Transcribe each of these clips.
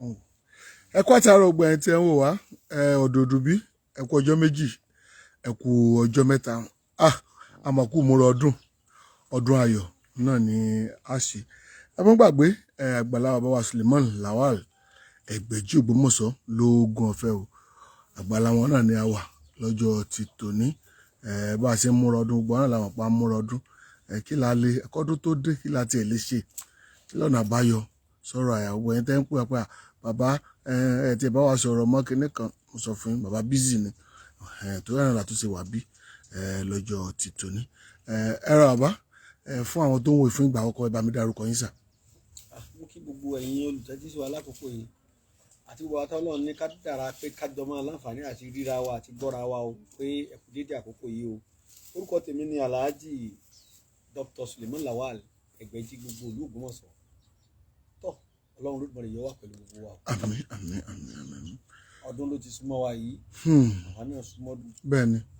Ẹ kú àtàrà ọgbà ẹ̀ tí ẹ ń wò wá ẹ ọ̀dọ̀ọ̀dù bí. Ẹ kú ọjọ́ 2, ẹ kú ọjọ́ 3. Ah, àmọ̀kù múra ọdún, ọdún ayọ̀ náà ni a ṣe. Ẹ mọ́ gbàgbé ẹ àgbàlá bàbá wa Suleiman Lawal Ẹgbẹ̀jì Ògbómọ̀ṣọ́ lóògùn ọ̀fẹ́ o. Àgbàlá wọn náà ni a wà lọ́jọ́ ti tòní. Ẹ bá a ṣe ń múra ọdún, gbogbo náà làwọn pa ń múra ọdún. Ẹ kí la lè ẹkọ́dún tó dé, kí la tiẹ̀ lè ṣe, kí lọ́nà àbáyọ sọ̀rọ̀ àyàwó ẹ̀yin tẹ́ ń pè pé bàbá ẹ tí ẹ bá wa sọ̀rọ̀ mọ́ kinní kan. Mo sọ fún yín, bàbá busy ni torí ẹ̀rọ làtúnṣe wà bí lọ́jọ́ ti tòní. Ẹ rọ bàbá fún àwọn tó ń wò fún ìgbà àkọ́kọ́, ẹ bá mi dárúkọ yín sà. Mo kí gbogbo ẹ̀yin olùtẹ́tí sí wa lákòókò yìí àti gbogbo àtọ́ Ọlọ́run ní ká dára pé ká jọ máa láǹfààní àti ríra wa àti gbọ́ra wa o, pé ẹ kú déédéé àkókò yìí o. Orúkọ tèmi ni Alhaji Dr. Suleiman Lawal Ẹgbẹ̀jì gbogbo ìlú Ògbómọ̀ṣọ́. Tọ́ Ọlọ́run Olódùmarè yóò wà pẹ̀lú gbogbo wa o. Àmín, àmín, àmín, àmín. Ọdún ló ti súnmọ́ wa yìí, àwa náà súnmọ́ dùn.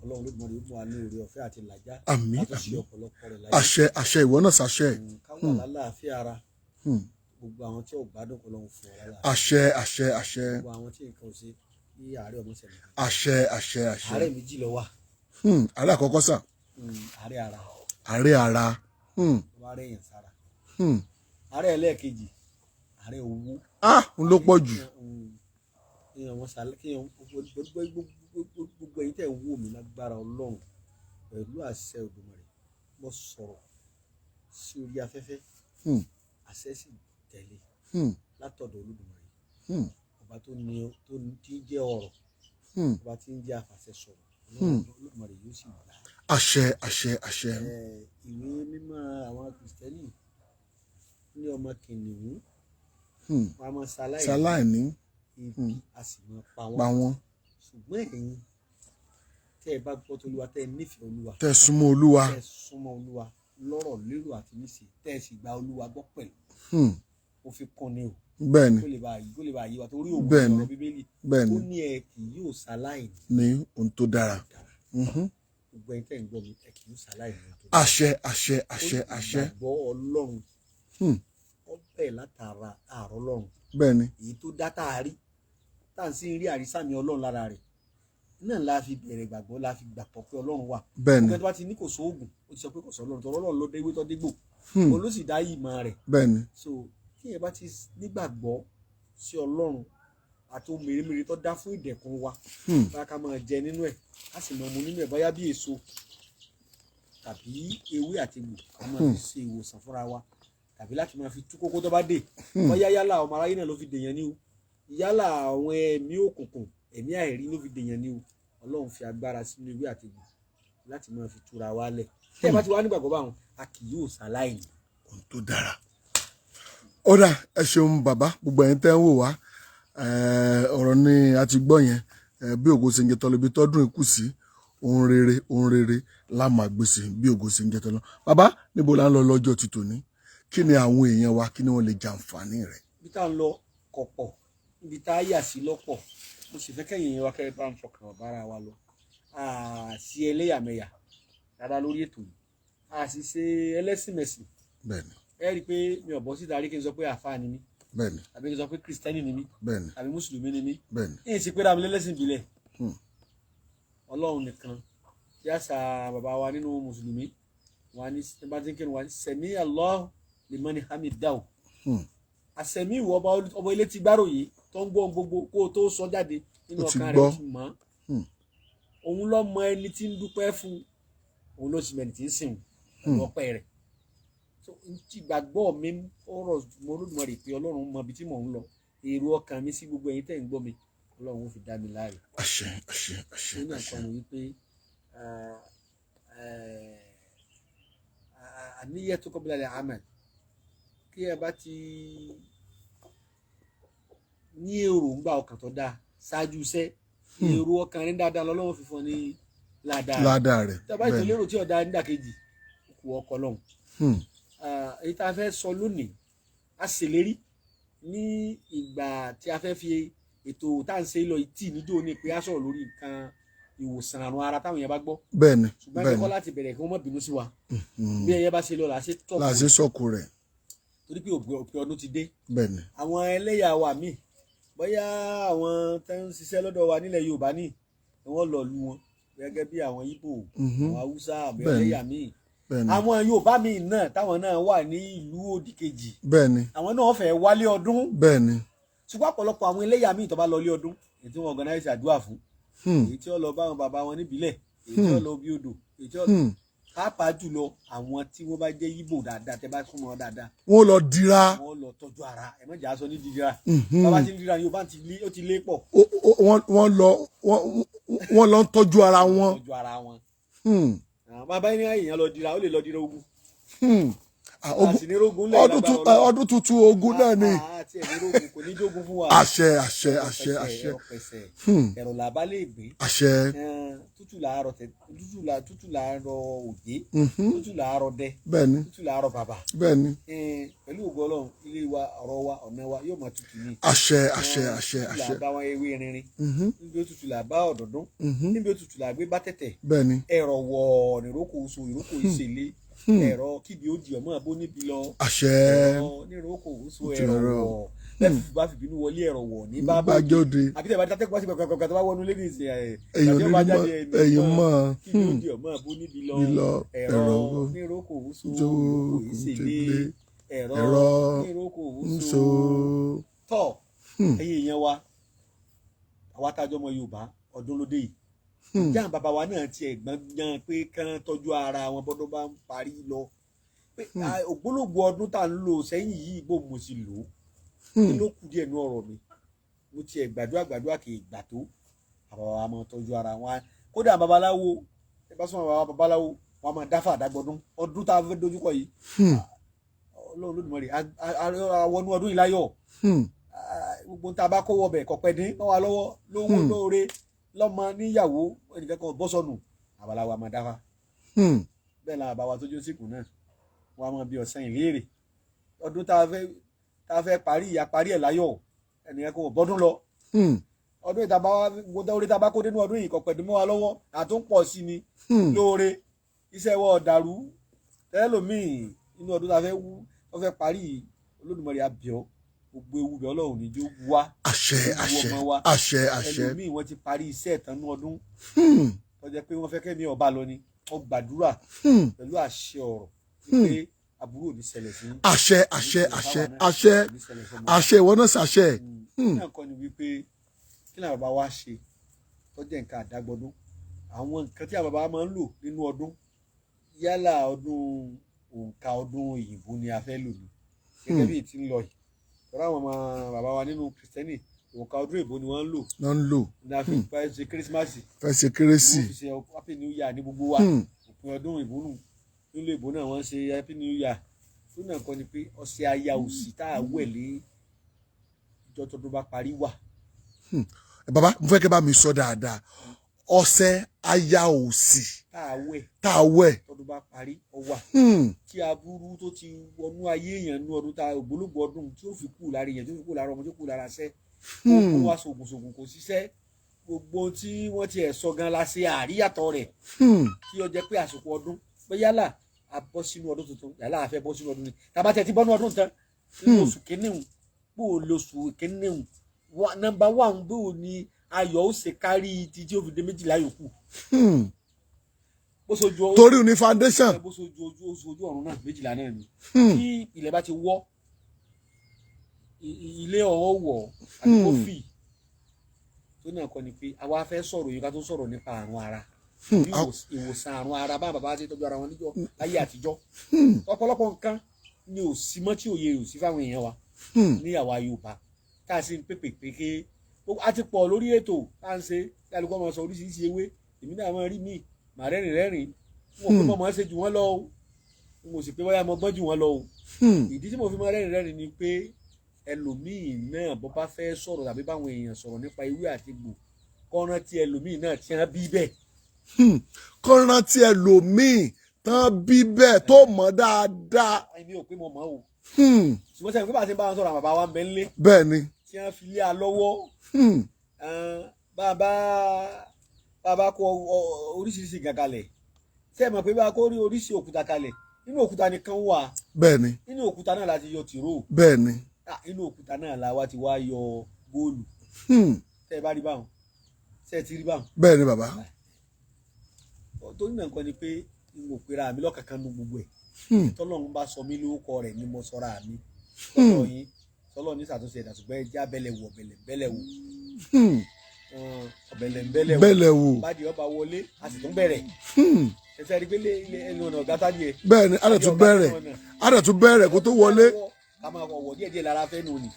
Ọlọ́run Olódùmarè yóò fún wa ní oore ọ̀fẹ́ àti làjá Àmín. láti ṣe Àmín. ọ̀pọ̀lọpọ̀ rẹ̀ láyé. Àṣẹ, àṣẹ, ìwọ náà ṣàṣẹ. Ká wà lálàáfíà ara. Gbogbo àwọn tí ò gbádùn, Ọlọ́run fún ọ lálàáfíà. Àṣẹ, àṣẹ, àṣẹ. Gbogbo àwọn tí nǹkan ò ṣe, kí àárẹ̀ ọmọ ṣẹlẹ̀. Àṣẹ, àṣẹ, àṣẹ. Àárẹ̀ méjì ló wà. Àárẹ̀ àkọ́kọ́ sà? Àárẹ̀ ara. Àárẹ̀ ara. Tó bá rẹ̀ èèyàn sára. Àárẹ̀ ẹlẹ́ẹ̀kejì, àárẹ̀ owó. Ah, n ló pọ̀ jù. Kéèyàn wọn sàlẹ̀, kéèyàn gbogbo ẹ̀yin tẹ̀ ń wò mí, lágbára Ọlọ́run pẹ̀lú àṣẹ Òdùmarè, mo sọ̀rọ̀ sí orí afẹ́fẹ́, àṣẹ sì tẹ̀lé látọ̀dọ̀ Olódùmarè, ọba tó ní tó tí ń jẹ́ ọ̀rọ̀, ọba tí ń jẹ́ àfàṣẹ sọ̀rọ̀. Olódùmarè yóò sì gbà. Àṣẹ, àṣẹ, àṣẹ. Ìwé mímọ́ àwọn Kìrìsìtẹ́nì ní ọmọ kìnìún wọn a máa ṣaláìní, ṣaláìní, ebi a sì máa pa pa wọ́n. wọ́n. Ṣùgbọ́n ẹ̀yin tẹ́ ẹ bá gbọ́ tolúwa, tẹ́ ẹ nífẹ̀ẹ́ Olúwa, tẹ́ súnmọ́ Olúwa, tẹ́ ẹ súnmọ́ Olúwa lọ́rọ̀, lérò àti níṣe, tẹ́ ẹ sì gba Olúwa gbọ́ pẹ̀lú, ó fi kún ni o, kó lè bá yé wa, torí òun sọ̀rọ̀ Bíbélì, ó ní ẹ kì yóò ṣaláìní ní ohun tó dára. Dára. Gbogbo ẹ̀yin tẹ́ ń gbọ́ mi, ẹ kì yóò ṣaláìní ohun tó dára. Àṣẹ, àṣẹ, àṣẹ, àṣẹ. Ìgbàgbọ́ Ọlọ́run, ó bẹ̀ látara àárọ̀ Ọlọ́run, èyí tó dá tá a rí, tá à ń sì ń rí àrísàmì Ọlọ́run lára rẹ̀ náà la fi bẹ̀rẹ̀ ìgbàgbọ́, la fi gbàgbọ́ pé Ọlọ́run wà. Ọgbẹ́ tó bá ti ní kò sóògùn, ó ti sọ pé kò sọ Ọlọ́run, tọ́lọ́ Ọlọ́run ló dé ewé tó dégbò, òun ló sì dá ìmọ̀ rẹ̀. So tí èèyàn bá ti nígbàgbọ́ sí Ọlọ́run àti ohun mèremère tó dá fún ìdẹ̀kùn wa, bá ká máa jẹ nínú ẹ̀, ká sì máa mu nínú ẹ̀, bóyá bí èso tàbí ewé àti egbò, ká máa fi ṣe ìwòsàn fúnra wa tàbí láti máa fi tú kókó tó bá dé, bóyá yálà ọmọ aráyé náà ló fi dèèyàn ní o, yálà àwọn ẹ̀mí òkùnkùn, ẹ̀mí àìrí ló fi dèèyàn ní o, Ọlọ́run fi agbára sínú ewé àti egbò láti máa fi túra wa lẹ̀. Tẹ́ ẹ bá ti wá nígbàgbọ́ báwọn, a kì yóò ṣaláìní. Ohun tó dára. Ó dà, ẹ ṣeun bàbá. Gbogbo ẹ̀yin tẹ́ ń wò wá, ọ̀rọ̀ ni a ti gbọ́ yẹn. Bí ògo ṣe ń jẹ tọ́lọ́, ibi tọ́dún ikú sí, ohun rere, ohun rere la máa gbèsè bí ògo ṣe ń jẹ tọ́lọ́. Bàbá, níbo la ń lọ lọ́jọ́ ti tòní? Kí ni àwọn èèyàn wa, kí ni wọ́n lè jàǹfààní rẹ̀? Ibi tá à ń lọ kọ̀pọ̀, ibi tá a yà sí lọ́pọ̀. Mo sì fẹ́ kẹ́yìn yẹn wá kẹ́ bá ń fọkàn bára wa lọ. Àṣì ẹlẹ́yàmẹ̀yà rárá lórí ètò yìí, a sì ṣe ẹlẹ́sìnmẹ̀sìn. Ẹ rí i pé mi ò bọ́ síta rí kí n sọ pé àfáà ni mí, àbí kí n sọ pé Kristẹni ni mí, àbí Mùsùlùmí ni mí. Ní ìsìn pé ra mi lẹ́lẹ́sìn ìbílẹ̀. Ọlọ́run nìkan, bí àṣà bàbá wa nínú Mùsùlùmí wà ní bá ti ń kírun wa ní sẹ̀mí Allah limani hamidahu. Àsẹ̀mí ìwọ ọba ilé tí gbáròyé tó ń gbọ́ ohun gbogbo kó o tó sọ jáde nínú Ó ti ọkàn gbọ́. rẹ̀, ó ti mọ̀ ọ́n. Òun ló mọ ẹni tí ń dúpẹ́ fún, òun ló sì mọ ẹni tí ń sìn pẹ̀lú ọpẹ́ rẹ̀. So n ti gbàgbọ́ mi, ọ̀rọ̀ mo Olódùmarè pé Ọlọ́run mọ ibi tí mò ń lọ. Èrò ọkàn mi sí gbogbo ẹ̀yin tẹ́ ń gbọ́ mi, Ọlọ́run ó fi dá mi láre. Àṣẹ, àṣẹ, àṣẹ. Nínú Àṣẹ. nǹkan wọ̀nyí pé àníyàn tó qabla al-amal, kí ẹ bá ti ní èròǹgbà ọkàn tó dáa ṣáájú iṣẹ́, èrò ọkàn rẹ̀ dáadáa lọ́lọ́run fi fún ọ ní ládàá rẹ̀. Ládàá rẹ̀. Tí a bá ètò lérò tí ọ̀dà nídàkejì kù ọkọ lọ́hùn. Èyí tá a fẹ́ sọ lónìí, a ṣèlérí ní ìgbà tí a fẹ́ fi ètò tá à ń ṣe lọ tí níjó ní pé a sọ̀rọ̀ lórí nǹkan ìwòsàn àrùn ara táwọn èèyàn bá gbọ́, ṣùgbọ́n ẹ̀kọ́ láti bẹ̀rẹ̀ kí wọ́n má bínú sí wa. Bí ẹyẹ bá ṣe lọ là á ṣe tọ̀. Láti sọ̀kò rẹ̀. Torí pé òpin ọdún ti dé. Àwọn ẹlẹ́yà wa míì Bóyá àwọn tó ń ṣiṣẹ́ lọ́dọ̀ wa nílẹ̀ Yorùbá ní wọ́n lọ lu wọn gẹ́gẹ́ bí àwọn Ìgbò, àwọn Haúsá àbí ẹlẹ́yà míì, àwọn Yorùbá míì náà táwọn náà wà ní ìlú òdì kejì, àwọn náà fẹ́ wálé ọdún. Ṣùgbọ́n ọ̀pọ̀lọpọ̀ àwọn ẹlẹ́yà míì tó bá lọ lé ọdún, èyí tí wọ́n organize àdúrà fún, èyí tí wọ́n lọ bá àwọn bàbá wọn níbílẹ̀, èyí tí wọ́n lọ bí odò, èyí tí wọ́n pàápàá jùlọ àwọn tí wọ́n bá jẹ́ Ìgbò dáadáa, tẹ́ bá súnmọ́ dáadáa, wọ́n lọ dira. Wọ́n lọ tọ́jú ara ẹ, má jà sọ ní dira. Bàbá tí ń dira Yorùbá ti lé, ó ti lé pọ̀. Wọ́n lọ ń tọ́jú ara wọn. Tọ́jú ara wọn. Bàbá yẹn, èèyàn lọ dira, ó lè lọ dira ogun. Ọdún tuntun, ogun náà ni. Àti ẹ̀mí rogun kò ní jógun fún wa. Àṣẹ, àṣẹ, àṣẹ, àṣẹ. Ẹ̀rọ làbá lè gbé. Àṣẹ. Tútù làárọ̀ tẹ, tútù làárọ̀ òjé, tútù làárọ̀ dẹ, tútù làárọ̀ bàbà. Pẹ̀lú ògo Ọlọ́run, ilé wa, ọ̀rọ̀ wa, ọ̀nà wa yóò máa tutù ní. Àṣẹ, àṣẹ, àṣẹ, àṣẹ. Tútù làbá wọn ewé rinrin, níbi òtútù làbá ọ̀dọ̀dún, níbi òtútù làgbé bá tẹ̀tẹ̀. Ẹ̀rọ wọ̀ nìrókò oṣù ìrókò ìṣèlè, ẹ̀rọ kíbi ó di ọmọ àbó níbi lọ. Àṣẹ. Ẹ̀rọ níròkò oṣù, ẹ̀rọ wọ̀ lẹ́fù bá fìbínú wọlé, ẹ̀rọ wọ̀ ní bá bóde. Àbí tẹ̀ bá tẹ́kọ̀ bá sí gbàgbàgbà tó bá wọnú lé ní ìsìn ẹ̀ èyàn ní mọ èyàn mọ. Kíbi ó di ọmọ àbó níbi lọ, ẹ̀rọ níròkò oṣù ìrókò ìṣèlè, ẹ̀rọ níròkò oṣù tọ̀. Ẹ̀yin èèyàn wa, àwa tájọ́ ọmọ Yorùbá, ọdún lóde yìí, ìjà bàbá wa náà tiẹ̀ gbọ́n pé kán tọ́jú ara wọn bọ́dún bá ń parí lọ, pé ògbólógbò ọdún tá à ń lò sẹ́yìn yìí, bó mo sì lò ó, kí ló kù díẹ̀ ní ọ̀rọ̀ mi, mo tiẹ̀ gbàdúrà gbàdúrà kì í gbà tó. Bàbá wa máa tọ́jú ara wọn. Kódà babaláwo, ẹ bá sọ̀rọ̀ bàbá babaláwo, wọn máa dáfà àdágbọdún ọdún tá a fẹ́ dojúkọ yìí. Ọlọ́run Olódùmarè, àwọnú ọdún yìí láyọ̀. Gbogbo tá a bá kó wọbẹ̀ kọ̀pẹ́ dín mọ́ wa lọ́wọ́ lówó lóore lọ́mọ níyàwó, ẹnìkan kan bọ́ sọnù, babaláwo máa dáfà. Bẹ́ẹ̀ la bàbá wa tó jó síkù náà, wọn a máa bí ọ̀sán ìléèrè ọdún tá a fẹ́ parí, ìyá parí ẹ̀ láyọ̀, ẹnìkan kan bọ́dún lọ. Ọdún ìta bá gbogbo orí tá a bá kó dénú ọdún yìí kọ̀pẹ́ dín mọ́ wa lọ́wọ́, àtúnpọ̀ sí ni lóore, iṣẹ́ wọ ọ̀dàrú tẹ́lòmíì inú ọdún tá a fẹ́ wú, wọ́n fẹ́ parí. Olódùmarè àbíọ́, gbogbo ewu bẹ̀, Ọlọ́run ní jó wá. Àṣẹ, àṣẹ, àṣẹ, àṣẹ. Ẹlòmíì wọ́n ti parí iṣẹ́ ìtànú ọdún tó jẹ́ pé wọ́n fẹ́ kẹ́mi ọba lọ ni, wọ́n gbàdúrà pẹ̀lú àṣẹ ọ̀rọ̀ pé aburú ò ní ṣẹlẹ̀ sí. Àṣẹ, àṣẹ, àṣẹ, àṣẹ, àṣẹ, ìwọ náà ṣàṣẹ. Náà kọ́ ni wípé kí làwọn bàbá wa ṣe tó jẹ́ nǹkan àdágbọdún, àwọn nǹkan tí àwọn bàbá máa ń lò nínú ọdún, yálà ọdún òǹkà ọdún òyìnbó ni a fẹ́ lò ní gẹ́gẹ́ bí ti ń lọ yìí, tọ́lá àwọn ọmọ bàbá wa nínú kìrìsìtẹ́nì, òǹkà ọdún èbó ni wọ́n ń lò. Wọ́n ń lò. Ní a fi fẹ́ ṣe kírísímàsì. Fẹ́ ṣe kérésì. Wọ́n fi ṣe happy new year ní gbogbo wa. Òpin ọdún ìbò nù nílò ìbò náà, wọ́n ṣe happy new year tó náà kọ́ ni pé ọṣẹ aya òsì tá a wẹ̀ lé ìjọ tọdún bá parí wà. Bàbá, mo fẹ́ kẹ́ bá mi sọ dáadáa, ọṣẹ aya òsì tá a wẹ̀ tá a wẹ̀ tọdún bá parí ọ wà, tí aburú tó ti wọnú ayé èèyàn nú ọdún tá ògbólógbò ọdún tí ó fi kú lára èèyàn, tí ó fi kú lára ọmọ, tí ó kú lára ṣẹ́, ó wá sògùn sògùn kò ṣiṣẹ́, gbogbo tí wọ́n ti ẹ̀ sọ gan la ṣe àríyàtọ̀ rẹ̀, tí ó jẹ́ pé àsìkò ọdún pé yálà a bọ́ sínú ọdún tuntun, yálà a fẹ́ bọ́ sínú ọdún ni, tàbá tẹ̀ ti bọ́nú ọdún tán nínú oṣù kínníhùn, bó o lóṣù kínníhùn nọ́mbà 1, bó o ní ayọ̀ ó ṣe kárí ti tí ó fi dé 12 yòókù. Bó sojú torí ní foundation. Bó sojú ojú oṣù ojú ọ̀run náà, 12 náà ni. Tí ilẹ̀ bá ti wọ́, ilé ọ̀hún wọ̀ àti kó fì tó náà kọ́ ni pé àwa fẹ́ sọ̀rọ̀ yìí ká tó sọ̀rọ̀ nípa àrùn ara, ìwòsàn àrùn ara, bá bàbá ṣe tọ́jú ara wọn níjọ́ láyé àtijọ́. Ọ̀pọ̀lọpọ̀ nǹkan ni ò sí mọ́ tí òye ò sí fáwọn èèyàn wa ní àwa Yorùbá tá a sì ń pèpè pé ké a ti pọ̀ lórí ètò tá à ń ṣe, kí alùpùpù máa sọ oríṣiríṣi ewé, èmi náà máa rí míì màá rẹ́rìn rẹ́rìn, wọn pé mo máa ṣe jù wọ́n lọ o, mo sì pé bóyá mo gbọ́n jù wọ́n lọ o. Ìdí tí mo fi máa rẹ́rìn rẹ́rìn ni pé ẹlòmíì náà bó bá fẹ́ sọ̀rọ̀ tàbí báwọn èèyàn sọ̀rọ̀ nípa ewé àti egbò, kọ́ran tí ẹlòmíì náà ti hàn bí bẹ́ẹ̀. Kọ́ran tí ẹlòmíì tán bí bẹ́ẹ̀ tó mọ̀ dáadáa. Èmi ò pé mo mọ̀ o. Ṣùgbọ́n sẹ́yìn pé bá a ti ń bá wọn sọ̀rọ̀, àwọn bàbá wa ń bẹ ńlé. Bẹ́ẹ̀ ni. Tí wọ́n fi lé a lọ́wọ́. Bàbá kó oríṣiríṣi nǹkan kalẹ̀, ṣé ẹ mọ̀ pé bá a kó rí oríṣi òkúta kalẹ̀, nínú òkúta nìkan wà. Bẹ́ẹ̀ ni. Nínú òkúta náà la ti yọ tìró. Bẹ́ẹ̀ ni. Inú òkúta náà la wá ti wá yọ Góòlù. Tẹ́ ẹ bá rí báwọn, tẹ́ ẹ ti rí báwọn. Bẹ́ẹ̀ ni bàbá. Torí náà nǹkan ni pé n ò pera mi lọ́kànkan nu gbogbo ẹ̀. Tọ́lọ́run bá sọ mí lórúkọ rẹ̀ ni mo sọra mi lọ́dọ̀ yín. Tọ́lọ́run ní ṣàtúnṣe ẹ̀dá, ṣùgbọ́n ẹ já bẹ́lẹ̀ wò, ọ̀bẹ̀lẹ̀ bẹ́lẹ̀ wò, ọ̀bẹ̀lẹ̀ bẹ́lẹ̀ wò. Bẹ́lẹ̀ wò. Bá di ọba wọlé, a sì tún bẹ̀rẹ̀. Ẹsẹ̀ rí pé lé ẹnu ọ̀nà ọ̀gá tá díẹ̀. Bẹ́ẹ̀ ni, a dẹ̀ tún bẹ̀rẹ̀, a dẹ̀ tún bẹ̀rẹ̀ kó tó wọlé. Ká máa wọ̀ díẹ̀ díẹ̀ lára fẹ́ nù ni.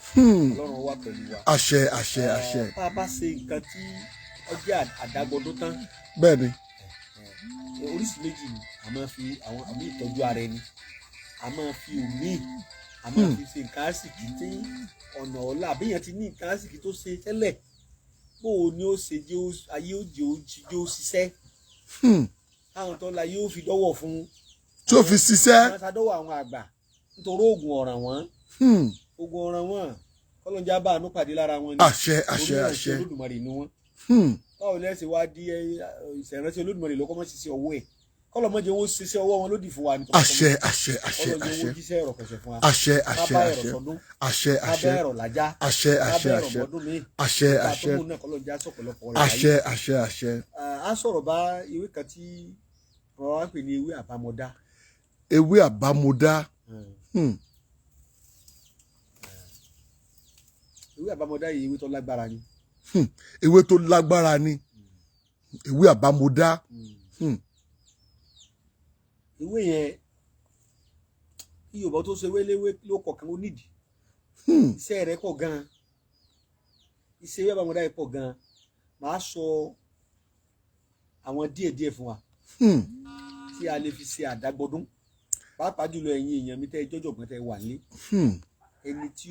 Ọlọ́run wà pẹ̀lú wa. Àṣẹ, àṣẹ, àṣẹ. Bá a bá ṣe nǹkan tí ọjọ́ àdágbọdún tán, Bẹ́ẹ̀ ni. oríṣi méjì ni a máa fi àwọn àmì ìtọ́jú ara ẹni, a máa fi òmíì, a máa fi ṣe nǹkan àsìkí tí ọ̀nà ọ̀la àbíyàn ti ní nǹkan àsìkí tó ṣe tẹ́lẹ̀, bó o ní ó ṣe jẹ́ ayé ó jẹ́ ó jẹ́ ó ṣiṣẹ́, táwọn tó la yóò fi dọ́wọ̀ fún. Tí ó fi ṣiṣẹ́. Wọ́n ṣàdọ́wọ̀ àwọn àgbà nítorí oògùn ọ̀ràn wọn, oògùn ọ̀ràn wọn, kọ́lọ́njá bá àánú pàdé lára wọn ni. Àṣẹ, àṣẹ. Orí Àṣẹ. ìránṣẹ́ Olódùmarè ni wọ́n. Báwo lẹ́ ṣe wá di ìṣẹ̀ránṣẹ́ Olódùmarè lọ́kọ́ mọ́ ṣiṣẹ́ ọwọ́ ẹ̀, kọ́lọ́mọ́jẹ wọn ṣiṣẹ́ ọwọ́ wọn lódì fún wa ní. Àṣẹ, àṣẹ, àṣẹ. Kọ́lọ́njẹ Àṣẹ. wọn jíṣẹ́ ẹ̀rọ pẹ̀sẹ̀ fún wa. Àṣẹ. Ká Àṣẹ. bá ẹ̀rọ Àṣẹ. sọdún, Àṣẹ. ká Àṣẹ. bá ẹ̀rọ làjá, Àṣẹ. ká Àṣẹ. bá ẹ̀rọ Àṣẹ. mọ́dún mi. Àṣẹ. Ká tó Àṣẹ. mú náà, kọ́lọ́njẹ á sọ̀pọ̀lọpọ̀ rẹ̀ láyé. Àṣẹ, àṣẹ, àṣẹ. Á sọ̀rọ̀ bá ewé kan tí wọ́n wá pè ní ewé àbámọ́dá. Ewé àbámọ́dá. Ewé àbámọ́dá yìí, ewé tó lágbára ni. Ewé tó lágbára ni ewé àbámọ́dá. Ewé yẹn, kí Yorùbá tó ṣe ewé léwé ló kọ̀ọ̀kan, ó nídìí. Iṣẹ́ rẹ̀ pọ̀ gan-an, iṣẹ́ ewé àbámọ́dá yìí pọ̀ gan-an. Màá sọ àwọn díẹ̀díẹ̀ fún wa tí a lè fi ṣe àdágbọdún, pàápàá jùlọ ẹ̀yin èèyàn mi tẹ́ ẹ jọ́jọ̀gbọ́n tẹ́ ẹ wà nílé. Ẹni tí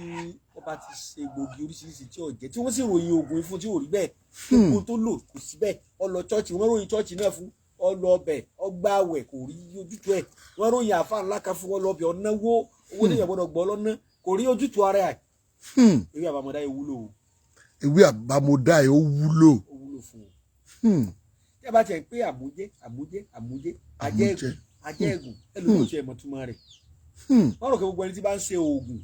wọ́n bá ti ṣe gbòógì oríṣiríṣi tí ò jẹ́, tí wọ́n sì ròyìn oògùn fún tí ò rí bẹ́ẹ̀, gbogbo tó lò kò sí bẹ́ẹ̀, ó lọ chọ́ọ̀chì, wọ́n ròyìn chọ́ọ̀chì náà fún, ó lọ ọbẹ̀, ó gbààwẹ̀, kò rí ojútùú ẹ̀. Wọ́n ròyìn àfa ńlá kan fún, ó lọ ọbẹ̀, ọ̀náwó owó téèyàn gbọ́dọ̀ gbọ́ lọ́nà, kò rí ojútùú ara ẹ̀. Ewé àbámọ́dá yìí wúlò o. Ewé àbámọ́dá yìí, ó wúlò. Ó wúlò fún o. Tí a bá tiẹ̀ pé àmújẹ́, àmújẹ́, àmújẹ́, ajẹ́gùn, ajẹ́gùn, ẹlòmíì ò tiẹ̀ mọ̀ túmọ̀ rẹ̀. Wọ́n rò pé gbogbo ẹni tí bá ń ṣe oògùn,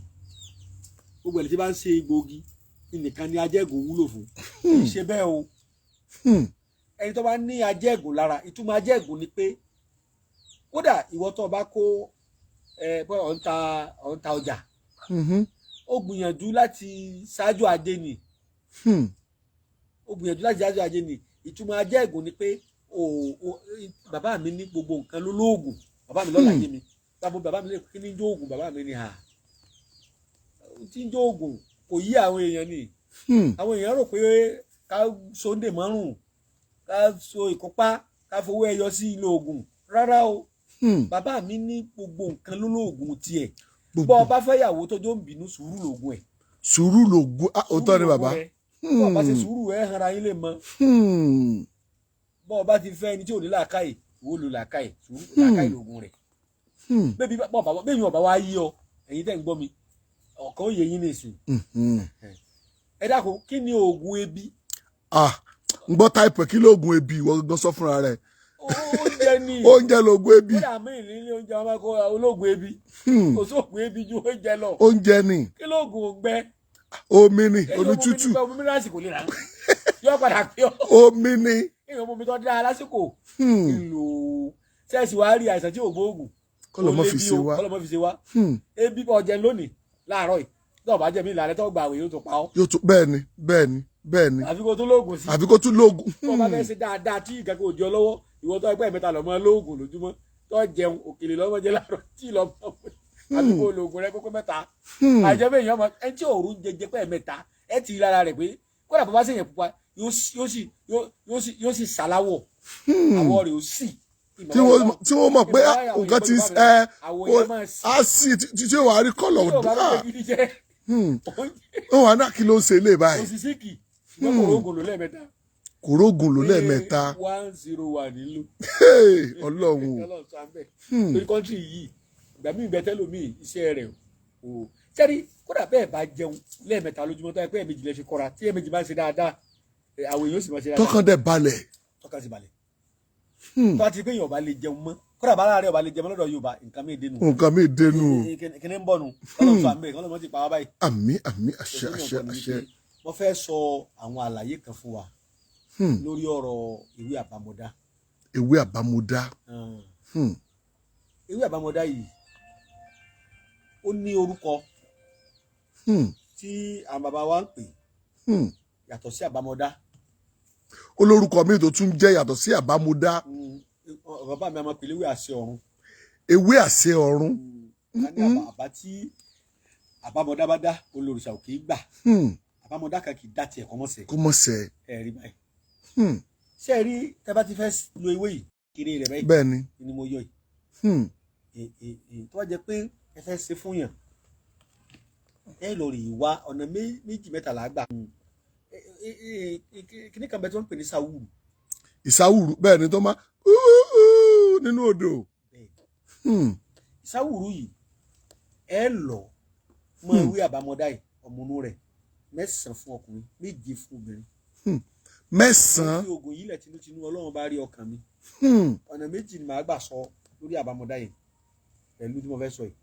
gbogbo ẹni tí bá ń ṣe egbòogi nìkan ni ajẹ́gùn wúlò fún. Kì í ṣe bẹ́ẹ̀ o. Ẹni tó bá ní ajẹ́gùn lára, ìtumọ̀ ajẹ́gùn ni pé kódà ìwọ tó bá kó ẹ pé ọ̀ ń ta ọjà, ó gbìyànjú láti ṣáájú ajé ni. Ó gbìyànjú láti ṣáájú ajé ni. Ìtumọ̀ ajẹ́gùn ni pé o bàbá mi ní gbogbo nǹkan ló lóògùn. Bàbá mi lọ́la yé mi, bàbá mi lè kí ní jóògùn. Bàbá mi ni hà tí ń jóògùn kò yí àwọn èèyàn ni. Àwọn èèyàn rò pé ká sóńdè márùn, ká so ìkópá, ká fowó ẹyọ sí ilé oògùn. Rárá o. Bàbá mi ní gbogbo nǹkan ló lóògùn tiẹ̀. Bọ́ ọ bá fẹ́ yàwó tó jó ń bínú, sùúrù lóògùn ẹ̀. Sùúrù lògùn. Ah, òótọ́ ni bàbá. Bọ́ ọ bá ṣe sùúrù, ẹ̀ hanra yín lè mọ. Bọ́ ọ bá ti fẹ́ ẹni tí ò ní làákàyè, ìwọ lò làákàyè, sùúrù, làákàyè lóògùn rẹ̀. Bẹ́ẹ̀ bẹ́ẹ̀ ọba wa yí ọ, ẹ̀yin tẹ́ ń gbọ́ mi, ọ̀kan ó yẹ yín nìsín. Ẹ dákun, kí ni oògùn ebi? Ah, ń gbọ́ táìpù ẹ̀, kí lóògùn ebi? Ìwọ gangan sọ fúnra rẹ̀. Oúnjẹ ni. Oúnjẹ lóògùn ebi. Kódà mí nílé oúnjẹ, wọn máa kó olóògùn ebi. Kò sóògùn ebi ju oúnjẹ lọ. Oúnjẹ ni. Kí lóògùn òǹgbẹ? Omi ni, omi tútù. Omi mi lásìkò lè rà yóò padà pé ọ. Omi ni. Èèyàn omi tó dáa lásìkò ìlò sẹ́ẹ̀sì wàá rí àìsàn tí ò gbóògùn. Kọ́lọ̀ mọ́ fi ṣe wá. Kọ́lọ̀ mọ́ fi ṣe wá. Ebi ọ̀jẹ̀ lónìí láàárọ̀ yìí, tó o bá jẹ mí ìlànà tó gbà àwẹ̀, yóò tó pa ọ́. Yóò tún. Bẹ́ẹ̀ ni, bẹ́ẹ̀ ni, bẹ́ẹ̀ ni. Àfi kó tó lóògùn sí. Àfi kó tún lóògùn. Tó o bá fẹ́ ṣe dáadáa tí ìkẹ́kọ̀ọ́ òjò lọ́wọ́, ìwọ tó ẹgbẹ́ mẹ́ta lọ́mọ lóògùn lójúmọ́, tó jẹun òkèlè lọ́mọ jẹ láàárọ̀ tí lọ́mọ, àfi kó lóògùn rẹ kókó mẹ́ta. Àìjẹ́ bẹ́ẹ̀, èèyàn máa ẹni tí òru ń jẹjẹ pẹ́ mẹ́ta, ẹ ti rí lára rẹ̀ pé kódà bàbá sèyàn pupa, yóò sì sàláwọ̀, àwọ̀ rẹ̀ ó sì. Tí wọ́n mọ̀ pé nǹkan ti ẹ á sì tí ó wà á rí kọ́lọ̀. Tí ò bá lóde gidi jẹ Ó wà náà, kí ló ń ṣe ilé báyìí? Òsì síkì, ṣùgbọ́n kò rógùn lò lẹ́ẹ̀mẹ́ta. Kò rógùn lò lẹ́ẹ̀mẹ́ta. 101 nílò. Hey, Ọlọ́run o. Ọlọ́run sọ àmbẹ̀ torí country yìí, ìgbà míì bẹ tẹ́lómi iṣẹ́ rẹ̀ o sẹ́rí. Kódà bẹ́ẹ̀ bá jẹun lẹ́ẹ̀mẹ́ta lójúmọ́, tó yẹ pé ẹ̀ẹ̀mejì lẹ fi kọ́ra, tí ẹ̀ẹ̀mejì bá ń ṣe dáadáa, àwọn èèyàn ó sì máa ṣe dáadáa. Tọkàn dẹ̀ balẹ̀. Tọ́ka sì balẹ̀. Tó a ti pé èèyàn ọba lè jẹun mọ́, kódà bá láàárẹ̀ ọba lè jẹun mọ́ lọ́dọ̀ Yorùbá, nǹkan mí dénú. Nǹkan mi dénú o. Kíní ń bọ̀ nù. Ọlọ́run sọ àmbẹ̀, Ọlọ́run ti pa wá báyìí. Àmín, àmín, àṣẹ, àṣẹ, àṣẹ. Mo fẹ́ sọ àwọn àlàyé kan fún wa lórí ọ̀rọ̀ ìwé àbámọ̀dá. Ewé àbámọ̀dá. Ewé àbámọ̀dá yìí ó ní orúkọ tí àwọn bàbá wa ń pè yàtọ̀ sí àbámọ̀dá. Ó lórúkọ míì tó tún jẹ́ yàtọ̀ sí àbámọ̀dá. Bàbá mi a máa pè léwé àṣẹ ọ̀run. Ewé àṣẹ ọ̀run. Ká ní àbá tí àbámọ̀dá bá dá, olórìṣà ò kì í gbà. Àbámọ̀dá kan kì í dá tiẹ̀ kọ́mọ́sẹ̀. Kó mọ̀ sẹ́. Ẹ rí báyìí. Ṣé ẹ rí, tẹ́ bá ti fẹ́ lo ewé yìí kiri rẹ̀ báyìí Bẹ́ẹ̀ ni. ni mo yọ yìí. Tó bá jẹ́ pé ẹ fẹ́ ṣe fún yàn, ẹ lọ rí wá ọ̀nà méjì mẹ́ta là á gbà. Kíní kan bẹ tí wọ́n ń pè ní sawuru. Ìsáwùrú, bẹ́ẹ̀ ni, tó máa nínú odò. Sáwùrú yìí, ẹ lọ mọ ewé àbámọ̀dá yìí, ọ̀mùnú rẹ̀ 9 fún ọkùnrin, 7 fún obìnrin. 9. Mo fi oògùn yìí lẹ̀ tinútinú, Ọlọ́run bá rí ọkàn mi. Ọ̀nà méjì ni màá gbà sọ lórí àbámọ̀dá yìí pẹ̀lú tí mo fẹ́ sọ yìí.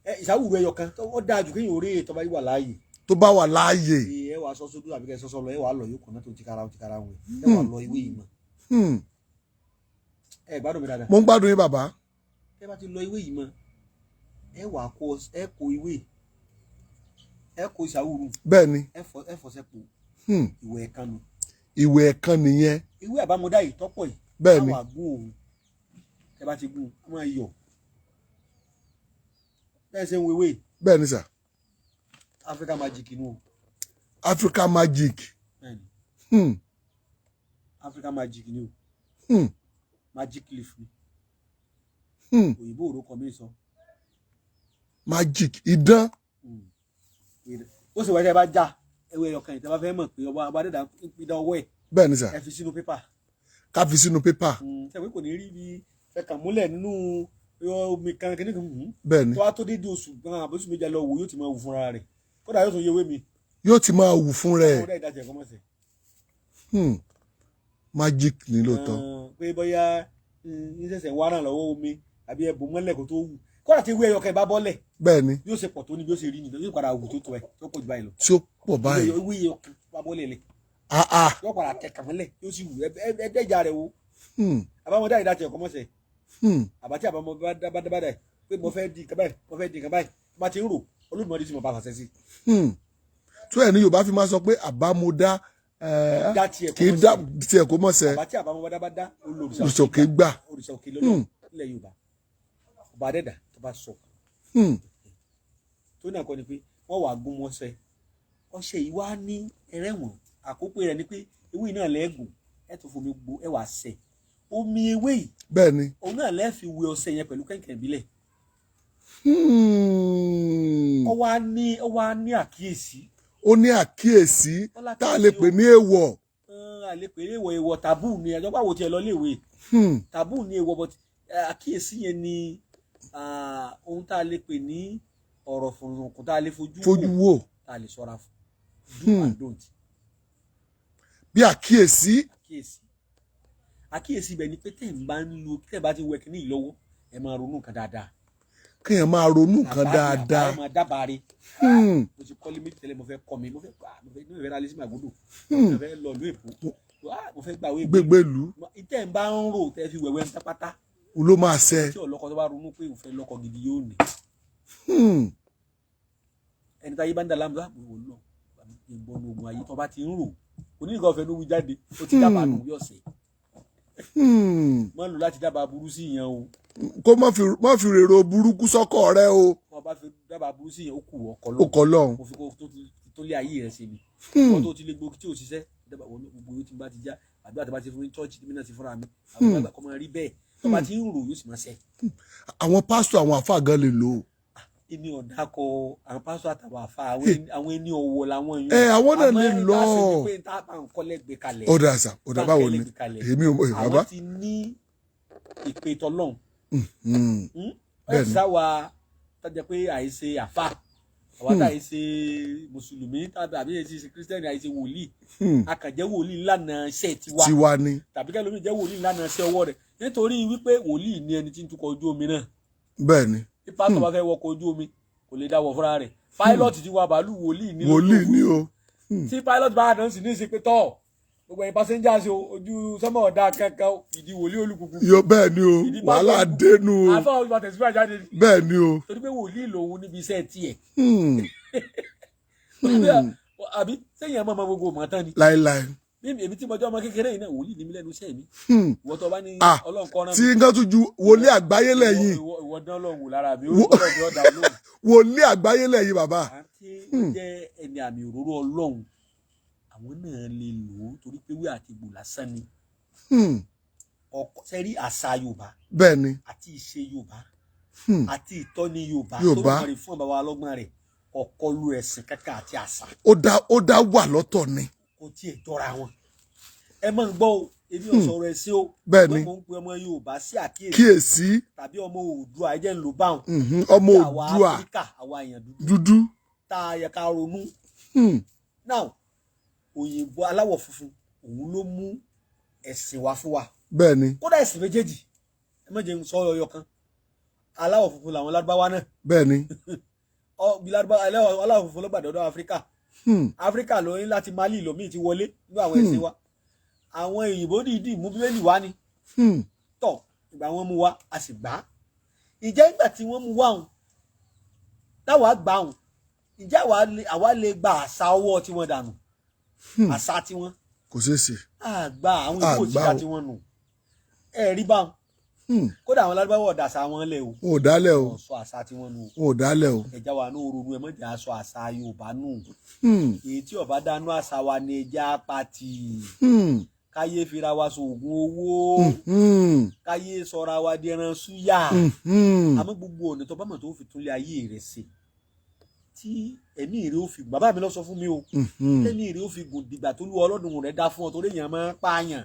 Ẹ ìsáwùrú ẹyọ kan tó dáa jù kéèyàn orí ètò bá wà láàyè. Tó bá wà láàyè. Ẹ wàá sọ sódù àbíkẹ́ sọ́sọ́ lọ, ẹ wàá lọ yóò kàn náà tó ti kára ti kára wọn, ẹ wàá lọ ewé yìí mọ́. Ẹ gbádùn mi dáadáa. Mo ń gbádùn yín, bàbá. Ẹ bá ti lọ ewé yìí mọ́, ẹ wàá kó, ẹ kó ewé, ẹ kó ìsáwùrú. Bẹ́ẹ̀ ni. Ẹ fọ, ẹ fọṣẹ pò. Ìwẹ̀ ẹ̀kan nu. Ìwẹ̀ ẹ̀kan nìyẹn. Ewé àbámọ̀dá yìí tọ́pọ̀ yìí. Bẹ́ẹ̀ ni. Á wàá gún òun. Ẹ bá ti gún, á máa yọ bẹ́ẹ̀ ṣe ń wewé. Bẹ́ẹ̀ ni sà. Africa Magic inú o. Africa Magic. Bẹ́ẹ̀ ni. Africa Magic ni o. Magic leaf ni. Òyìnbó òrókọ mi sọ. Magic idán. Ó sì wáyé, ẹ bá já ewé ẹyọkan yìí, tí a bá fẹ́ mọ̀ pé ọba dẹ́dà ń pidán ọwọ́ ẹ̀, Bẹ́ẹ̀ ni sà. ẹ fi sínú pépà. Ká fi sínú pépà. Ṣe pé kò ní rí bí ẹ kàn múlẹ̀ nínú omi kan kìíní kan. Bẹ́ẹ̀ ni. Tó wá tó dédé oṣù gan àbóṣù méjì lọ wò, yóò ti máa wù fúnra rẹ̀, kódà yóò tún yewé mi. Yóò ti máa wù fún rẹ̀. Ó dá ìdájọ́ ẹ̀kọ́ mọ̀sẹ̀. Magic ni lóòótọ́. Pé bóyá ń ṣẹ̀ṣẹ̀ wá ràn lọ́wọ́ omi àbí ẹ̀bùn mọ́lẹ̀ kó tó wù, kódà tí ewé ẹyọkan ẹ̀ bá bọ́lẹ̀, Bẹ́ẹ̀ ni. bí ó ṣe pọ̀ tó ní, bí ó ṣe rí nìyẹn, yóò padà wù tó tó ẹ tó pọ̀ jù báyìí lọ. Tí ó pọ̀ báyìí. Ewé ẹyọkan bá bọ́lẹ̀ lẹ̀, Ah ah. yóò padà tẹ̀ kàmọ́lẹ̀, yóò sì wù. Ẹ dẹ́jà rẹ̀ wo. Àbámọ̀dá ìdájọ́ ẹ̀kọ́ mọ̀sẹ̀. Àbátí àbámọ̀ bá dá pé mo fẹ́ di nǹkan báyìí, mo fẹ́ di nǹkan báyìí, tó bá ti ń rò, Olódùmarè sì mọ̀ bá fàṣẹ sí. Tó ẹ̀ ní Yorùbá fi máa sọ pé àbámọ̀dá Dá tiẹ̀ kì í dá tiẹ̀ kó mọ̀ sẹ́. Àbátí àbámọ̀ bá dá, olùrìṣà Olùsọ kì í gbà. Òrìṣà òkè lọ́lọ́ nílẹ̀ Yorùbá, ọba adẹ́dà tó bá sọ tó náà kọ́ ni pé wọ́n wàá gún mọ́sẹ̀ ọṣẹ yìí wá ní ẹrẹ́wọ̀n. Àkópè rẹ̀ ni pé ewé náà lẹ́gùn, ẹ tó fomi gbó, ẹ wàá sẹ̀ omi ewé yìí. Bẹ́ẹ̀ ni. Òun náà lẹ́ẹ̀ fi wé ọṣẹ yẹn pẹ̀lú kẹ̀kẹ́ ìbílẹ̀. Ó wá ní àkíyèsí. Ó ní àkíyèsí Ó lákíyèsí. tá a lè pè ní èèwọ̀. A lè pè é èèwọ̀, èèwọ̀ taboo ni. Ẹjọ́ báwo tiẹ̀ lọ léèwé, taboo ni èèwọ̀, but àkíyèsí yẹn ni ohun tá a lè pè ní ọ̀rọ̀ fùnùkùn tá a lè fojú fojú wò, tá a lè ṣọ́ra fún, do and don't. Bí àkíyèsí. Àkíyèsí, àkíyèsí ibẹ̀ ni pé tẹ̀ ń bá ń lo, tẹ̀ bá ti wẹ kínní yìí lọ́wọ́, ẹ máa ronú nǹkan dáadáa. Kéèyàn máa ronú nǹkan Àbá ni, dáadáa. àbá ẹ máa dábàá re. Mo ti kọ́lé méjì tẹ́lẹ̀, mo fẹ́ kọ́ mi, mo fẹ́ mo fẹ́ ní ìfẹ́ rálé sí Màgódò, mo fẹ́ lọ ìlú Èkó, mo fẹ́ gbàwé. Gbégbé ìlú. Ìtẹ̀ ń bá ń rò tẹ́ fi wẹ̀wẹ̀ ń tápátá ló máa ṣẹ. Tí ọlọ́kọ tó bá ronú pé òun fẹ́ lọ́kọ gidi, yóò ní. Ẹni táyé bá ń dà láàmú láàmú wò lọ ìbọn ogun ayé, tó bá ti ń rò oníkan fẹ́ ló wí jáde, ó ti dábàá nù yọ̀ọ̀sẹ̀. Mọ́ lò láti dábàá burú sí ìyẹn o. Kó má fi rèrò burúkú sọ́kọ rẹ o. Wọ́n bá fi dábàá burú sí ìyẹn, ó kù ọkọ Ó lọ. kọ lọ́hùn. Mo fi kó tó lé ayé rẹ̀ ṣe ni wọ́n tó ti lé gbogbo tí ò ṣiṣẹ́ dábàá wọn gbogbo yóò ti bá ti já àdúrà tó bá ti fún mi church tí mi náà ti fúnra mi, àwọn àgbà kọ́ máa rí bẹ́ẹ̀, tó bá ti ń rò yóò sì máa ṣẹ. Àwọn pásítọ̀, àwọn àfáà gan lè lò ó. Èmi ọ̀dà kọ àwọn pásítọ̀ àtàwọn àfa, àwọn ẹni ọ̀wọ̀ làwọn yìí. Ẹ, àwọn náà lè lọ. Àmọ́ ìta ṣe ni pé tá a bá ń kọ́lẹ̀ gbé kalẹ̀. Ó dà sà, ó dà, báwo ni? Báńkẹ́lẹ́ gbé kalẹ̀. Èmi ò mọ̀ bàbá. Àwọn ti ní ìpè tọlọ́hun. Ẹ Bẹ́ẹ̀ni. sáwa tọ́jà pé àìṣe àfa, àwa tá àìṣe mùsùlùmí tàbí àbí àìṣe kírísítẹ́nì, àìṣe wòlíì. A kàn jẹ́ wòlíì ńlànà iṣẹ́ tiwa. Tiwa ni. Tàbí kẹ́lómi jẹ́ wòlíì ńlànà iṣẹ́ ọwọ́ rẹ̀, nítorí wípé wòlíì ni ẹni tí ń tukọ̀ ojú omi náà. Bẹ́ẹ̀ ni. Bí pásítọ̀ bá fẹ́ wọkọ̀ ojú omi, kò lè dáwọ̀ fúnra rẹ̀. Pilot ti wa bàálù, wòlíì ní. Wòlíì ni o. Tí pilot bá dán sí ní ìsìn pé tọ́ gbogbo ẹ̀yin passengers o, ojú sọ́mọ̀ ọ̀dà kankan o, ìdí wòlíì olùkùkù. Yóò bẹ́ẹ̀ ni o. Ìdí Wàhálà pásítọ̀. dénú o. Àfáà olùbà tẹ̀síwájú jáde ni. Bẹ́ẹ̀ ni o. Torí pé wòlíì lòun níbi iṣẹ́ tiẹ̀. Àbí sẹ́yìn ẹ̀ mọ́ ọmọ gbogbo mọ̀ tán ni? Láéláé. Bí èmi tí mo jẹ́ ọmọ kékeré yìí náà, wòlíì ní mi lẹ́nu iṣẹ́ mi. Ìwọ tó bá ní Ah, Ọlọ́run kọ́ran tí nǹkan tún ju wòlíì àgbáyé lẹ́yìn. ìwọ dán Ọlọ́run wò lára mi, ó Ọlọ́run mi ọ̀dà olóhùn. Wòlíì àgbáyé lẹ́yìn, bàbá. Àti ó jẹ́ ẹni àmì òróró Ọlọ́run, àwọn náà lè lò ó torí pé wí àti ìgbò lásán ni. Ọkọ sẹ́rí àṣà Yorùbá Bẹ́ẹ̀ ni. àti ìṣe Yorùbá àti ìtọ́ni Yorùbá Yorùbá. tó lọ́mọ rẹ̀ fún bàbá wa lọ́gbọ́n rẹ̀, ọ̀kọlù ẹ̀sìn kankan àti àṣà. Ó dá wà lọ́tọ̀ ni. Kò tiẹ̀ jọra wọn. Ẹ máa ń gbọ́ o, èmi ò sọ̀rọ̀ ẹ̀sìn o. Bẹ́ẹ̀ ni. Ṣùgbọ́n mo ń pe ọmọ Yorùbá sí àkíyèsí Kíyèsí. tàbí ọmọ Oòduà, ẹ jẹ́ ń lò báwọn. Ọmọ Àwa Oòduà. Áfíríkà, àwa èèyàn dúdú Dúdú. tá a yẹ ká ronú. Now, òyìnbó aláwọ̀ funfun òun ló mú ẹ̀sìn wá fún wa. Bẹ́ẹ̀ ni. Kódà ẹ̀sìn méjèèjì, ẹ má jẹ́ n sọ ọyọ kan, aláwọ̀ funfun làwọn lárúbáwá náà. Bẹ́ẹ̀ ni. Ọ bí lárúbáwá aláwọ̀ funfun ló gbàdọ̀dọ̀ Áfíríkà. Áfíríkà ló ní láti Mali lòmíì ti wọlé nínú àwọn ẹ̀sìn wa. Àwọn òyìnbó dìídì mú Bíbélì wá ni. Tọ ìgbà wọn mú wa, a sì gbà á. Ìjẹ́ ìgbà tí wọ́n mú wá òun táwa gbà òun, ìjẹ́ àwa lè gba àṣà ọwọ́ tiwọn dànù, àṣà tiwọn? Kò ṣeé ṣe. Àgbà àwọn ìbò Àgbà tí o. tiwọn nù ẹ rí báwọn. Kódà àwọn lárúbáwọ̀ ọ̀dà àṣà wọn lẹ̀ o. Wọn ò dálẹ̀ o. Wọ́n sọ àṣà tiwọn nù o. Wọn ò dálẹ̀ o. Ẹja wa ní ronú, ẹ mọ̀jẹ̀ aṣọ àṣà Yorùbá nù. Èyí tí ọba dánú àṣà wa ni ẹja pàtì. Káyé fira wa sóògùn owó. Káyé sọra wa di ẹran súyà. Àmọ́ gbogbo ọ̀nà tó bá mọ̀ tó fi túnlé ayé rẹ̀ ṣe tí ẹ̀mí rẹ̀ ó fi, bàbá mi lọ sọ fún mi o, tẹ́mí rẹ̀ ó fi gùn dìgbà tó lú ọlọ́dún rẹ̀ dá fún ọ, torí èèyàn máa ń pààyàn.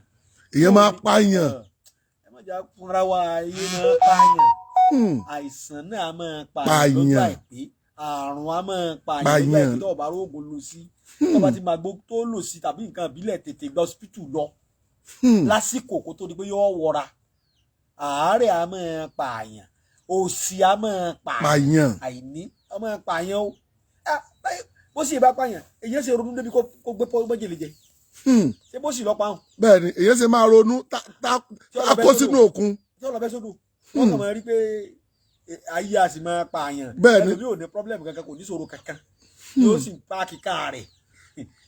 Èèyàn máa pààyàn. Ẹ má jà fúnra wa, ayé máa ń pààyàn. Àìsàn náà máa pààyàn Pààyàn. lọ́jọ́ àìpé, àrùn á máa pààyàn lọ́jọ́ Pààyàn. àìpé. Tó ọ̀bá rógùn lò sí, tó bá ti máa gbó tó lò sí tàbí nǹkan ìbílẹ̀, tètè gba hospital lọ lásìkò kó tó di pé yóò wọra. Àárẹ̀ á máa pààyàn, òṣì á máa pààyàn, Pààyàn. àìní á máa pààyàn o. Ah, bó sì bá pààyàn, èyàn ṣe ronú débi kó gbé pọ́ májèlé jẹ. Ṣé bó sì lọ pa hàn? Bẹ́ẹ̀ ni, èyàn ṣe máa ronú tá Tí ó tá lọ bẹ́ kó sódò. sínú òkun. Tí ó lọ bẹ́ sódò, wọ́n kàn máa rí pé ayé a sì máa pààyàn. Bẹ́ẹ̀ ni. Ẹlòmíì ò ní problem kankan, kò ní ṣòro kankan, yóò sì páàkì káà rẹ̀,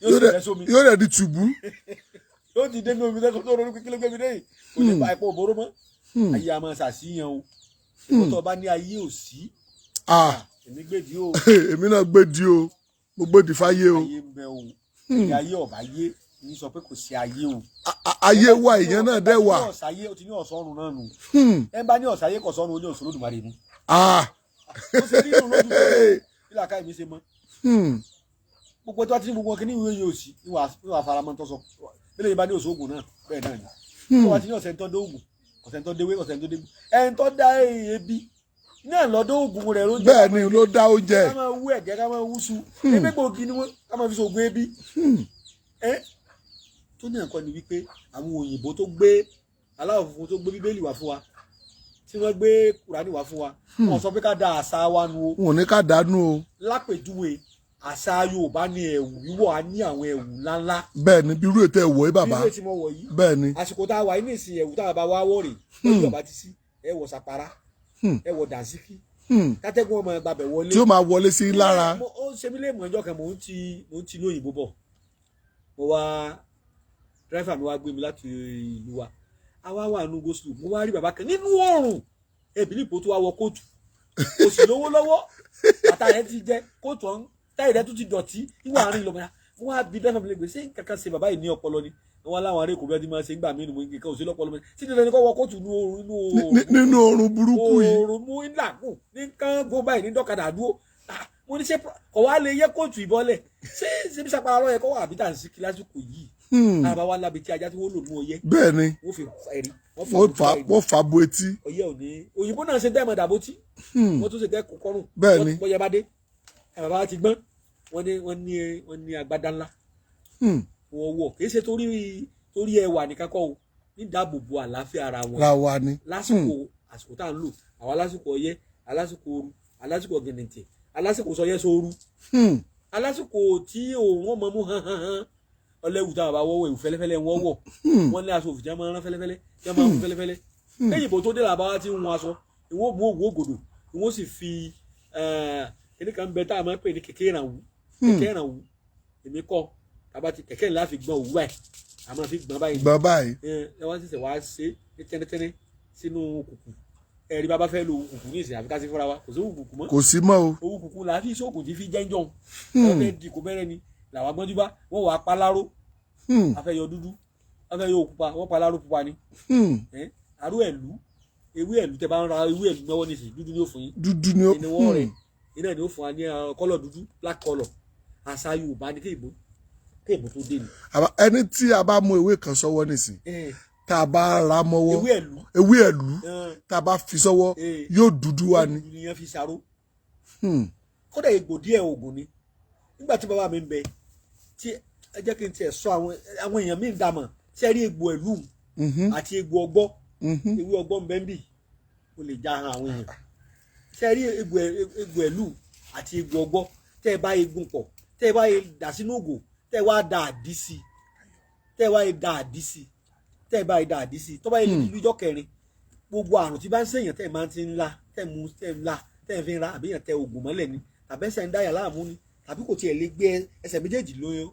yóò Yóò sì dẹ̀ bẹ́ sómi. Yóò dẹ̀ di tùbú. Yóò ti dé ní omi tó ronú pé kí ló gbé mi dé yìí, kò ní pa epo òbóró mọ́. Ayé a máa ṣàṣìyàn o. Ìwọ tó bá ní ayé ò sí, Ah, èmi gbèdí o. Èmi náà gbèdí o, mo gbèdí fáyé o. Ayé ń bẹ o. Ẹni ayé ọ̀bá yé ní sọ pé kò sí ayé o. Ayé wa, èèyàn náà dẹ̀ wà. Ọ̀sáyé, ó ti ní ọ̀sọ́run náà nù. Ẹ bá ní ọ̀sáyé kò sọ́run, ó ní òṣòlódùmarè nù. Ah. Ó ṣe nínú lójú tó bí làákàyè mi ṣe mọ́. Gbogbo tó bá ti ní gbogbo kíní ìwé yìí ò sí níwà faramọ́ tó sọ bílẹ̀ yìí bá ní òṣoògùn náà, bẹ́ẹ̀ náà ni tó bá ti ní ọ̀sẹ̀ tó dé ògùn, ọ̀sẹ̀ tó déwé, ọ̀sẹ̀ tó déwé, ẹni tó dá ebi náà lọ́dọ̀ ògùn rẹ̀ ló jẹ́. Bẹ́ẹ̀ ni, ló dá oúnjẹ. Ká máa wú ẹ̀gẹ́, ká máa wú su ewé gbòógì ni wọ́n, ká máa fi ṣoògùn ebi. Ẹ tó ní nǹkan ni wípé àwọn òyìnbó tó gbé, aláwọ̀ funfun tó gbé Bíbélì wá fún wa, tí wọ́n gbé Kùránì wá fún wa, wọ́n sọ pé ká da àṣà wa nù o. Wọn ò ní ká dànù o. Lápèjúwe, àṣà Yorùbá ní ẹ̀wù wíwọ̀, a ní àwọn ẹ̀wù ńláńlá. Bẹ́ẹ̀ ni, bí irú ètò ẹ̀wọ̀ yìí, bàbá. Bí ilé tí mo wọ̀ yìí. Bẹ́ẹ̀ ni. Àsìkò tá a wà yìí ní ìsìn, ẹ̀wù tá a bá wá wọ̀ rè lójú ọba ti sí, ẹ wọ̀ sàpárá, ẹ wọ̀ dànsíkí, kátẹ́gùn ọmọ gbàbẹ̀ wọlé. Tí ó máa wọlé sí lára. Ó ṣe mí lè mọ̀ ọjọ́ kan, mò ń ti lóyìnbó bọ̀, mo wá driver mi wá gbé mi láti ìlú wa, a wá wà nínú go slow, mo wá rí bàbá kan nínú oòrùn ebìlì ipò tó wá wọ kóòtù, kò sì lówó lọ́wọ́, bàtà rẹ̀ ti jẹ kóòtù ọ̀hún, táyì rẹ̀ tún ti dọ̀tí níwọ̀n àárín ìlọmọdé. Mo wá bí driver mi lè gbé, ṣé kankan ṣe bàbá yìí ní ọpọlọ ni? Wọn láwọn ará Èkó bí wọn ti máa ṣe ń gbà mí nù, nǹkan ò sí lọ́pọlọ mi sí dandan ni kó wọ kóòtù nínú oòrùn, nínú oòrùn. Nínú oorun burúkú yìí. Oòrùn mú ńlàgùn ní kán gó báyìí ní dọ́kadà dúró. Ah, mo ní ṣé kò wá lè yẹ kóòtù ìbọ́lẹ̀ ṣé ṣé bí sapara lọ́yẹ kó wà àbí tà ń sí kílásìkò yìí. Àbá wa lábi tí ajá tí wọ́n lò ní ọyẹ́. Bẹ́ẹ̀ ni. Wọ́n fi ẹ̀rí Wọ́n wọ́n fà wọ́n fà bo etí. Ọyẹ́ ò ní òyìnbó náà ṣe dẹ́mọ̀ dàbó tí wọ́n tún ṣe dẹ́ kọ́rùn. Bẹ́ẹ̀ ni. Bọ́yẹ bá dé ẹ̀, bàbá wa ti gbọ́n, wọ́n ní agbádá ńlá. Wọ́n wọ̀, kì í ṣe torí ẹwà nìkan kọ́ o, ní dáàbòbò àlàáfíà ara wọn. Ra wa ni. Lásìkò àsìkò tá à ń lò, àwọn alásìkò ọyẹ́, alásìkò ooru, alásìkò ọ̀gìnìntìn, Alásìkò sọ yẹ sóoru. Alásìkò tí òun ọmọ mú hàn hàn hàn, ọlẹ́wù táwọn bá wọ́wọ́, ìwù fẹ́lẹ́fẹ́lẹ́ wọ́n wọ̀. Wọ́n ní aṣọ òfì tí wọ́n máa ń rán fẹ́lẹ́fẹ́lẹ́, tí wọ́n máa ń fún fẹ́lẹ́fẹ́lẹ́. Lẹ́yìn ìbò tó dé làbá wa ti ń wọn aṣọ, ìwọ́n mú òwú ògòdò, ìwọ́n sì fi kíní kan bẹ tá a máa ń pè ní kẹ̀kẹ́ ìrànwú. Kẹ̀kẹ́ ìrànwú èmi kọ́ tàbá ti kẹ̀kẹ́ ńlá fi gbọ́n òwú báyìí, a máa fi gbọ́n báyìí. Gbọ́n báyìí. Ẹ wọ́n ṣẹ̀ṣẹ̀ wá ṣe ní tẹ́nítẹ́ní sínú kùkù. Ẹ̀rí bàbá fẹ́ lo òwú kùkù ní ìsìn, àfi ká sí fúnra wa, kò sí òwú kùkù mọ́. Kò sí mọ́ o. Òwú kùkù là á fi sóògùn tí fi jẹ́ńjọ́n. Ẹ fẹ́ di kò bẹ́rẹ̀ ni làwọn agbọ́njú bá wọ́n wàá paláró. Afẹ́yọ dúdú, afẹ́yọ pupa, wọ́n paláró pupa ni. Aró ẹ̀lú, ewé ẹ̀lú, tẹ bá ń ra ewé ẹ̀lú mọ́wọ́ nísìnyí, dúdú ni ó fún yín. Dúdú ni ó. Ìní wọ́n rẹ̀ iná ni ó fún wa ní kọ́lọ̀ dúdú, black colour. Àṣà Yorùbá ni kéèbó tó dé ni. Ẹni tí a bá mú ewé kan sọ́wọ́ nísìn, tá a bá ra mọ́wọ́, ewé ẹ̀lú, ewé ẹ̀lú, tá a bá fi sọ́wọ́, yóò dúdú wá ni. Dúdú ni yẹn fi ṣàró. Kódà egbò díẹ̀ oògùn ni. Nígbà tí bàbá mi ń bẹ, tí ẹ jẹ́ kí n tiẹ̀ sọ, àwọn èèyàn mi ń dàmọ̀ ṣé rí egbò ẹ̀lú àti egbò ọgbọ́. Ewé ọgbọ́ ń bẹ ń bì, mo lè já han àwọn èèyàn. Ṣé rí egbò ẹ̀lú àti egbò ọgbọ́, tẹ́ ẹ bá egun pọ̀, tẹ́ ẹ bá dà sínú ògò, tẹ́ ẹ wá da àdí sí, tẹ́ ẹ wá da àdí sí, tẹ́ ẹ bá da àdí sí, tó bá yẹ lójọ́ kẹrin, gbogbo àrùn tí bá ń ṣèyàn, tẹ́ ẹ máa ti ń la, tẹ́ ẹ mú, tẹ́ ẹ ń la, tẹ́ ẹ fi ń ra, àbí yàn tẹ ògùn mọ́lẹ̀ ni, tàbí ẹsẹ̀ ń dáyà láàmú ni, tàbí kò tiẹ̀ lè gbé ẹsẹ̀ méjèèjì lóyún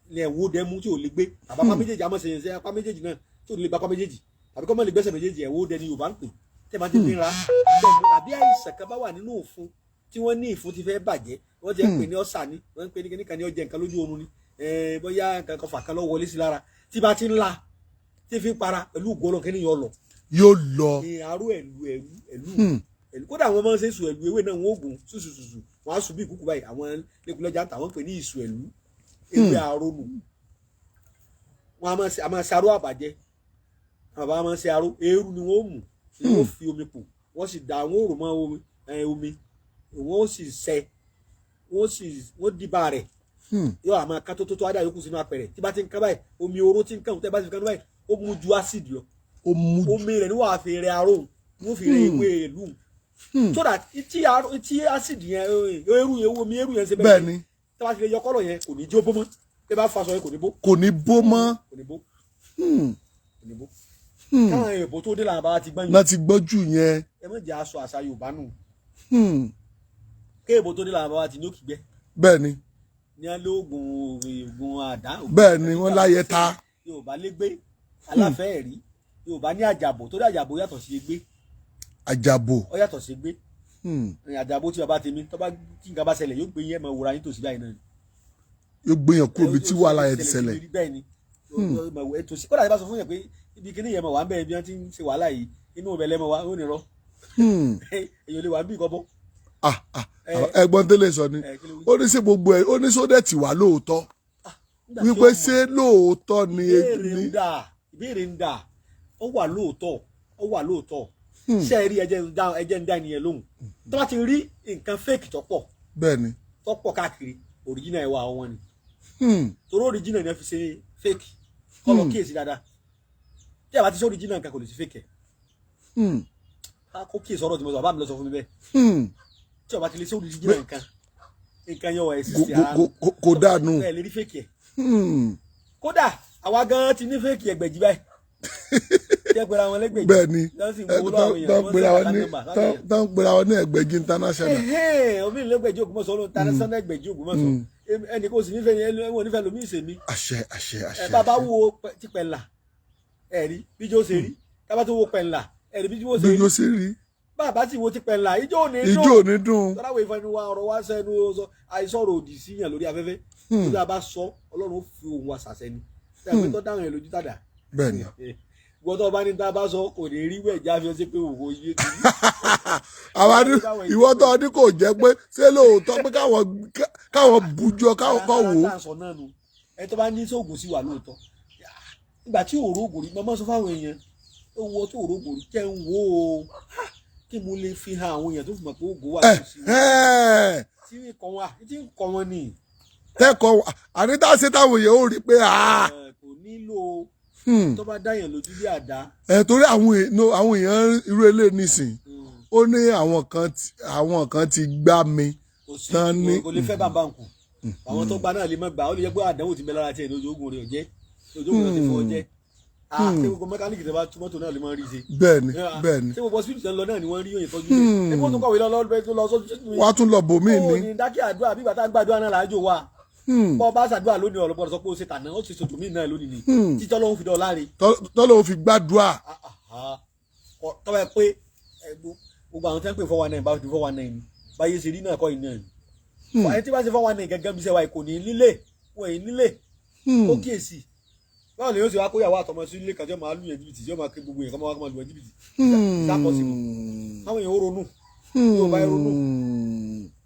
ní ẹ̀wọ́ dẹ́mú tí ò lè gbé, tàbí apá méjèèjì, àmọ́ ṣèyàn ṣe apá méjèèjì náà tí ò lè gba apá méjèèjì, tàbí kọ́ mọ́ lè gbẹ́sẹ̀ méjèèjì, ẹ̀wọ́ dẹ ni Yorùbá ń pè, tẹ́ máa ti fi ń ra, tẹ́ mú, tàbí àìsàn kan bá wà nínú òfun tí wọ́n ní ìfun ti fẹ́ bàjẹ́, wọ́n ti ń pè ní ọ̀sà ni, wọ́n ń pè ní kíníkan ní ọjẹ́ nǹkan lójú oorun ni, bóyá nǹkan kan fà kan lọ wọlé sí lára, tí bá ti ń la, tí fi ń para, pẹ̀lú ògo Ọlọ́run, kí ni yọ lọ. Yóò lọ. Ní aró ẹ̀lú ẹ̀lú ẹ̀lú ẹ̀lú. Kódà àwọn máa ń ṣe sùn ẹ̀lú, ewé náà wọ́n oògùn ṣùṣùṣùṣù, wọ́n á sùn bí ìkúkú báyìí. Àwọn lẹ́kùnlẹ́jà ń tà, wọ́n ń pè ní ìsù ẹ̀lú, ewé arónù. Wọ́n á máa ṣe aró àbàjẹ́. Àwọn bàbá máa ń ṣe aró eérú ni wọ́n mú, ni wọ́n fi omi pò, wọ́n sì da wọ́n rò mọ́ omi, omi wọ́n sì ṣẹ, wọ́n sì wọ́n dìbà rẹ̀. Yóò àmọ́ ká tó tó tó ádá yòókù sínú apẹ̀rẹ̀. Tí bá ti ń ká báyìí, omi oró tí ń kàn, tẹ́ bá ti fi kán báyìí, ó mú ju ásìdì lọ. Ó mú. Omi rẹ̀ ni wàá fi rẹ aró, wọ́n fi rẹ ewé ìlú, so that tí ásìdì yẹn, eérú yẹn, omi eérú yẹn ṣe Bẹ́ẹ̀ ni. Tí wọ́n ti lè yọ kọ́lọ̀ yẹn, kò ní jó bó mọ́. Tí bá faṣọ yẹn, kò ní bó. Kò ní bó mọ́. Kò ní bó. Kò ní bó. Káwọn èèbó tó dé làwọn bá ti gbọ́n yìí. Náà ti gbọ́ jù yẹn. Ẹ má jẹ́ aṣọ àṣà Yorùbá nù. Kéèbó tó dé làwọn bá ti ní òkìgbẹ́. Bẹ́ẹ̀ ni. Ní alóògùn, ògùn àdá. Bẹ́ẹ̀ ni, wọ́n láyé ta. Yorùbá légbé aláfẹ́ ẹ̀rí, Yorùbá ní àjàbò, tó dé àjàbò yàtọ̀ sí egbé. Àjàbò. Ó yàtọ̀ sí egbé. Àjàbò tí bàbá tèmi tó bá tí nǹkan bá ṣẹlẹ̀, yóò gbé yín, ẹ̀ máa wòra yín tòsí báyìí náà ni. Yóò gbéyàn kúrò bí tí wàhálà yẹn ti ṣẹlẹ̀. Bẹ́ẹ̀ ni, tòsí. Kódà tí bá sọ fún yẹn pé ibi kíní yẹn mọ̀ wá ń bẹ́ẹ̀, bí wọ́n ti ń ṣe wàhálà yìí, inú ọbẹ̀ lẹ́mọ̀ wá, ó ní rọ. Èèyàn lè wà bí ìkọ́bọ́. Ah ah, ẹ̀gbọ́n tẹ́lẹ̀ sọ ni. Kí ló wí? Ó ní ṣe gbogbo ẹ̀, ó ní sódẹ̀ tì wá lóòótọ́, Nígbà tí wípé ó mọ̀- ṣé lóòótọ́ ni? Ìbéèrè ń dà, ìbéèrè ń dà, ó wà lóòótọ́, ó wà lóòótọ́. Ṣé ẹ rí, ẹjẹ ń dá ènìyàn lóhùn. Tó bá ti rí nǹkan fake tó pọ̀, Bẹ́ẹ̀ ni. tó pọ̀ káàkiri, original ẹ̀ wà wọn ni. Torí original ni wọ́n fi ṣe fake. Kọ́ lọ kíyèsí dáadáa, tí a bá ti ṣe original nǹkan, kò lè ṣe fake ẹ̀. Kó kíyèsí ọ̀rọ̀ tí mo sọ, bàbá mi lọ sọ fún mi bẹ́ẹ̀. Tí a bá ti lè ṣe original nǹkan, nǹkan yẹn wọ̀ ẹ̀ sísè ara. Kò dànù. Ẹ̀ lè rí fake ẹ̀. Kódà àwa gan ti ní fake ẹgbẹ̀jì báyìí tí ẹ pera wọn lẹ́gbẹ̀jì. Bẹ́ẹ̀ ni. Lọ́n sì ń gbowó lọ́wọ́ àwọn èèyàn, Tán wọ́n pera sì wọn ń ní nọ́mbà láti èèyàn. Tán pera wọn ní Ẹgbẹ̀jì International. Ẹ̀hẹ́n, omi ìlẹ́gbẹ̀jì Ògbómọ̀ṣọ́ ló ń ta national Ẹgbẹ̀jì Ògbómọ̀ṣọ́. Ẹnì kò sì nífẹ̀ẹ́ ẹni wọn nífẹ̀ẹ́ lómi ìsèmi. Àṣẹ, àṣẹ, àṣẹ. Ẹ bàbá wo ti pẹ̀lá, ẹ rí bíjó ṣe rí. Tábà tó wo pẹ̀lá, ẹ rí bíjó ṣe Bí rí. yóò ṣe rí. Bàbá sì wo ti pẹ̀lá, ijó ò ní Ijó ò ní dùn. Tọ́láwọ̀ ìfẹnu wa, ọ̀rọ̀ wa sẹ́nu sọ, àìsọ̀rọ̀ òdì síyàn lórí afẹ́fẹ́ tó bá sọ, Ọlọ́run ó fi òun wa sàṣẹ ni. Ṣé àgbẹ̀ tó dáhùn ẹ̀ lójú tàdá? Bẹ́ẹ̀ ni. Gbọ́dọ̀ bá ní tá a bá sọ kò ní rí wẹ̀ jáfi ọsẹ pé òwò iye ti rí. Àwa ní ìwọ tó ní kò jẹ́ pé ṣé lóòótọ́ pé káwọn bùjọ káwọn kọ́ wò ó. Ara tá à ń sọ náà nu, ẹ tó bá ní sóògùn sí wà lóòótọ́, nígbà tí òró ògùn rí, màmá sọ fáwọn èèyàn ó wọ tó òró ògùn rí kẹ́ ń wò ó kí mo lè fi hàn àwọn èèyàn tó fi mọ̀ pé ògùn wà lóòótọ́ tí ń kọ́ wọn, tí ń kọ́ wọn ni. Tẹ́kọ̀ọ́ àní tá a ṣe táwọn èèyàn ó rí i pé Kò nílò tó bá dáyàn lójú bí àdá. Ẹ torí àwọn èèyàn irú eléyìí nísìn, ó ní àwọn kan ti gbá mi. Kò sí. Tán ní. Kò lè fẹ́ bàbá nkù. Àwọn tó gba náà lè má gbà. Ó lè jẹ́ pé àdánwò ti bẹ lára tiẹ̀ ní ojú ogun rẹ̀ ọ̀jẹ́, ojú ogun rẹ̀ ti fọ́ ọjẹ́. Ṣé gbogbo mẹkáníìkì tó bá tú mọ́tò náà lè máa rí ṣe? Bẹ́ẹ̀ ni, bẹ́ẹ̀ ni. Ṣé gbogbo hospital tó ń lọ náà ni wọ́n rí òyìn tọ́jú rẹ̀? Ẹgbẹ́ tó kọ̀wé lọ lọ lọ sọ́jú. Wàá tún lọ bòmíì ó ní. ní dákẹ́ àdúrà bí bàtà ń gbàdúrà náà làájò wa. Bọ́ bá ṣàdúrà lónìí, ọ̀rọ̀ gbọ́dọ̀ sọ pé ó ṣe tàná, ó ṣe ṣòtò míì náà lónìí ni títọ́ lóhun fi dán láre. Tọ́lọ́ ò fi gbàdúrà. Tọ́wọ́ ẹ pé gbogbo àwọn tí wọ́n ń pè 419 bá fi 419 ni báyé ṣe rí náà kọ́ ìnáà ni. Ẹni tí bá ṣe 419 gẹ́gẹ́ bí iṣẹ́ wa kò ní nílé wọn èyí nílé. Ó kíyèsí, báwo ni yóò ṣe wá kóyàwó àtọmọ sí ilé kan tí wọ́n máa lù yẹn jìbìtì, tí wọ́n máa ké gbogbo yẹn kọ́ máa lù yẹn jìbìtì? Is that possible? Àwọn èèyàn ó ronú, yóò bá ronú.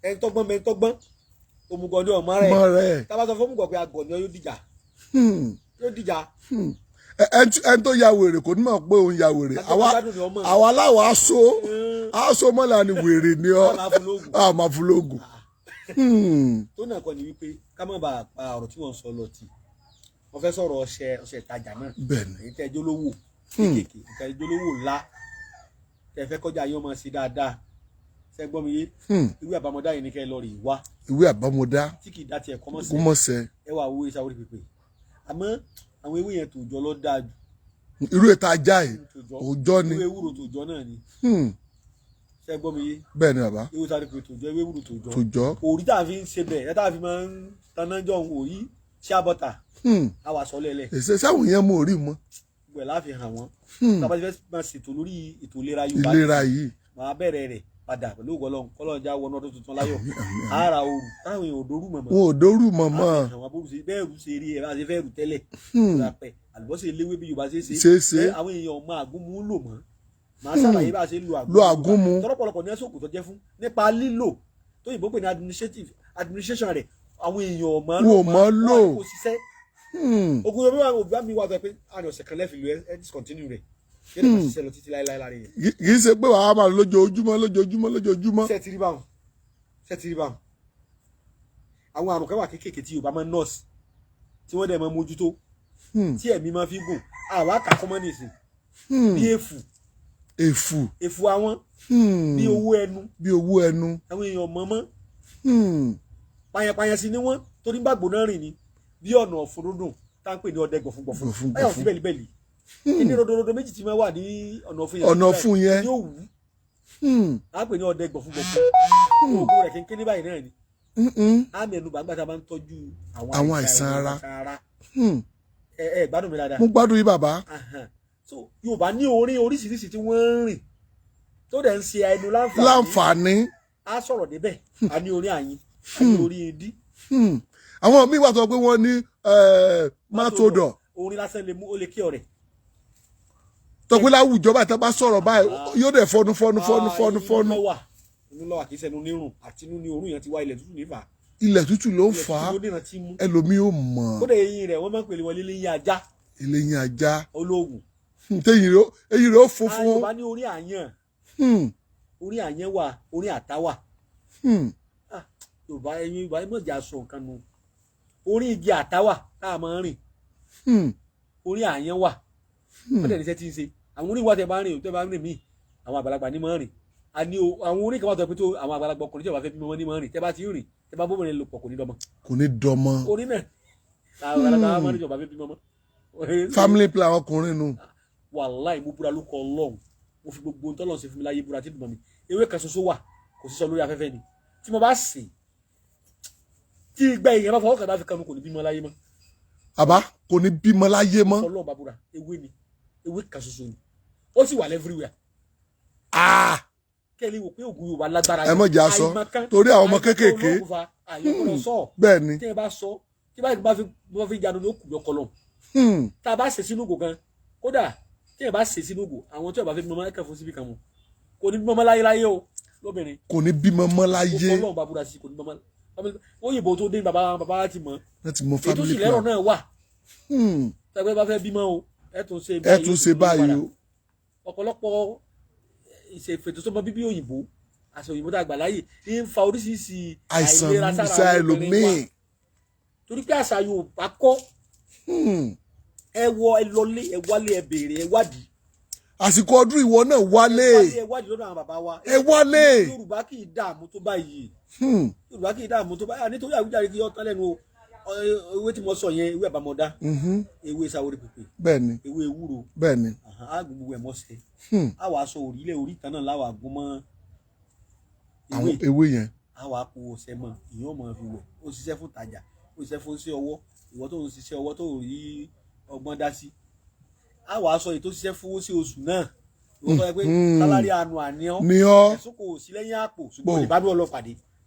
Ẹni tọ́gbọ́n mẹ́ni tọ́gbọ́n, òmùgọ̀ ni ọmọ rẹ̀. Mọ rẹ̀. Tá a bá sọ fún òmùgọ̀ pé agọ̀ ni ọ, yóò dìjà, yóò dìjà. Ẹni tó ya wèrè kò ní mọ̀ pé òun ya wèrè. Àti àwa gbádùn ni ọmọ. Àwa láwa aṣọ aṣọ mọ́lá ni wèrè ni ọ́. Á máa fún lóògùn. A máa fún lóògùn. Tó náà kọ́ ni wípé ká má bàa pa ọ̀rọ̀ tí wọ́n ń sọ lọ tì. Wọ́n fẹ́ sọ̀rọ̀ ọṣẹ, ọṣẹ ìtajà náà. Bẹ́ẹ̀ ni. Èyí tẹ́ ẹjọ́ lówó kéékèèké, tẹ́ ẹjọ́ lówó ńlá, tẹ́ fẹ́ kọjá yín ọmọ sí dáadáa. Ṣé gbọ́ mi yé? Ìwé àbámọ́dá yìí ni kẹ́ ẹ lọ rè wá. Ìwé àbámọ́dá. Tí kì í dá tiẹ̀ kọ́mọ́ sí. Kó mọ̀ sẹ́. Ẹ wà owó iṣẹ́ orí pípé, àmọ́ àwọn ewé yẹn tòjọ́ lọ dáa jù. Irú ètò ajá yìí tòjọ́. Òòjọ́ ni. Ewé ewúro tòjọ́ náà ni. Ṣé gbọ́ mi yé? Bẹ́ẹ̀ ni, bàbá. Ewé sáré pé tòjọ́, ewé ewúro tòjọ́. Tòjọ́. Òrí tá a fi ń ṣe bẹ̀ ẹ́, tá a fi máa ń taná jọ òrí ṣíàbọ̀tà, a wà sọ lẹ́lẹ̀. Èsè sáwọn yẹn mú orí mọ́. Gbogbo ẹ̀ láàfin hàn wọ́n. Tá a bá ti fẹ́ máa ṣètò lórí ètò ìlera Yorùbá, ìlera yìí, máa bẹ̀rẹ̀ rẹ̀ padà pẹ̀lú ògo Ọlọ́run. Kọ́lọ́run já wọnú ọdún tuntun láyọ̀. Ara òru táwọn èèyàn ò dorú mọ̀mọ́. Wọn ò dórú mọ̀mọ́. Àwọn abóru ṣe bẹ́ẹ̀ rú ṣe rí ẹ̀ bá ṣe fẹ́ rú tẹ́lẹ̀ rápẹ́, àlùbọ́sẹ̀ eléwé bí Yorùbá ṣe ṣe. Ṣe é ṣe. Ẹ, àwọn èèyàn ọmọ àgúnmu ń lò mọ́. Màá ṣàlàyé bá a ṣe ń lo àgúnmu. Lo àgúnmu. Tọ́lọ́pọ̀lọpọ̀ ní ẹ̀sùn òkú tó jẹ́ fún nípa lílò tó yìnbó pè ní administrative administration rẹ̀, àwọn èèyàn ọmọ Wọn ò mọ̀ lò. Wọn kò ṣiṣẹ́. Ogun Yorùbá wa, òbí mi wà sọ pé àrùn ọ̀sẹ̀ kan lẹ́fì lu ẹ discontinue rẹ̀, yóò lè máa ṣiṣẹ́ lọ títí láéláé lára yẹn. Kì í ṣe pé wàá máa lójoojúmọ́, lójoojúmọ́, lójoojúmọ́. Ṣé ti rí báwọn? Ṣé ti rí báwọn? Àwọn àrùn kan wà kéékèèké tí Yorùbá máa ń nọ́ọ̀sì, tí wọ́n dẹ̀ máa mójútó, tí ẹ̀mí máa fi gùn. Àwa kà kọ́mọ́ nìsín bí èfù. Èfù. Èfù àwọn, bí owó ẹnu. Bí owó ẹnu. Àwọn èèyàn mọ̀ọ́mọ́ payanpayan sí ni wọ́n torí gbàgbó náà rìn ni bí ọ̀nà ọ̀fun dúndùn tá ń pè ní ọdẹ gbọ̀fúngbọ̀fún. Gbọ̀fúngbọ̀fún. Báyọ̀ sí bẹ̀líbẹ̀lì kí ní rodorodo méjì tí máa wà ní ọ̀nà ọ̀fun yẹn. Ọ̀nà ọ̀fun yẹn. Ní òwú à ń pè ní ọdẹ gbọ̀fúngbọ̀fún. Oògùn rẹ̀ kékeré báyìí náà ni. Àmì ẹnu bàgbà tá a bá ń tọ́jú àwọn àìsàn ara. Àìsàn ara. Ẹ ẹ gbádùn mi dáadáa. Mo gbádùn yín, bàbá. Ahan. So Yorùbá ní orin oríṣiríṣi tí wọ́n ń rìn tó dẹ̀ ń ṣe ẹnu láǹfààní. Láǹfààní. Á sọ̀rọ̀ débẹ̀. A ní orin àyín, a ní orin idí. Àwọn míì wà sọ pé wọ́n ní mátòdọ̀. Orin lásán lè mú ó lè kí ọ̀rẹ́. Tọ́pẹ́ láwùjọ báyìí, tó bá sọ̀rọ̀ báyìí, yóò dẹ̀ fọnu fọnu fọnu fọnu fọnu. Inú lọ́wà, inú lọ́wà, kì í ṣẹnu nírùn àti inú ní òórùn yẹn ti wá. Ilẹ̀ tútù nífà. Ilẹ̀ tútù ló ń Ilẹ̀ fà á. tútù ló dènà tí mú. Ẹlòmíì ò mọ̀. Kódà eyín rẹ̀, wọ́n máa ń pèlè wọlé léyìn ajá. Eléyìn ajá. Olóògùn. Téyìn rẹ̀ eyín rẹ̀ ó funfun. Yorùbá ní orin àyàn. Orin àyàn wà, orin àtá wà. Ah, Yorùbá, ẹ̀yin Yorùbá ẹ mọ̀jà sọ nǹkan nu. Orin igi àtá wà tá a máa ń rìn. Orin àyàn wà. Wọ́n dẹ̀ ní iṣẹ́ tí ń ṣe àwọn orin wa. Tẹ bá ń rìn, tẹ bá ń rìn míì, àwọn àgbàlagbà ní máa ń rìn. A ní o àwọn orin kan wà tó pé tó àwọn àgbàlagbà ọkùnrin tí wọ́n bá fẹ́ bímọ wọn ní máa ń rìn. Tẹ bá ti ń rìn, tẹ bá bóbìnrin lò pọ̀, kò ní dọ́mọ. Kò ní dọmọ. Orin náà àwọn àgbàlagbà máa ń rìn tí wọ́n bá fẹ́ bímọ mọ́. Family plan ọkùnrin nu. Wàláì, mo búra lóko Ọlọ́run, mo fi gbogbo ohun tọ́lọ́run ṣe fún mi láyé búra tí dùn mọ́ mi. Ewé kan ṣoṣo wà, kò sí sọ lórí afẹ́fẹ́ ni. Tí mo bá sè tí ìgbà èèyàn bá fọwọ́ kàn bá fi kanu, kò ní bímọ láyé mọ́. Àbá kò ní bímọ láyé mọ́. Ọlọ́run bá búra. Ewé ni, ewé kan ṣoṣo ni, ó sì wà everywhere. Ah! Kẹ́lẹ́ wò pé ògùn Yorùbá lágbára. Ẹ mọ̀ jẹ́ aṣọ, torí àwọn ọmọ kéékèèké. Àyọkọ̀rọ̀ sọ. Bẹ́ẹ̀ ni. Tí ẹ bá sọ, tí bá fi bá fi jáde ní òkú lọkọlọ. Tá a bá ṣe sínú ògò gan, kódà tí ẹ bá ṣe sínú ògò, àwọn tí ẹ bá fẹ́ bímọ mọ́, ẹ kàn fún síbi kan mu, kò ní bímọ mọ́ láyé láyé o lóbìnrin. Kò ní bímọ mọ́ láyé. Ọlọ́run bá búra sí, kò ní bímọ mọ́. Òyìnbó tó dé, bàbá bàbá ti mọ̀. Láti mọ ètò family sì lẹ́rọ̀ plan. Náà wà tẹgbẹ́ bá fẹ́ bímọ o, ẹ tún ṣe. Ẹ tún ṣe báyìí o. Ọ̀pọ̀lọpọ̀ ìṣèfètòsọ́mọ bíbí òyìnbó, àṣà òyìnbó tá a gbà láàyè ń fa oríṣiríṣi àìsàn àìlera sára sára àwọn obìnrin ẹlòmíì. wa, torí pé àṣà Yorùbá kọ́. Ẹ wọ, ẹ lọlé, ẹ wálé, ẹ béèrè, ẹ wádìí. Àsìkò ọdún ìwọ náà wálé. Ẹ wálé, ẹ wádìí lọ́dọ̀ àwọn bàbá wa. Ẹ wálé. Yorùbá kì í dààmú tó báyìí. Yorùbá kì í dààmú tó báyìí. Nítorí àwíjàre kí ọtán lẹ́nu o. Ewé tí mo sọ yẹn, ewé àbámọ̀dá, ewé sawore pèpè, ewé ewúro, á gún gbogbo ẹ̀ mọ́sẹ̀. Á wàá sọ òrílẹ̀ orí ìtàn náà láwàá gún mọ́ Àwọn ewé. ewé yẹn. Á wàá po ọṣẹ mọ́, ìyẹn ò mọ̀ fi wẹ̀. Ó ṣiṣẹ́ fún tajà, ó ṣiṣẹ́ fún sí ọwọ́, ìwọ tó ń ṣiṣẹ́ ọwọ́ tó rí ọgbọ́n dá sí. Á wàá sọ èyí tó ṣiṣẹ́ fún sí oṣù náà, ìwọ tó yẹ pé salary anu àníọ́ Ní ọ́. Ẹ̀sùn kò sí lẹ́yìn àpò, ṣùgbọ́n ìbádùn ọlọ́pàdé.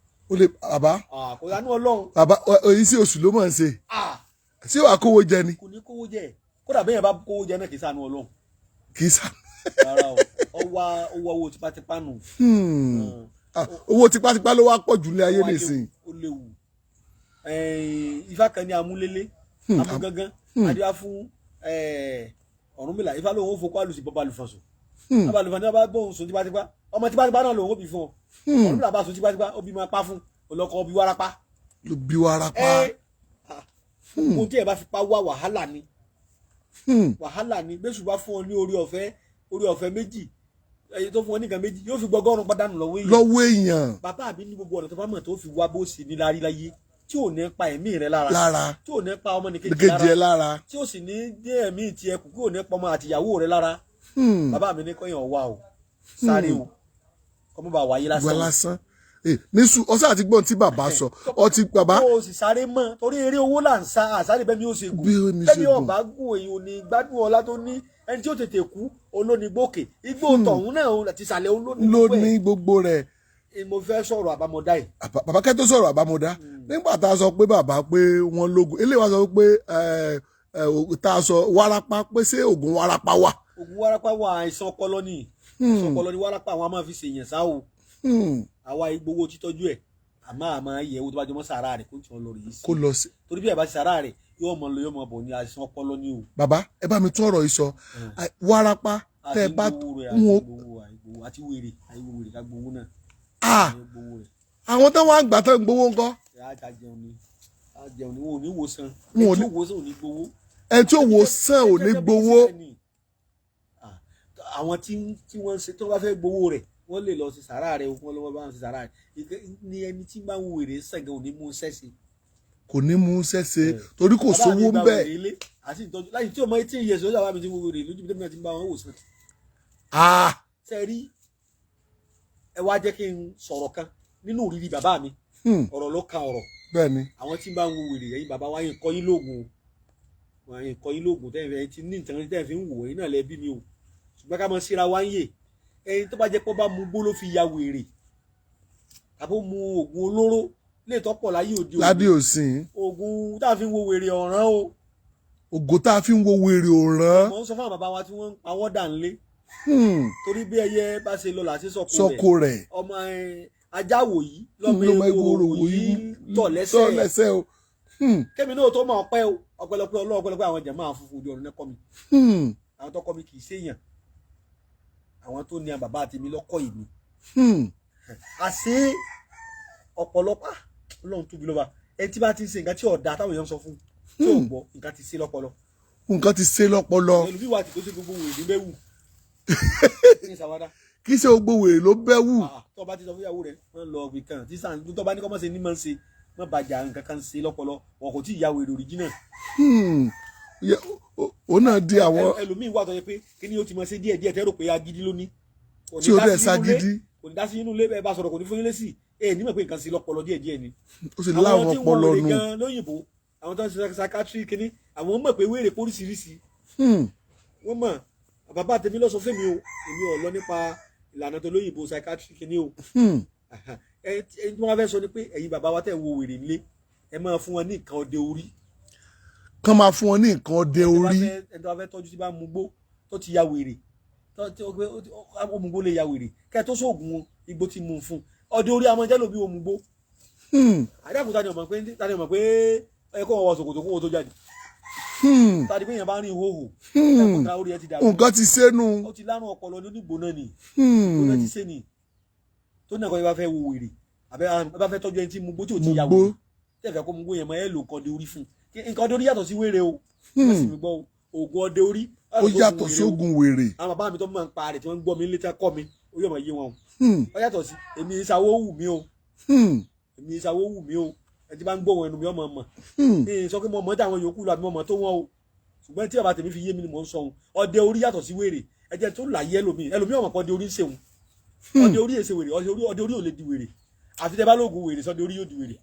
Ó lè bàbá. Kò yánú Ọlọ́run. Bàbá, èyí sí oṣù ló mọ̀ ń ṣe. Ṣé wàá kówó jẹ ni? Kò ní kówó jẹ. Kódà bẹ́ẹ̀ bá kówó jẹ náà, kì í ṣàánú Ọlọ́run. Kì í sá. Rárá o, ọwá owó owó tipátipá nù. Ah, owó tipátipá ló wá pọ̀ jù ní ayé Ó wá nìsín. Ó léwu. Ifá kan ní amúlélé, amúgángan, adíwá fún Ọ̀rúnmìlà. Ifá lòun ó fokó àlùsí bọ́ba àlùfọ̀sùn. Bọ́ba àlùfọ̀sùn ní wọ́n bá bóun sùn tipátipá, ọmọ tipátipá náà lòun ó bí fún ọ. Ọ̀rúnmìlà bá sùn tipátipá, ó bí máa pa fún ọlọ́kọ bí wárápá. Ló bí wárápá. Ẹ ohun tí ẹ bá fi pa wá, wàhálà ni. Wàhálà ni. Bẹ́sù bá fún ọ ní orí ọ̀fẹ́, orí ọ̀fẹ́ méjì, ẹni tó fún ọ ní nǹkan méjì yóò fi gbọgọ́rùn pàdánù lọ́wọ́ èèyàn. Lọ́wọ́ èèyàn. Bàbá mi ní gbogbo ọ̀nà tó bá mọ̀ tó fi wá bó sì ní lárí láyé tí ò ní pa ẹ̀mí rẹ lára, Lára. tí ò ní pa ọmọnìkejì Kejì ẹ lára, lára. tí ò sì ní dé ẹ̀mí tiẹ̀ kù, kí ò ní pa ọmọ àtìyàwó rẹ lára. Bàbá mi ní kọ́yàn wá o, sáré o, kọ́mọ́ bá wáyé Ìwà lásán. lásán. Nísù ọsẹ àti gbọ́n tí bàbá sọ ọtí bàbá. Kó o sì sáré mọ́, torí eré owó là ń sá àsáré bẹ́ẹ̀ mi ó ṣe gùn. Bí ó ní ṣe Bẹ́ẹ̀ mi gùn. ọ̀bá gùn, èyí ò ní gbádùn ọlá tó ní. Ẹni tí ó tètè kú olónígbòkè igbó tọ̀hún náà àti ìsàlẹ̀ olóní Ló gbogbo ẹ̀. ní gbogbo rẹ̀. Mo fẹ́ sọ̀rọ̀ àbámọ̀dá yìí. Bàbá, kẹ́ tó sọ̀rọ̀ àbámọ̀dá, nígbà tá a sọ pé bàbá pé wọ́n lógun eléyìí, wá sọ pé ẹ ẹ tá a sọ wárápá pé ṣé oògùn wárápá wà? Oògùn wárápá wà. Àìsàn ọpọlọ ni, àìsàn ọpọlọ ni wárápá. Àwọn a máa fi ṣèyàn sá o. Àwa ìgbowó títọ́jú ẹ̀, àmọ́ àmọ́ yẹ̀ wò tó bá jọmọ́ sàrà rẹ̀ kó tí wọ́n lọ rèé sí. Kó lọ sí. Torí bí ẹ bá ti sàrà rẹ̀, yóò mọ lọ, yóò mọ bọ̀ ní. Àìsàn ọpọlọ ni o. Bàbá, ẹ bá mi tún ọ̀rọ̀ yìí sọ. Wárápá tẹ́ ẹ bá àti gbowó rẹ̀, wọn. àti gbowó, àìgbowó àti wèrè, àìwò wèrè ká gbowó náà. Àìgbowó rẹ̀. Àwọn tó wá ń gbà tán ń gbowó ńkọ́? Á jẹun ni, á jẹun ni, wọn ò ní wòsàn. Wọn ò Ẹ tí ò wòsàn ò ní gbowó. Ẹ tí ò wò sàn ò ní gbowó. Àwọn tí wọ́n ń ṣe, tí wọ́n bá fẹ́ gbowó rẹ̀, wọ́n lè lọ sí sàrà rẹ̀, wọ́n lọ́wọ́ bá wọn sí sàrà rẹ̀. Ní ẹni tí bá ń wo wèrè sẹ̀gẹ̀ ò ní mú sẹ́sì. Kò ní mú sẹ́sẹ̀ torí kò sówó ń bẹ̀. Àti ìtọ́jú láyé tí o mọ 18 years lójú àwọn àmì tí wo wèrè lójú bí tẹ́mi ti ń bá wọn wò sàn. Ṣe rí, ẹ wá jẹ́ kí n sọ̀rọ̀ kan nínú ìrírí bàbá mi. Ọ̀rọ̀ ló kan ọ̀rọ̀. Bẹ́ẹ̀ ni. Àwọn tí ń bá ń wo wèrè, ẹ̀yin bàbá wa, yín kọ́ yín lóògùn o, yín kọ́ yín lóògùn tẹ́yìn fẹ́ ti ní ìtàn tẹ́yìn fi ń wò ẹ̀yin náà lẹ bí mi o, ṣùgbọ́n ká mọ síra wa ń yè. Ẹni tó bá jẹ́ pé ó bá mu gbó ló fi ya wèrè, tàbí ó mu oògùn olóró lè tọ́pọ̀ láyé òde òní. Ládé òsín. Oògùn tá a fi ń wo wèrè ọ̀ràn o. Ògo tá a fi ń wo wèrè òràn. Mo ń sọ fún àwọn bàbá wa tí wọ́n ń pawọ́ dà ń lé, torí bí ẹyẹ bá ṣe lọ làṣẹ sọkò rẹ̀. Sọkò rẹ̀. Ọmọ ajá wò yìí lọ́mọ ló máa ehoro ehoro wò yìí tọ̀ lẹ́sẹ̀. Tọ̀ lẹ́sẹ̀ o. Kémi náà tó máa pẹ́ o, ọpẹ́lọpẹ́ Ọlọ́run, ọpẹ́lọpẹ́ àwọn jàmáà funfun òde ọ̀run kọ́ mi. Àwọn tó kọ́ mi kì í ṣèyàn, àwọn tó ní àwọn bàbá àti mi lọ́kọ́ ìmí. Àṣé ọ̀pọ̀lọpọ̀, Ọlọ́run tóbi lọ́ba. Ẹni tí bá ti ń ṣe nǹkan tí ọ̀dà táwọn èèyàn ń sọ fún tí ò gbọ́, nǹkan ti ṣe lọ́pọlọ. Nǹkan ti ṣe lọ́pọlọ. Ẹlòmíì wà tí kò sí gbogbo wèrè ní bẹ́wù ní sàwádà. Kì í ṣe gbogbo wèrè ló bẹ́ wù. Tó bá ti sọ fún ìyàwó rẹ̀ wọ́n lọ ibì kan tí sàn, tó bá ní kọ́ mọ́ ṣe ní mọ́ ṣe mọ́ bàjá, nǹkan kan ṣe lọ́pọlọ, wọn kò tí ì ya wèrè original. Òun náà di àwọn. Ẹlòmíì wà tó yẹ pé kí ni ó ti mọ ṣe díẹ̀ díẹ̀, tẹ́rò pé agídí ló ní. Kò ní Tí ó dá dẹ̀ sí inú ilé, ṣagídí. kò ní dá sí inú ilé, bẹ́ẹ̀ bá sọ̀rọ̀ kò ní fún yín lésì. Ẹ ní mọ̀ pé nǹkan sí lọ́pọlọ díẹ̀ díẹ̀ ni. Ó sì láwọn Àwọn tí wọ́n ọpọlọ wèrè nù. gan lóyìnbó, àwọn tó ń ṣe psychiatry kínní, àwọn mọ̀ pé wèrè póríṣiríṣi. Wọ́n mọ̀. Bàbá tèmi ló sọ fún mi o, èmi ò lọ nípa ìlànà tó lóyìnbó psychiatry kínní o. Ẹ tí wọ́n fẹ́ sọ ni pé ẹ̀yin bàbá wa tẹ̀ wo wèrè nílé, ẹ máa fún wọn ní nǹkan ọdẹ orí. Kán máa fún wọn ní nǹkan ọdẹ orí. Ẹni tó bá fẹ́ tọ́jú tí bá mu gbó tó ti ya wèrè, tó tí ó gbé ó mu gbó lè ya wèrè, kẹ́ ẹ tó sóògùn igbó ti mú un fún ọdẹ orí amọ̀jẹ́ ló bí ó mu gbó. Àdàkùn, tani ọmọ pé ẹ kó wọn wọ ṣòkòtò kó wọn tó jáde? Tani pé èèyàn bá rìn ìhòhò, ẹkùn ta orí ẹ ti dàrú. Nǹkan ti sẹ́nu. Ó ti lárùn ọpọlọ ní onígbóná ni, gbóná ti sé ni tó ní àkọsílẹ̀. Bá fẹ́ wo wèrè àbẹ bá fẹ́ tọ́jú ẹni tí mu gbó tí ò ti ya Mu gbó. wèrè, tẹ́ fẹ́ kó mu gbó yẹn mọ́, ẹ lò nǹkan ọdẹ orí fún un. Nǹkan ọdẹ orí yàtọ̀ sí wèrè o, wọ́n sì mi gbọ́ o. Oògùn ọdẹ orí Ó yàtọ̀ sóògùn wèrè. Àwọn bàbá mi tó máa ń pa rẹ̀ tí wọ́n ń gbọ́ mi létí kọ́ mi, ó yọ̀ mọ̀ yé wọn o. Ó yàtọ̀ sí èmi ìsàwó wù mí o. Èmi ìsàwó wù mí o. Ẹ ti bá ń gbọ́ wọn ẹnu mi ọmọ mọ̀. Ní sọ pé mo mọ̀ táwọn yòókù lọ àbí mo mọ̀ tó wọn o, ṣùgbọ́n tí bàbá tèmi fi yé mi ni mò ń sọ ohun. Ọdẹ orí yàtọ̀ sí wèrè. Ẹ jẹ́ tó láyé ẹlòmíì, ẹlòmíì ọmọ kan ọdẹ orí ń ṣeun. Ọdẹ orí èsè wèrè, ọdẹ orí ò lè di wèrè. Àfi tẹ bá lóògùn wèrè sọdẹ orí yóò di wèrè.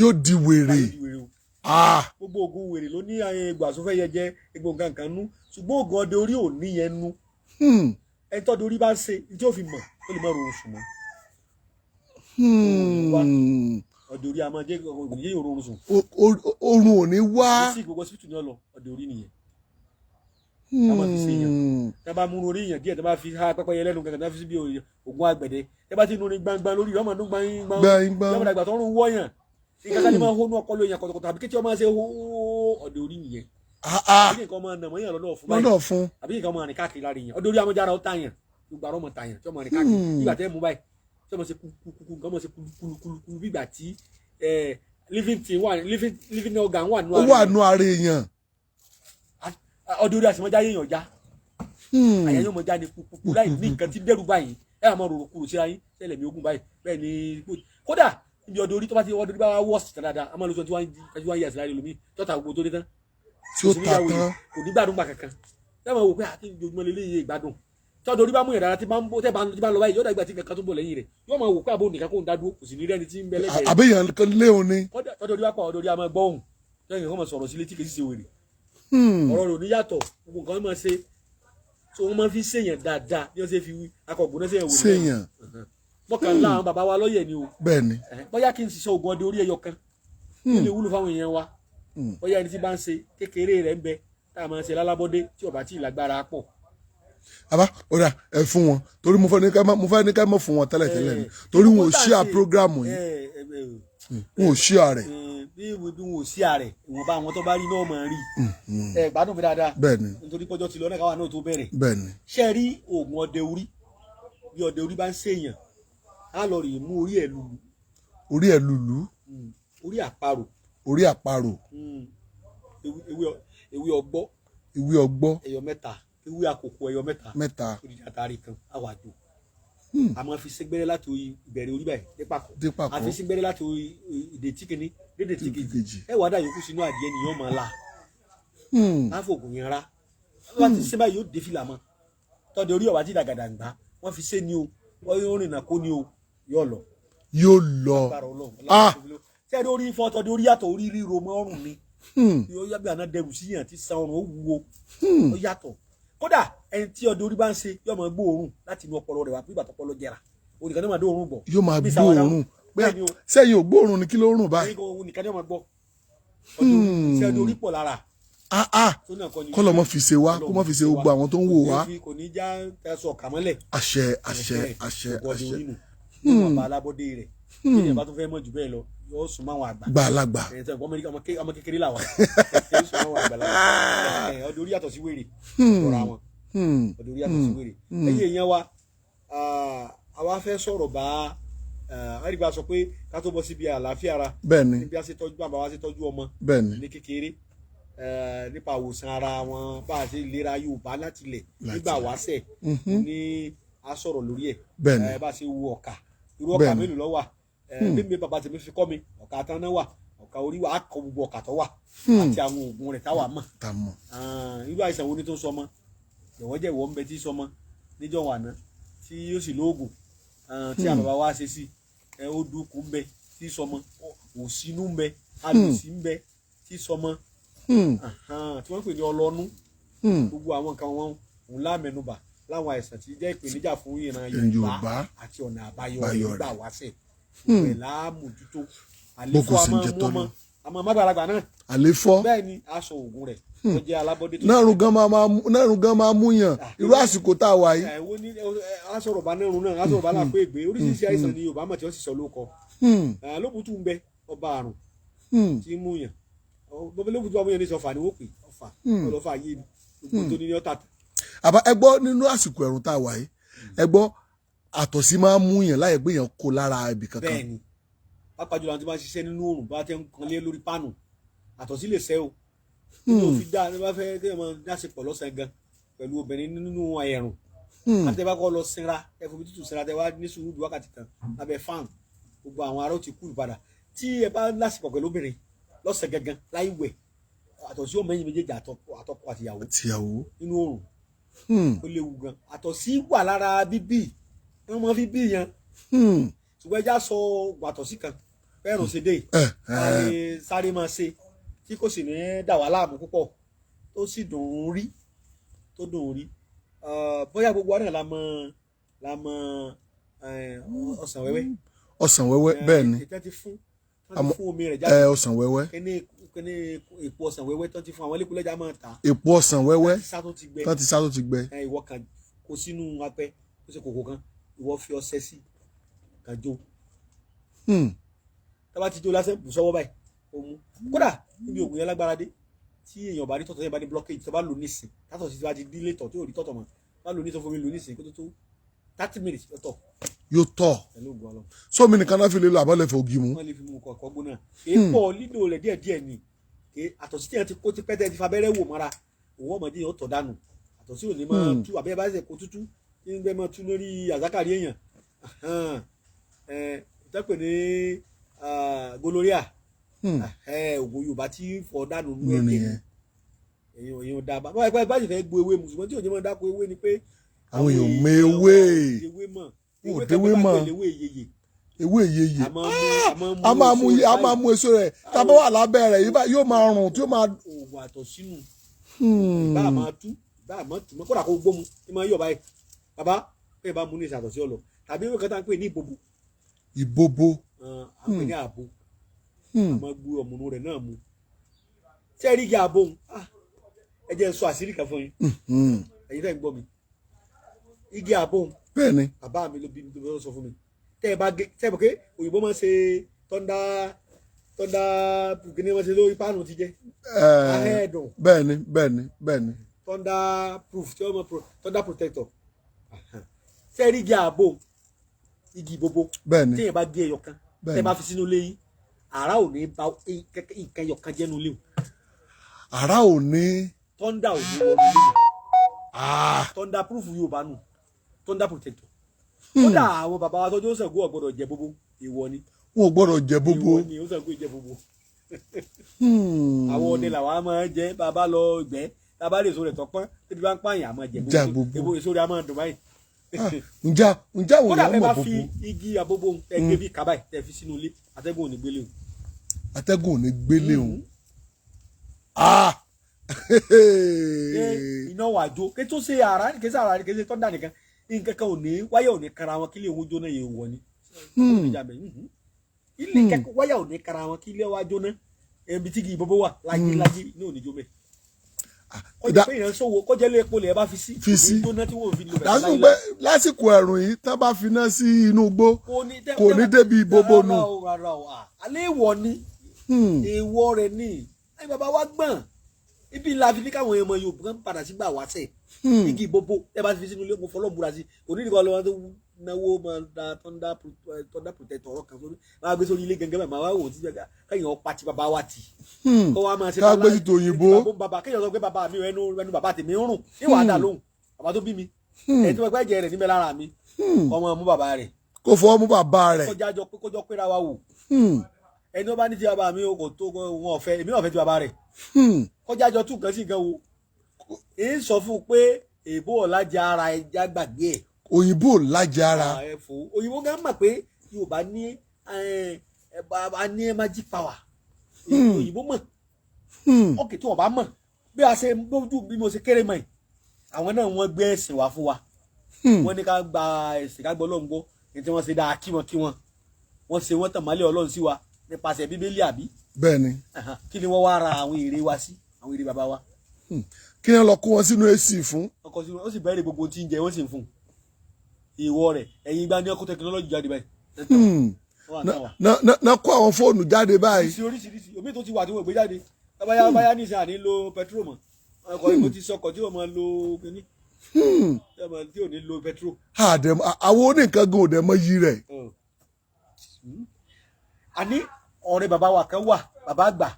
Yóò di wèrè. Yóò di wèrè o. Gbogbo oògùn wèrè ló ní egbò àsọfẹ́ yẹn jẹ́ egbò nǹkan kan nú, ṣùgbọ́n oògùn ọdẹ orí ò ní yẹn nú. Ẹni tọ́dẹ orí bá ń ṣe ní tí ó fi mọ̀, ó lè má rọrùn sùn mọ́. Ọdẹ orí a máa jẹ́ kò ní yé òrórùn sùn. Oorun ò ní wá. Kò sí gbogbo hospital ní ọlọ ọdẹ orí nìyẹn. Ká má fi ṣe èèyàn. Tá a bá mú orí èèyàn díẹ̀, tá a bá fi há pẹ́pẹ́yẹ lẹ́nu kankan, tá a fi síbi ògùn àgbẹ̀dẹ, tá a bá ti nu ní gbangba lórí ọmọ ọdún gbangba Gbangba. yọmọ dàgbà tó ń rún wọ́yàn nǹkan kan ní máa hónú ọpọlọ èèyàn kọ̀tọ̀kọ̀tọ̀ àbí kétí ọmọ ṣe hóó ọdẹ orí nìyẹn. Ah, ah. Àbí nǹkan ọmọ nàmọ́ yàn lọ́dọ̀ fún báyìí. Lọ́dọ̀ fún. Àbí nǹkan ọmọ rìn káàkiri lára èèyàn. Ọdẹ orí amọ̀jára ó tàyàn, gbogbo àrọ́ ọmọ tàyàn tí ọmọ rìn káàkiri nígbà tẹ́ mú báyìí tí ọmọ ṣe kúkúkú, nǹkan ọmọ ṣe kúlukúlukú bí ìgbà tí living thing wà, living organ wà nù Ó wà nù ara èèyàn. Ọdẹ orí àsìmọ́já yéèyàn já. Àyà yóò mọ já ní kúkú láì ní nǹkan tí dẹ́rù báyìí. Ẹ àmọ́ rorò kúrò síra yín tẹ́lẹ̀ mi ogun báyìí bẹ́ẹ̀ ni. Kódà ibi ọdẹ orí tó bá ti ọdẹ orí bá wọ́ sí dáadáa, a máa lo 21 years láyé lómi tọ́ta gbogbo tó dé tán Tí ó ta tán. Kò ní gbádùn gbà kankan. Ẹ máa wò pé àti ojoojúmọ́ lélẹ́yìí ìgbádùn tí ọdẹ orí bá mú yàn dára tí bá ń bó tẹ́ bá ń lọ báyìí, yóò dàgbà tí kankan tó ń bọ̀ lẹ́yìn rẹ̀, yóò máa wò pé àbò nìkan kó ń dá dúró, kò sì ní rẹ́ni tí ń bẹ lẹ́gbẹ̀ẹ́ rẹ̀. Àbẹ̀yàn kan léun ni. Kódà tọ́jú orí bá pa ọdẹ orí a máa gbọ́ ohùn lẹ́yìn kó máa sọ̀rọ̀ sí létí, kì í sì ṣe wèrè. Ọ̀rọ̀ rẹ̀ ò ní yàtọ̀, gbogbo nǹkan máa ṣe so wọ́n máa fi ṣèyàn dáadáa bí wọ́n ṣe fi wí akọ̀gbọ́n náà ṣèyàn wèrè. Ṣèyàn. Mọ́kànlá àwọn bàbá wa lọ́yẹ̀ ni o. Bẹ́ẹ̀ ni. Bóyá kí n ṣiṣẹ́ oògùn ọdẹ orí ẹyọ kan kí lè wúlò fáwọn èèyàn wa. Bóyá ẹni tí bá ń ṣe kékeré rẹ̀ ń bẹ tá a máa ń ṣe lálábọ́dé tí ó bá tí ì lágbára pọ̀. Àbá ọ̀rà ẹ fún wọn, torí mo fẹ́ ní ká má mo fẹ́ ní ká má fún wọn tẹ́lẹ̀ tẹ́lẹ̀ ni, torí wọn ò ṣíà program yìí, wọn ò ṣíà rẹ̀. Bí bí wọn ò sí ààrẹ, ìwọ̀nba àwọn tó bá rí náà máa rí ẹ gbádùn mi dáadáa. Bẹ́ẹ̀ ni. Nítorí pọ́jọ́ ti lọ náà káwa náà tó bẹ̀rẹ̀. Bẹ́ẹ̀ ni. Ṣe rí oògùn ọdẹ orí, bí ọdẹ orí bá ń ṣèyàn, á lọ rè mú orí ẹ̀ lulu. Orí ẹ̀ lùlù. Orí àparò. Orí àparò. Ewé ọgbọ́. Ewé ọgbọ́. Ẹyọ mẹ́ta, ewé àkókò ẹyọ mẹ́ta. Mẹ́ta. Odidi àtàrí kan á wà jò, a máa fi sígbẹ́rẹ́ láti ìbẹ̀rẹ̀ orí báyìí dé pàkọ́. Dé pàkọ́. A fi sígbẹ́rẹ́ láti ìdè tí kìíní dédè tí kejì. Kejì. Ẹ wàá dà yòókù sínú adìẹ nìyẹn máa la láfògùn yẹn ra wọ́n ti ṣe báyìí, yóò dé fìlà mọ́ tọ́jú orí ọ̀wá tí dàgàdàgbà wọ́n fi ṣe ni o, wọ́n yóò rìnnà kó ni o, yóò lọ. Yóò lọ. Agbára Ọlọ́run. Ah. Sẹ́ẹ̀dì orí fọ́ tọ́jú orí yàtọ̀ orí ríro mọ́ ọrùn ni. Yóò yàgbé àná dẹrù síyàn tí san ọrùn ó wúwo, ó yàtọ̀. Kódà ẹni tí ọdẹ orí bá ń ṣe yóò máa gbóòórùn láti inú ọpọlọ rẹ̀ wá bí ìgbà tọpọlọ jẹrà, onìkan ní máa dóòórùn bọ̀. Yóò máa Bí sàwádà. gbóòórùn pé Bẹ́ẹ̀ ni o. Sẹ́yìn ò gbóòórùn ni, kí ló rùn báyìí? Òun nìkan ní máa gbọ́. Ọdẹ orí sẹ́ẹ̀dì orí pọ̀ lára Ah ah. tó náà kọ́ ni. Kọ́ lọ́ mọ́ fi ṣe wá, kó mọ́ fi ṣe gbogbo àwọn tó ń wò wá. Kò ní já aṣọ ọ̀kà mọ́lẹ̀. Àṣẹ, àṣẹ, àṣẹ. Ọdẹ Àṣẹ. orí nù níwọ̀n bá alábọ́dé rẹ̀ bí èèyàn bá tún fẹ́ mọ̀ jù bẹ́ẹ̀ lọ, yóò sún mọ́ àwọn àgbà. Gbàlagbà. Ẹ̀yìn tí ọmọ kékeré là wà, yóò sún mọ́ àwọn àgbàlagbà. Ọdẹ orí yàtọ̀ sí wèrè, ọ̀rọ̀ àwọn ọdẹ orí yàtọ̀ sí wèrè. Ẹ̀yin èèyàn wa, àwa fẹ́ sọ̀rọ̀ bá àrígbà sọ pé ká tó bọ́ síbi àlàáfíà ara Bẹ́ẹ̀ ni. níbi a ṣe tọ́jú bàbá wa ṣe tọ́jú ọmọ Bẹ́ẹ̀ ni. ní kékeré, nípa àwòsàn ara wọn, bá a ṣe ìlera Yorùbá láti ilẹ̀ nígbà wáṣẹ̀ ní a sọ̀rọ̀ lórí ẹ̀. Bẹ́ẹ̀ ni. Bá a ṣe wo ọ̀kà, irú ọ̀kà Bẹ́ẹ̀ ni. mélòó ló wà? Bí mi bàbá tèmi fi kọ́ mi, ọ̀kà tán náà wà, ọ̀kà orí wà, á kọ gbogbo ọ̀kà tó wà àti àwọn oògùn rẹ̀ táwa mọ̀. Tá a mọ̀. Ah, irú àìsàn wo ni tó ń sọmọ jẹ̀wọ́jẹ̀wọ́ ń bẹ tí sọmọ níjọ́ wà ná tí yóò sì lóògùn, tí àwọn bàbá wa ṣe sí ẹ, ó dúkù ń bẹ tí sọmọ, òsínú ń bẹ, alùsí ń bẹ tí sọmọ, tí wọ́n pè ní ọlọ́nú. Gbogbo àwọn nǹkan wọn òun lámẹnubà láwọn àìsàn tí jẹ́ ìpèníjà fún ìran Yorùbá Yorùbá àti ọ̀nà àbáyọ Àbáyọ nígbà rẹ̀. wáṣẹ̀ ìwẹ̀ láàmójútó Boko àléfọ́ sì ń àmọ́ jẹ mú tọ́lú. ọmọ àmọ́ mágbàlagbà náà. Àléfọ́. Bẹ́ẹ̀ ni, aṣọ òògùn rẹ̀ tó jẹ́ alábọ́dé tó Nárùn gan máa nárùn gan máa mú yàn irú àsìkò tá a wà yìí. Ẹ wo ní aṣọ̀rọ̀ bá nírun náà, aṣọ̀rọ̀ bá làpé ègbé, oríṣiríṣi àìsàn ni Yorùbá mọ̀ tí wọ́n sì sọ lóko. Lóbùtù ń bẹ, ọba àrùn tí ń mú yàn. Lóbùtù bá mú yàn ní sọfà ni wọ́n pè ọfà ọlọ́fà yé mi gbogbo tó ní ní ọ̀tà. Àbá ẹ gbọ́, nínú àsìkò ẹ̀rùn tá a wà yìí, ẹ gbọ́, àtọ̀sí máa ń mú yàn láyé pé yàn kó lára ibì kankan. Bẹ́ẹ̀ ni, pàápàá jùlọ àwọn tí wọ́n ṣiṣẹ́ nínú oòrùn, bá tẹ́ ń kanlé lórí páànù, àtọ̀sí lè ṣẹ́ o. Nínú òfin dáa ní bá fẹ́ kí ẹ máa dáṣepọ̀ lọ́sàn-án gan. pẹ̀lú obìnrin nínú ẹ̀rùn, àti ẹ bá kọ́ lọ sinra, ẹ fomi tútù sinra, tẹ wá ní sùúrù bí wákàtí kan lábẹ́ fan, gbogbo àwọn ará ó ti kúrò padà. Tí ẹ bá lásìkò pẹ̀lú obìnrin lọ́sẹ̀ gangan láì wẹ̀, àtọ̀sí ò mẹ́yìn méjèèjì, àtọkọ àtìyàwó Tìyàwó. nínú oòrùn, ó léwu gan. Àtọ̀sí wà lára bíbí, wọ́n máa fi bí yan. Ṣùgbọ́n ẹja sọ àtọ̀sí kan fẹ́ràn ṣe dé sáré sáré máa ṣe, tí kò sì ní dà wá láàmú púpọ̀, tó sì dùn ún rí, tó dùn ún rí. Bóyá gbogbo wa náà la mọ ọsàn wẹ́wẹ́. Ọsàn wẹ́wẹ́, bẹ́ẹ̀ ni. Ìtẹ́ ti fún, tán ti fún omi rẹ̀ Ẹ jáde. Ọsàn wẹ́wẹ́. Kíní kíní èpo ọsàn wẹ́wẹ́ tán ti fún, àwọn elékùlẹ́jà máa tà á. Èpo ọsàn wẹ́wẹ́. Tí sá tó ti gbẹ. Tán ti sá tó ti gbẹ. Ẹ, ìwọ kan kó sínú apẹ, kó ṣe kòkò kan, ìwọ fi ọṣẹ sí kan jó. Tá bá ti jó lásán, bù sọ́wọ́ báyìí, ó mú. Kódà níbi ògùn yẹn lágbára dé, tí èèyàn bá rí tọ̀tọ̀, yẹn bá ní blockage, tó bá lò nísìn, tátọ̀ sí ti bá ti dílé tọ̀ tí ò rí tọ̀tọ̀ mọ́, bá lò ní tó fomi lò nísìn, kó tó tó 30 minutes lọ́tọ̀. Yóò tọ̀. Pẹ̀lú ògùn Ọlọ́run. Sómi nìkan náà fi lè lo àbọ̀lẹ̀ fò ògì mu? Wọ́n lè fi mú kọ̀ọ̀kan gbóná, èèpọ̀ lílò rẹ̀ díẹ̀díẹ̀ ni. Àtọ̀sí tí yẹn ti kó ti pẹ́tẹ́ ti fa abẹ́rẹ́ wò mọ́ra, òun ọmọdé yẹn ó tọ̀ dànù. Àtọ̀sí ò ní máa tú, àbí ẹ bá ṣe kó tútú tí ń gbẹ́ máa tú lórí àzákàrí èèyàn. Ìtẹ́pẹ̀ ní gonorrhea, ògùn Yorùbá tí fọ̀ dànù nú Nù ẹ̀jẹ̀. Nìyẹn. Èèyàn èèyàn dá bá bá bá sì fẹ́ gbo ewé mùsùlùmí tí òjò máa dáko ewé ni pé Àwọn èèyàn mọ ewé. Ewé mọ̀. Wọn ò ewé déwé kan tó bá mọ̀. pè léwé ìyeyè. Ewé ìyeyè. A máa mú A máa mú èso a rẹ̀ máa mú èso rẹ̀ tá a bá wà lábẹ́ rẹ̀ yìí yóò máa rùn tí yóò máa. Oògùn àtọ̀ sínú ìbá máa tú, ìbá máa tù mọ́, kódà kó gbómu ní máa yọ̀ báyìí. Bàbá bẹ́ẹ̀ bá mú ní ìsàtọ̀ sí ọlọ tàbí ewé kan tá à ń pè ní ìbobo. Ìbobo. À ń pè ní ààbò. A máa gbé ọ̀mùnú rẹ̀ náà mu. Ṣé ẹ rí igi ààbò òun? Ah, ẹ jẹ́ n sọ àṣírí kan fún yín. Ẹ̀yin tẹ́ ń gbọ́ mi, igi ààbò òun, Bẹ́ẹ̀ ni. Bàbá mi ló bí mi tó sọ fún mi. Tẹ́ ẹ bá gé, tẹ́ ẹ mọ̀ pé òyìnbó máa ń ṣe thunder thunder kí ni wọ́n ṣe lórí páànù ti jẹ́ ahẹ́ẹ̀dùn. Bẹ́ẹ̀ ni, bẹ́ẹ̀ ni, bẹ́ẹ̀ ni. Thunder proof tí wọ́n mọ̀ thunder protector. Ṣé ẹ rí igi ààbò, igi ìbobo, Bẹ́ẹ̀ ni. tí èèyàn bá gé ẹyọ kan, Bẹ́ẹ̀ tẹ́ ẹ ni. bá fi sínú ilé yín, àrá ò ní ba nǹkan ẹyọ kan jẹ́ nínú ilé o. Àrá ò ní. Thunder ò ní wọnú ilé yẹn. Thunder proof yóò bá nù, thunder protector. Kódà àwọn bàbá wa tọ́jú Ṣàngó ò gbọ́dọ̀ jẹ bóbó, ìwọ ni. Wọn ò gbọ́dọ̀ jẹ bóbó. Ìwọ ni, ó Ṣàngó jẹ bóbó. Àwọn ọdẹ làwọn máa ń jẹ. Bàbá lọ gbẹ, bàbá lè so rẹ tọpọn tẹbi bá ń pààyàn, àmọ́ jẹ. Jẹ bóbó. Èso èso rẹ a máa dùn báyìí. Ah, ǹjẹ́ àwọn Kódà èèyàn bẹ́ẹ̀ mọ̀ bá bóbó? fi igi àbóbó ẹgbẹ́ bíi kábàáyì tẹ fi sínú ilé, atẹ́gùn ò ní gbélé o. Atẹ́gùn ò ní gbélé o. Ah! Ṣé iná wà jó kí tó ṣe àrá, kí ṣe àrá, kí ṣe tọ́ndà nìkan, nǹkan kan ò ní wáyà ò ní kara wọn kí lè òun jóná yẹn wọ ni. Ilé kẹ́kọ̀ọ́ wáyà ò ní kara wọn kí ilé wa jóná. Ibi tí igi ìbòbò wà lájí lájí ní òní jó mẹ́. Kọjá pé èèyàn ṣòwò, kọjá ilé epo lè ẹ bá fi sí Fi sí. kò ní jóná tí wọ́n fi lò bẹ̀rẹ̀ Lásìkò pé lásìkò ẹ̀rùn yìí, tán bá finá sí inú igbó, kò ní débi ìbòbò nù. Rárá o, rárá o. Alẹ́ ìwọ ni. Èèwọ̀ rẹ̀ ni. Ẹ bàbá wa gbọ̀n ibi ńlá fi ní káwọn ọmọ Yorùbá kan padà sígbà wáṣẹ̀. Igi ìbòbò ẹ bá ti fi sínú ilé, mo fọlọ́ búra sí, kò ní ìdíkọ̀ lọ́wọ́ tó náwó máa da thunder protector ọ̀rọ̀ kan sórí, máa gbé sórí ilé gẹ́gẹ́ bẹ́ẹ̀, máa wá wò ó tí kẹ́yìn ọ̀pá ti bàbá wa tì kó wá máa ṣe. Ká gbé sí tòyìnbó. Bàbá bàbá kéèyàn sọ pé bàbá mi ò, ẹnu ẹnu bàbá tèmi ń rùn, ìwà dà lóhùn bàbá tó bí mi, ẹ̀ tí wọ́n pẹ́ jẹ rẹ̀ níbẹ̀ lára mi, kọ́ mọ́ mú bàbá rẹ̀. Kó fọwọ́ mú bàbá rẹ̀. Kọjá jọ pé kójọ péra wa wò. Ẹni ó bá ní ti bàbá mi kò tó wọn ọ̀fẹ́, èmi náà fẹ́ ti bàbá rẹ̀. Kọjá jọ tún nǹkan sí nǹkan wo, èyí sọ fún un pé èbó ọ̀làjà ara ẹja gbàgbé ẹ̀. Òyìnbó ò lájà ara. Ẹ fò òyìnbó gan mọ̀ pé Yorùbá ní a ní magic power. Òyìnbó mọ̀. Ọkè tí wọ́n bá mọ̀ bí a ṣe bójú bí mo ṣe kéré mọ̀ yìí, àwọn náà wọ́n gbé ẹ̀sìn wá fún wa. Wọ́n ní ká gba ẹ̀sìn, ká gbọ́ Ọlọ́run gbọ́ ní tí wọ́n ṣe dáa, kí wọ́n kí wọ́n wọ́n ṣe, wọ́n tàn mọ́lẹ̀ Ọlọ́run sí wa nípasẹ̀ Bíbélì, àbí? Bẹ́ẹ̀ ni. Kí ni wọ́n wá ra àwọn ère wa sí, àwọn ère bàbá wa? Kí wọ́n lọ kó wọn sínú AC fún? Ọkọ̀ sí ó sì bẹ̀rẹ̀ gbogbo tí ń jẹ, wọ́n sì ń fún un ìwọ rẹ̀. Ẹ̀yin gbá ní ọkọ̀ technology jáde báyìí. Wọ́n wà náà wà. Na kó àwọn fóònù jáde báyìí. Oríṣiríṣi oríṣiríṣi omi tó ti wà tí wọ́n gbé jáde. Báyá báyá ní ìsìn àní lo petrol mọ́. Ọkọ̀ ìbò ti sọkọ̀ tí wọ́n máa lo kíní tí ò ní lo petrol. Àwọn oníkan gan ò dẹ̀ mọ iyì rẹ̀. Àní ọ̀rẹ́ bàbá wa kan wà, bàbá àgbà,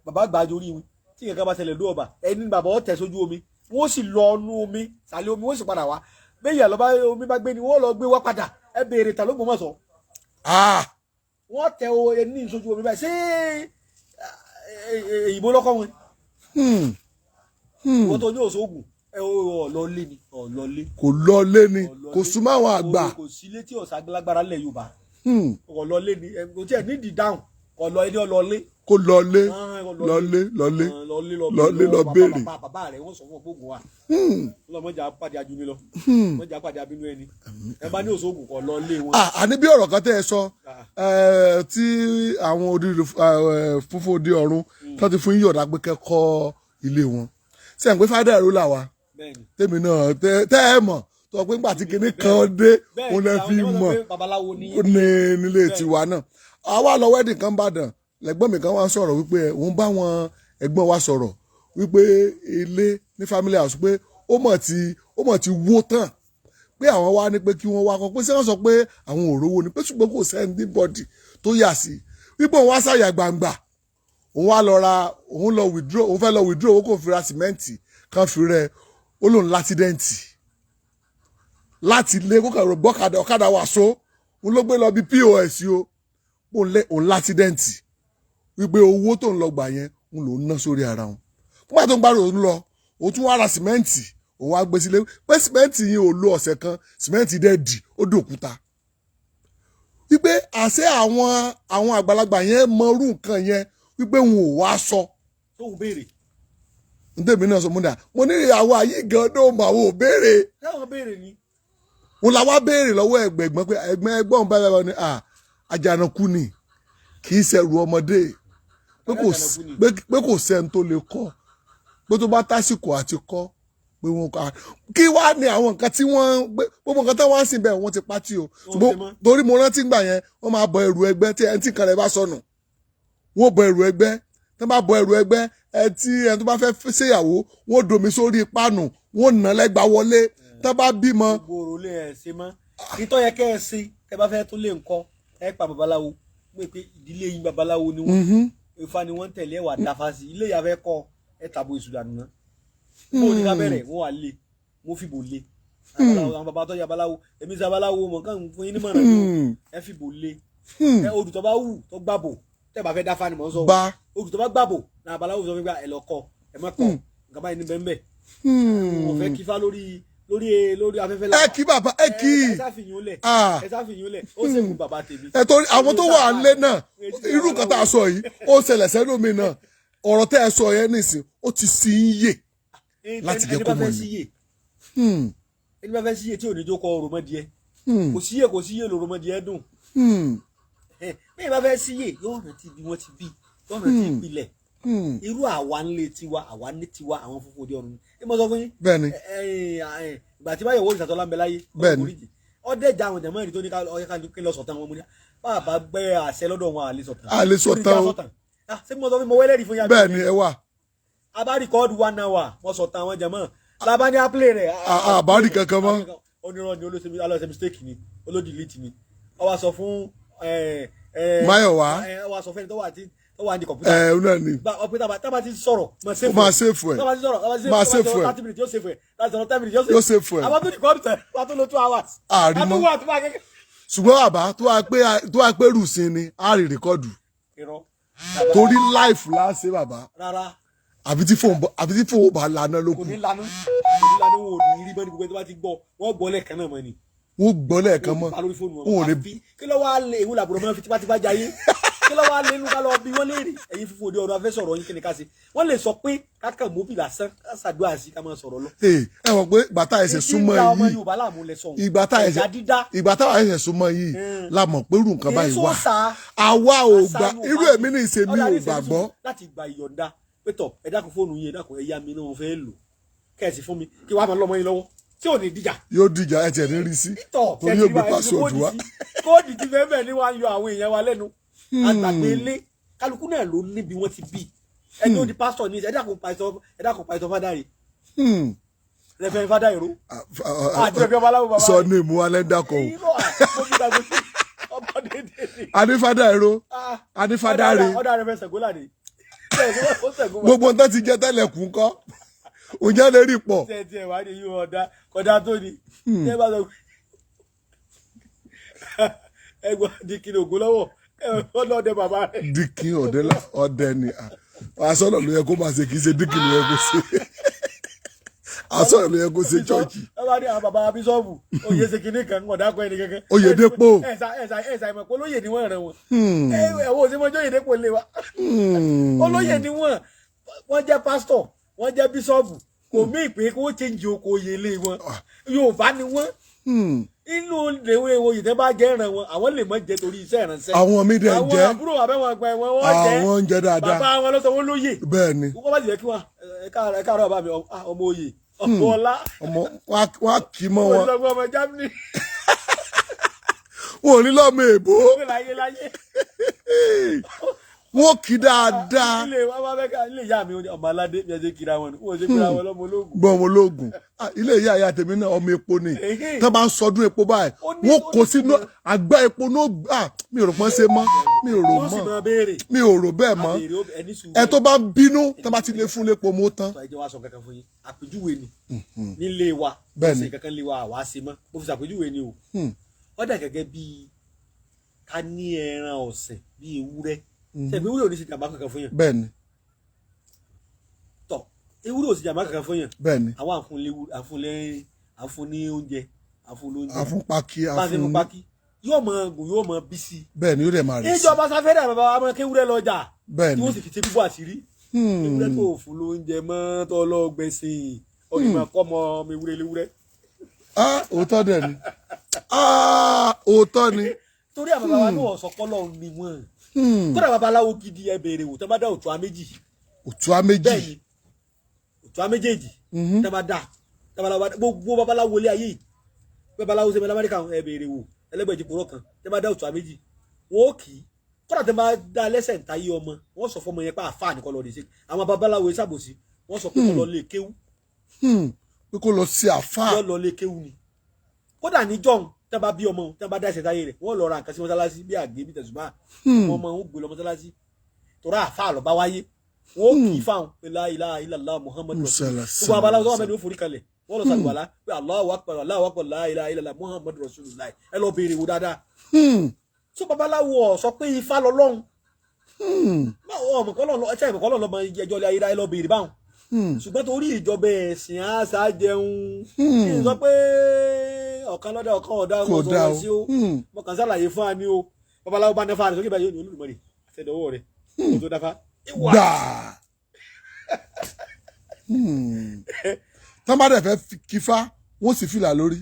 bàbá àgbà àjòrí mi, tí nǹkan bá ṣẹlẹ̀ ló ọba ẹni bàbá ọ̀ tẹ̀ sójú omi. Wọ́n sì lọ ọnú omi sàlẹ̀ omi, wọ́n sì padà wá. Bẹ́ẹ̀ yà lọ́ba omi bá gbé ni wọ́n lọ gbé wá padà. Ẹ béèrè ta l'Ógbómọ̀ṣọ́. Ah. Wọ́n tẹ o ní ìsojú omi báyìí. Ṣé èyìnbó lọ́kọ́ wọn? Wọ́n tó ní òṣoògùn ẹ ọ̀lọ́lé ni, ọ̀lọ́lé. Kò lọ lé ni, kò súnmọ́ àwọn àgbà. Kò sí létí ọ̀sà lágbára lẹ̀ Yorùbá. Ọ̀lọ́lé ni, kò tí ẹ̀ nídìí dáhùn, ọ̀lọ́ ẹni ọ̀lọ́lé. Kó lọ lé, lọ lé, lọ lé, lọ lé, lọ béèrè. Bàbá rẹ̀ wọ́n sọ fún ọgbógun wa. Ọlọ́mọdé apàdé ajúmi lọ, mọ̀jà apàdé abínú ẹni. Ẹ bá ní òṣoògùn, kọ̀ lọ lé wọn. Ah, àní bí ọ̀rọ̀ kan tẹ́ ẹ sọ, tí àwọn odidi funfun òde ọ̀run tó ti fún yín yọ̀dá pé kẹ́kọ́ ilé wọn, ṣe ń pé fádà ẹ̀rọ là wa. Bẹ́ẹ̀ni. Tèmi náà tẹ́ ẹ mọ̀ tó pé ńgbà tí kinní kan dé, òun lè fi àwọn ẹ̀wọ̀n sọ mọ̀ pé babaláwo ni. Ní nílé tiwa náà, àwa lọ wedding kan bàdàn, lẹ́gbọ́n mi kan wá ń sọ̀rọ̀ wípé òun bá wọn ẹ̀gbọ́n wa sọ̀rọ̀ wípé ilé ní family house pé ó mọ̀ ti wó tán, pé àwọn wá ní pé kí wọ́n wá kọ́, pé ṣé wọ́n sọ pé àwọn ò rówó ni, pé ṣùgbọ́n kò sẹ́ni bọ́dì tó yà sí wípé òun wá ṣàyà gbangba, òun wá lọ ra, òun lọ withdraw, òun fẹ́ lọ withdraw owó kò fi ra sìmẹ́ǹtì kan fi rẹ. Ó lóun l'accident láti ilé, kó kàn gbọ́kadà, ọ̀kadà wà so òun ló gbé lọ bí POS o, òun lé òun l'accident, wípé owó tó ń lọ gbà yẹn, òun lòún ná sórí ara òun nígbà tó ń gbàdúrà. Òun lọ, òun tún wá ra sìmẹ́ǹtì, òun wá gbé sílé, pé sìmẹ́ǹtì yìí ò lo ọ̀sẹ̀ kan, sìmẹ́ǹtì dẹ̀ dì ó dòkúta, wípé àṣẹ àwọn àgbàlagbà yẹn mọrú nǹkan yẹn, wípé òun ò wá sọ. Tóun béèrè. Ntẹ̀mí náà sọ, mo dà, mo ní ìyàwó ayé gan ló mọ àwọn ò béèrè. Táwọn béèrè ni. Òun la wá béèrè lọ́wọ́ ẹ̀gbẹ̀gbọ́n pé ẹ̀gbọ́n ẹ̀gbọ́n báyìí báyìí ni àjànàkú ni, kì í ṣẹrù ọmọdé, pé kò Àjànàkú ni. pé kò sẹ́ni tó lè kọ́, pé tó bá tásìkò àti kọ́, pé wọ́n kọ́. Kí wá ní àwọn nǹkan tí wọ́n gbé, gbogbo nǹkan tí wọ́n á sìn bẹ́ẹ̀, wọ́n ti pátì o. Wọ́n ṣe mọ́. Torí mo rántí gbà yẹn, wọ́n máa bọ ẹrù ẹgbẹ́ tí ẹni tí nǹkan rẹ̀ bá sọnù, wọ́n bọ ẹrù ẹgbẹ́. Tí wọ́n bá bọ ẹrù ẹgbẹ́, ẹ tí ẹni tó bá fẹ́ ṣèyàwó, wọ́n domi sórí páànù, wọ́n nà lẹ́gbàá wọlé. Tí wọ́n bá bímọ. Gbogbo òrùlé ẹ̀ ṣe mọ́ ìtọ́ yẹ kẹ́ ẹ ṣe. Tẹ́ bá fẹ́ tún lè ńkọ́, ẹ pa babaláwo pé ìdílé yín babaláwo ni wọ́n, Ifá ni wọ́n ń tẹ̀lé, ẹ̀wà dáfá sí ilé ìyá fẹ́ kọ́ ẹ tàbó èṣù dànù náà. Mo ní ká bẹ̀rẹ̀, wọ́n wà lé, mo fìbò lé. Babaláwo, àwọn baba tó yẹ babaláwo, èmi ṣe babaláwo mọ̀ kàn fún yín nímọ̀ràn ni o. Ẹ fìbò lé ẹ, odù tó bá wù tó gbàbò, tẹ́ bá fẹ́ dáfá ni mò ń sọ o. Bá Odù tó bá gbàbò na babaláwo sọ fún mi pé ẹ lọ kọ, ẹ má kọ nǹkan báyìí ní bẹ́ẹ̀ bẹ́ẹ̀. Mo fẹ́ kífá lórí afẹ́fẹ́. Ẹ kí bàbá, ẹ kí. Ẹ sáfìyún lẹ̀. Ah. Ẹ sáfìyún lẹ̀, ó ṣègùn bàbá tèmi. Ẹ torí àwọn tó wà lé náà, irú nǹkan tá a sọ yìí, ó ṣẹlẹ̀ sẹ́lómi náà. Ọ̀rọ̀ tẹ́ ẹ sọ yẹn nìsín, ó ti sí í yè láti jẹ́ ẹni kó bá fẹ́ mọ̀ ni. síyè, ẹni bá fẹ́ síyè tí ò ní jó kọ òròmọdìẹ, kò síyè, kò síyè lòròmọdìẹ dùn. Bẹ́ẹ̀ bá fẹ́ síyè, yóò rántí bí wọ́n ti bí, yóò rántí ìpìlẹ̀. Irú àwa ń lé tiwa, àwa ní tiwa, àwọn funfun òde ọ̀run ẹ mọ̀ sọ fún yín. Bẹ́ẹ̀ni. Ẹ, ìgbà tí báyọ̀ wọ́n ìsàtọ́lá ń bẹ láyé, Bẹ́ẹ̀ni. ọdẹjà àwọn jàmọ́ ìrìn tó ní ká lọ sọ̀tàn wọn, mú ní bàbá gbẹ́ àṣẹ lọ́dọ̀ wọn, àlè sọ̀tàn. A lè sọ̀tàn o. Ah, ṣé mo sọ fún mi, mo wẹ́lẹ́rìí fún yàrá. Bẹ́ẹ̀ni, ẹ wà. A bá record one hour, mo sọ̀tàn àwọn jàmọ́ lábá ní apple rẹ̀. A bá rí kankan mọ́. Onírọ̀ ni, olóṣè mistake ni, olódìlítì ni. Ó wá sọ fún Máyọ̀wá. Ó wá sọ fẹ́ni tó wà ní kọ̀mpútà. Ẹ náà ni. Bá ọpẹ tábà ti sọ̀rọ̀, máa Ó máa save ẹ̀. Tábà ti sọ̀rọ̀, tábà ti Máa save ẹ̀. 30 minutes, yóò save ẹ̀. Láti sọ̀rọ̀ 10 minutes, yóò Yóò save ẹ̀. Àwọn tó record tẹ̀ wọ́n tó lo 2 hours. Àrí mọ́. Àtúwọ̀ àtúwọ̀ akẹ́kẹ́. Ṣùgbọ́n bàbá tó wá pé rùsìn ni a rí record. Irọ́. Torí life láṣẹ bàbá. Rárá. Àbí tí fóònù bá lana ló Kò kù. ní lanu, kò ní lanu. Wọn ò ní rí bẹ́ẹ̀ ní gbogbo ẹni tó bá ti gbọ́, wọ́n gbọ́ lẹ́ẹ̀kan náà mọ́ ni. Wọ́n gbọ́ lẹ́ẹ̀kan mọ́. Pa lórí fóònù Wọn ò wọn. lè. Àfi kí ló wá lé ewu làbúrò máa fi tipátipá jayé? Kí ló wá lé inú ká lọ bí wọ́n léèrè? Ẹ̀yin fífún òde ọ̀rọ̀ afẹ́ sọ̀rọ̀ yín, kí ni ká ṣe? Wọ́n lè sọ pé kákan mọ́bì lásán, ká ṣàdúrà sí, ká máa sọ̀rọ̀ lọ. Ee, ẹ mọ̀ pé bàtà ẹsẹ̀ súnmọ́ Ìdí ń da ọmọ yìí Yorùbá láàmú lẹ sọ̀hún. Ìgbà tá ẹsẹ̀ Ẹ̀dá dídá. Ìgbà táwa ẹsẹ̀ súnmọ́ yìí la mọ̀ pé irú nǹkan báyìí wà. Èso sa Àwa ò àṣà gbà. Yorùbá Irú ni. èmi ní ìṣe mi Ọ̀dà ò ní ìṣe gbàgbọ́. tuntun láti gba ìyọ̀ǹda pé tọ̀, ẹ dákun, fóònù yín, ẹ dákun, ẹ yá mi náà, mo fẹ́ lò, kẹ́ẹ̀sì fún mi kí wàá máa lọ́mọ yín lọ́wọ́ tí ò ní díjà. Yóò dìjà, ẹ tiẹ̀ ní rí sí Tọ̀. torí yóò gbé password wá. Code ti fẹ́ bẹ́ẹ̀ ni wọ́n á yọ àwọn èèyàn wa lẹ́nu. Àgbàgbé ilé kálukú náà ló níbi wọ́n ti bí ẹni ó di pásítọ̀ ní. Ẹ dákun pásítọ̀, ẹ dákun pásítọ̀ fádàrí, rẹfẹ̀ fádà ìró àti rẹfẹ̀ babaláwo bàbá. Sọ ní ìmú alẹ́ dákọ̀ o. Irọ́ àmọ́ fi gbàgbé sí ọmọ dédé ni. Anífádà ìró, anífádàre. Ọ̀dà rẹfẹ̀ Ṣàngólàdé. Gbogbo nǹkan ti jẹ tẹ́lẹ̀ kù ńkọ́? Ǹjẹ́ lè rí pọ̀? Tẹ́ tiẹ̀ wá ní yíwọ ọ̀dà kọjá tó ni tẹ́ bá sọ pé ẹgbọ́n Dikin Ògúnlọ́wọ̀ ọlọ́dẹ bàbá rẹ̀. Dikin ọdẹ ni. Asọ́nà ló yẹ kó máa ṣe, kì í ṣe Dikin ló yẹ kó ṣe. Asọ́nà ló yẹ kó ṣe chọ́ọ̀chì. Ẹ bá ní àwọn bàbá bíṣọ́ọ̀bù oyè ṣe kinní kan ọ̀dà kọ ẹni kankan. Oyèdépò. Ẹ̀sà ẹ̀sà ẹ̀sà ìmọ̀ pé olóyè ni wọ́n rẹ̀ wọ́n. Ẹ wo òsínmọ́jọ́ Oyèdépò lé wa. Olóyè ni wọ́n, wọ́n jẹ́ pásítọ̀, wọ́n jẹ́ bíṣọ́ọ̀bù, kò mí ìpè kó change oko oyè lé wọn. Yorùbá ni wọ́n. Inú ìwé oyè tẹ́ bá jẹ́ ìran wọn, àwọn lè mọ̀ jẹ́ torí iṣẹ́ ìránṣẹ́. Àwọn mi dẹ̀ ń Àwọn jẹ́. àbúrò àbẹ̀wọ̀n àgbà ẹ̀wọ̀n wọ́n jẹ́. Àwọn ń jẹ dáadáa. Bàbá wọn ló sọ wọ́n lóyè. Bẹ́ẹ̀ ni. Wọ́n bá sì yẹ kí wọ́n ẹ káàárọ̀ bàbá mi, ọmọ oyè, ọmọ ọlá. Ọmọ wọn á kì í mọ́ wọn. Wọ́n sọ fún ọmọ Germany. Wọn ò ní lọ́mọ èbó. Láyé láyé. Wọn kì í dáadáa. Ilé wa bá fẹ́ ká ilé ìyá mi ọmọ aládé bí ẹ ṣe kiri àwọn ni wọ́n ṣe kiri àwọn ọlọ́mọ ológun. Gbọ́n ọmọ ológun. Ilé ìyá ìyá tèmi náà ọmọ epo ni. Tó bá ń sọdún epo báyìí, wọ́n kó sínú àgbá epo náà. Mi ò rò pọ́n ṣe mọ́, mi ò rò Wọ́n sì mọ́. máa béèrè. Mi ò rò bẹ́ẹ̀ mọ́. Àbèrè ẹni sùúrù. Ẹ tó bá ń bínú, tó bá ti lè fún lépo mọ́ tán. Ẹ jẹ́ wá sọ kankan fún yín, àpèjúwe ni nílé wa. Bẹ́ẹ̀ni. Ṣe kankan lé wa àwa ṣe mọ́, mo fi ṣàpèjúwe ni o. Ó dà gẹ́gẹ́ bíi ká ní ẹran ọ̀sìn bíi ewúrẹ́. Ṣe pé ewúrẹ́ ò ní ṣe jàmbá kankan fún yàn? Bẹ́ẹ̀ni. Tọ, ewúrẹ́ ò ṣe jàmbá kankan fún yàn. Bẹ́ẹ̀ni. Àwọn àfún ní oúnjẹ, àfún lóúnjẹ. Àfún pákí. Bá a ṣe fún àfún pákí, yóò mọ gùn, yóò mọ bí sí. Bẹ́ẹ̀ni, yóò dẹ̀ máa rẹ̀ sí. Ìjọba sáfẹ́rẹ́ bàbá wa máa kéwúrẹ́ lọ́jà tí wọ́n sì fi ṣe bíbọ̀ àṣírí. Ewúrẹ́ tó fún lóúnjẹ mọ́ tó lọ gbẹ̀sìn ọ̀rìn máa kọ́ ọmọ ọmọ ewúrẹ́ léwúrẹ́. Ah, òótọ́ dẹ̀ ni. Ah, òótọ́ ni. Torí àwọn bàbá wa náà sọ pọ́lọ́ ni wọ́n. Kódà babaláwo gidi, ẹ béèrè wò, tó bá dá òtún á méjì. Òtún á méjì. Bẹ́ẹ̀ ni, òtún á méjèèjì tó bá dá babaláwo, gbogbo babaláwo ilé ayé yìí, babaláwo sẹ́mi lamẹ́ríkà, ẹ béèrè wò, ẹlẹ́gbẹ̀jì kúrọ̀ kan tó bá dá òtún á méjì, wọ́n ó kì í. Kódà tó bá dá lẹ́sẹ̀ ń tayé ọmọ, wọ́n sọ fọmọ yẹn pé àfáà nìkan lọ lè ṣe. Àwọn babaláwo ṣàbòsí, wọ́n sọ pé kó lọ lè kéwú. Pé kó lọ sí àfáà. Yọ lọ lè kéwú ni. Kódà ní jọ̀hún, tí wọ́n bá bí ọmọ, tí wọ́n bá dá ẹsẹ̀ táyé rẹ̀, wọ́n lọ ra nǹkan sí mọ́sálásí bí àgé, bí tẹ̀sùbá, wọ́n máa ń gbé lọ mọ́sálásí torí àfáà lọ bá wáyé. Wọ́n ó kì í fáwọn pé la ilaha illallah muhammadu rasulullah. Gbogbo abaláwo tó wà mẹ́rin ó forí kalẹ̀, wọ́n lọ sàlùwàlá pé Allahu akbar, Allahu akbar, la ilaha illallah muhammadu rasulullah. Ẹ lọ béèrè wò dáadáa. So babaláwo ọ̀ sọ pé ifá lọ́lọ́run. Báwo ọmọ kọ́ lọ́n ẹ̀ṣẹ́ ìmọ̀kọ́ lọ́n lọ́mọ ẹjọ́ ilé ayé lọ béèrè báwọn. Ṣùgbọ́n torí ìjọba ẹ̀sìn àṣà jẹun, kí n sọ pé ọ̀kan lọ́dọ̀ ọ̀kan ọ̀dà Kò wọn dáa sọ̀rọ̀ o. sí o. Mo kàn sálàyé fún wa ní o. Babaláwo bá náfa rẹ̀ sókè báyìí, yóò ní Olódùmarè àtẹ̀dọ́wọ́ rẹ̀ kó tó dáfá. Ìwà. Gbàá tọ́ bá dẹ̀ fẹ́ kífá, wọ́n sì fìlà lórí.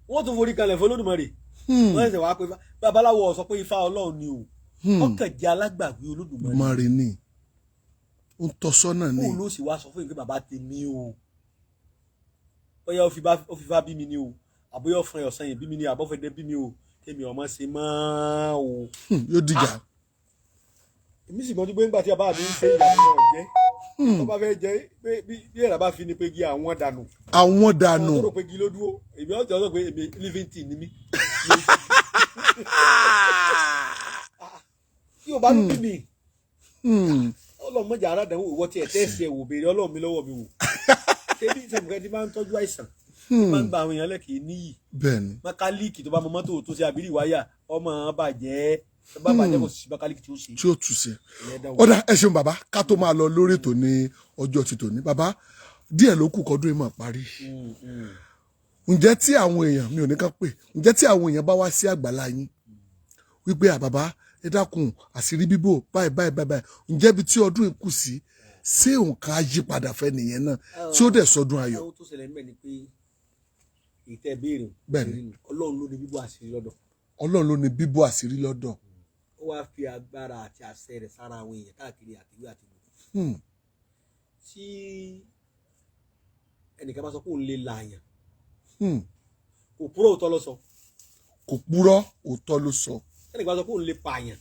Wọ́n tún forí kalẹ̀ fún Olódùmarè. Wọ́n ṣẹ̀ṣẹ̀ wá pé babaláwo sọ pé ifá Ọlọ́run ni o, ọkàn jẹ́ alágbàwí Olódùmarè. Mọ̀rì ni ó ń tọ́ sọ́nà ni. Kóun ló sì wá sọ fún yín pé bàbá tèmi o, bóyá ó fi bá bí mi ni o, àbóyá ọ̀fun ẹ̀ ọ̀sán yìí bí mi ni, àbọ̀fẹ́dẹ́ bí mi o, tèmi ọmọ ṣe mọ́ o. Yóò dìjà. Èmi sì gbọ́n tó gbé ńgbà tí bàbá mi ń ṣe ìyàwó náà jẹ́ tó bá fẹ́ jẹ́ pé bí ẹ̀rọ bá fi ni pé gi àwọn dànù. Àwọn dànù. Àwọn tó rò pé gi ló dúró, èmi ọ̀sẹ̀ ọ̀sẹ̀ pé èmi living thing ni mí. Tí o bá ń bí mi, ọlọ́run mọ̀jà aládàáwò, ìwọ tí ẹ̀ tẹ́sí ẹ̀ wò, béèrè ọlọ́run mi lọ́wọ́ mi wò. Ṣebí sẹ̀mùkẹ́ tí máa ń tọ́jú àìsàn, tí máa ń gba àwọn èèyàn lẹ́kìí níyì. Bẹ́ẹ̀ni. Mẹkálíìkì tó bá mọ mọ́tò tó ṣe àbírí wáyà ọmọ bàjẹ́, tó bá bàjẹ́, kò sí mẹkálíìkì tí ó ṣe. Tí ó tù sí. Ìyẹn dánwò. Ọ̀dà, ẹ ṣeun bàbá. Ká tó máa lọ lórí ètò ní ọjọ́ ti tòní, bàbá, díẹ̀ ló kù kọ́dún yìí máa parí. Ǹjẹ́ tí àwọn èèyàn mi ò ní ká pè, ǹjẹ́ tí àwọn èèyàn bá wá sí àgbàlá yín wípé à bàbá, ẹ dákun, àṣírí bíbò báyìí báyìí báyìí báyìí, ǹjẹ́ ibi tí ọdún yìí kù sí, ṣé òǹkà yí padà fẹ́ nìyẹn náà tí ó dẹ̀ sọdún ayọ̀? Ohun tó ṣẹlẹ̀ ńbẹ̀ ni pé ìtẹ́ béèrè Bẹ́ẹ̀ni. Ọlọ́run ló ní bíbọ̀ àṣírí lọ́dọ̀. Ọlọ́run ló ní bíbò àṣírí lọ́dọ̀. Ó wáá fi agbára àti àṣẹ rẹ̀ sára àwọn èèyàn káàkiri àtìwé àtìwé. Tí ẹnìkan bá sọ pé òun lè làyàn, kò kúrò, òótọ́ ló sọ. Kò purọ́, òótọ́ ló sọ. Ẹnìkan bá sọ pé òun lè pààyàn,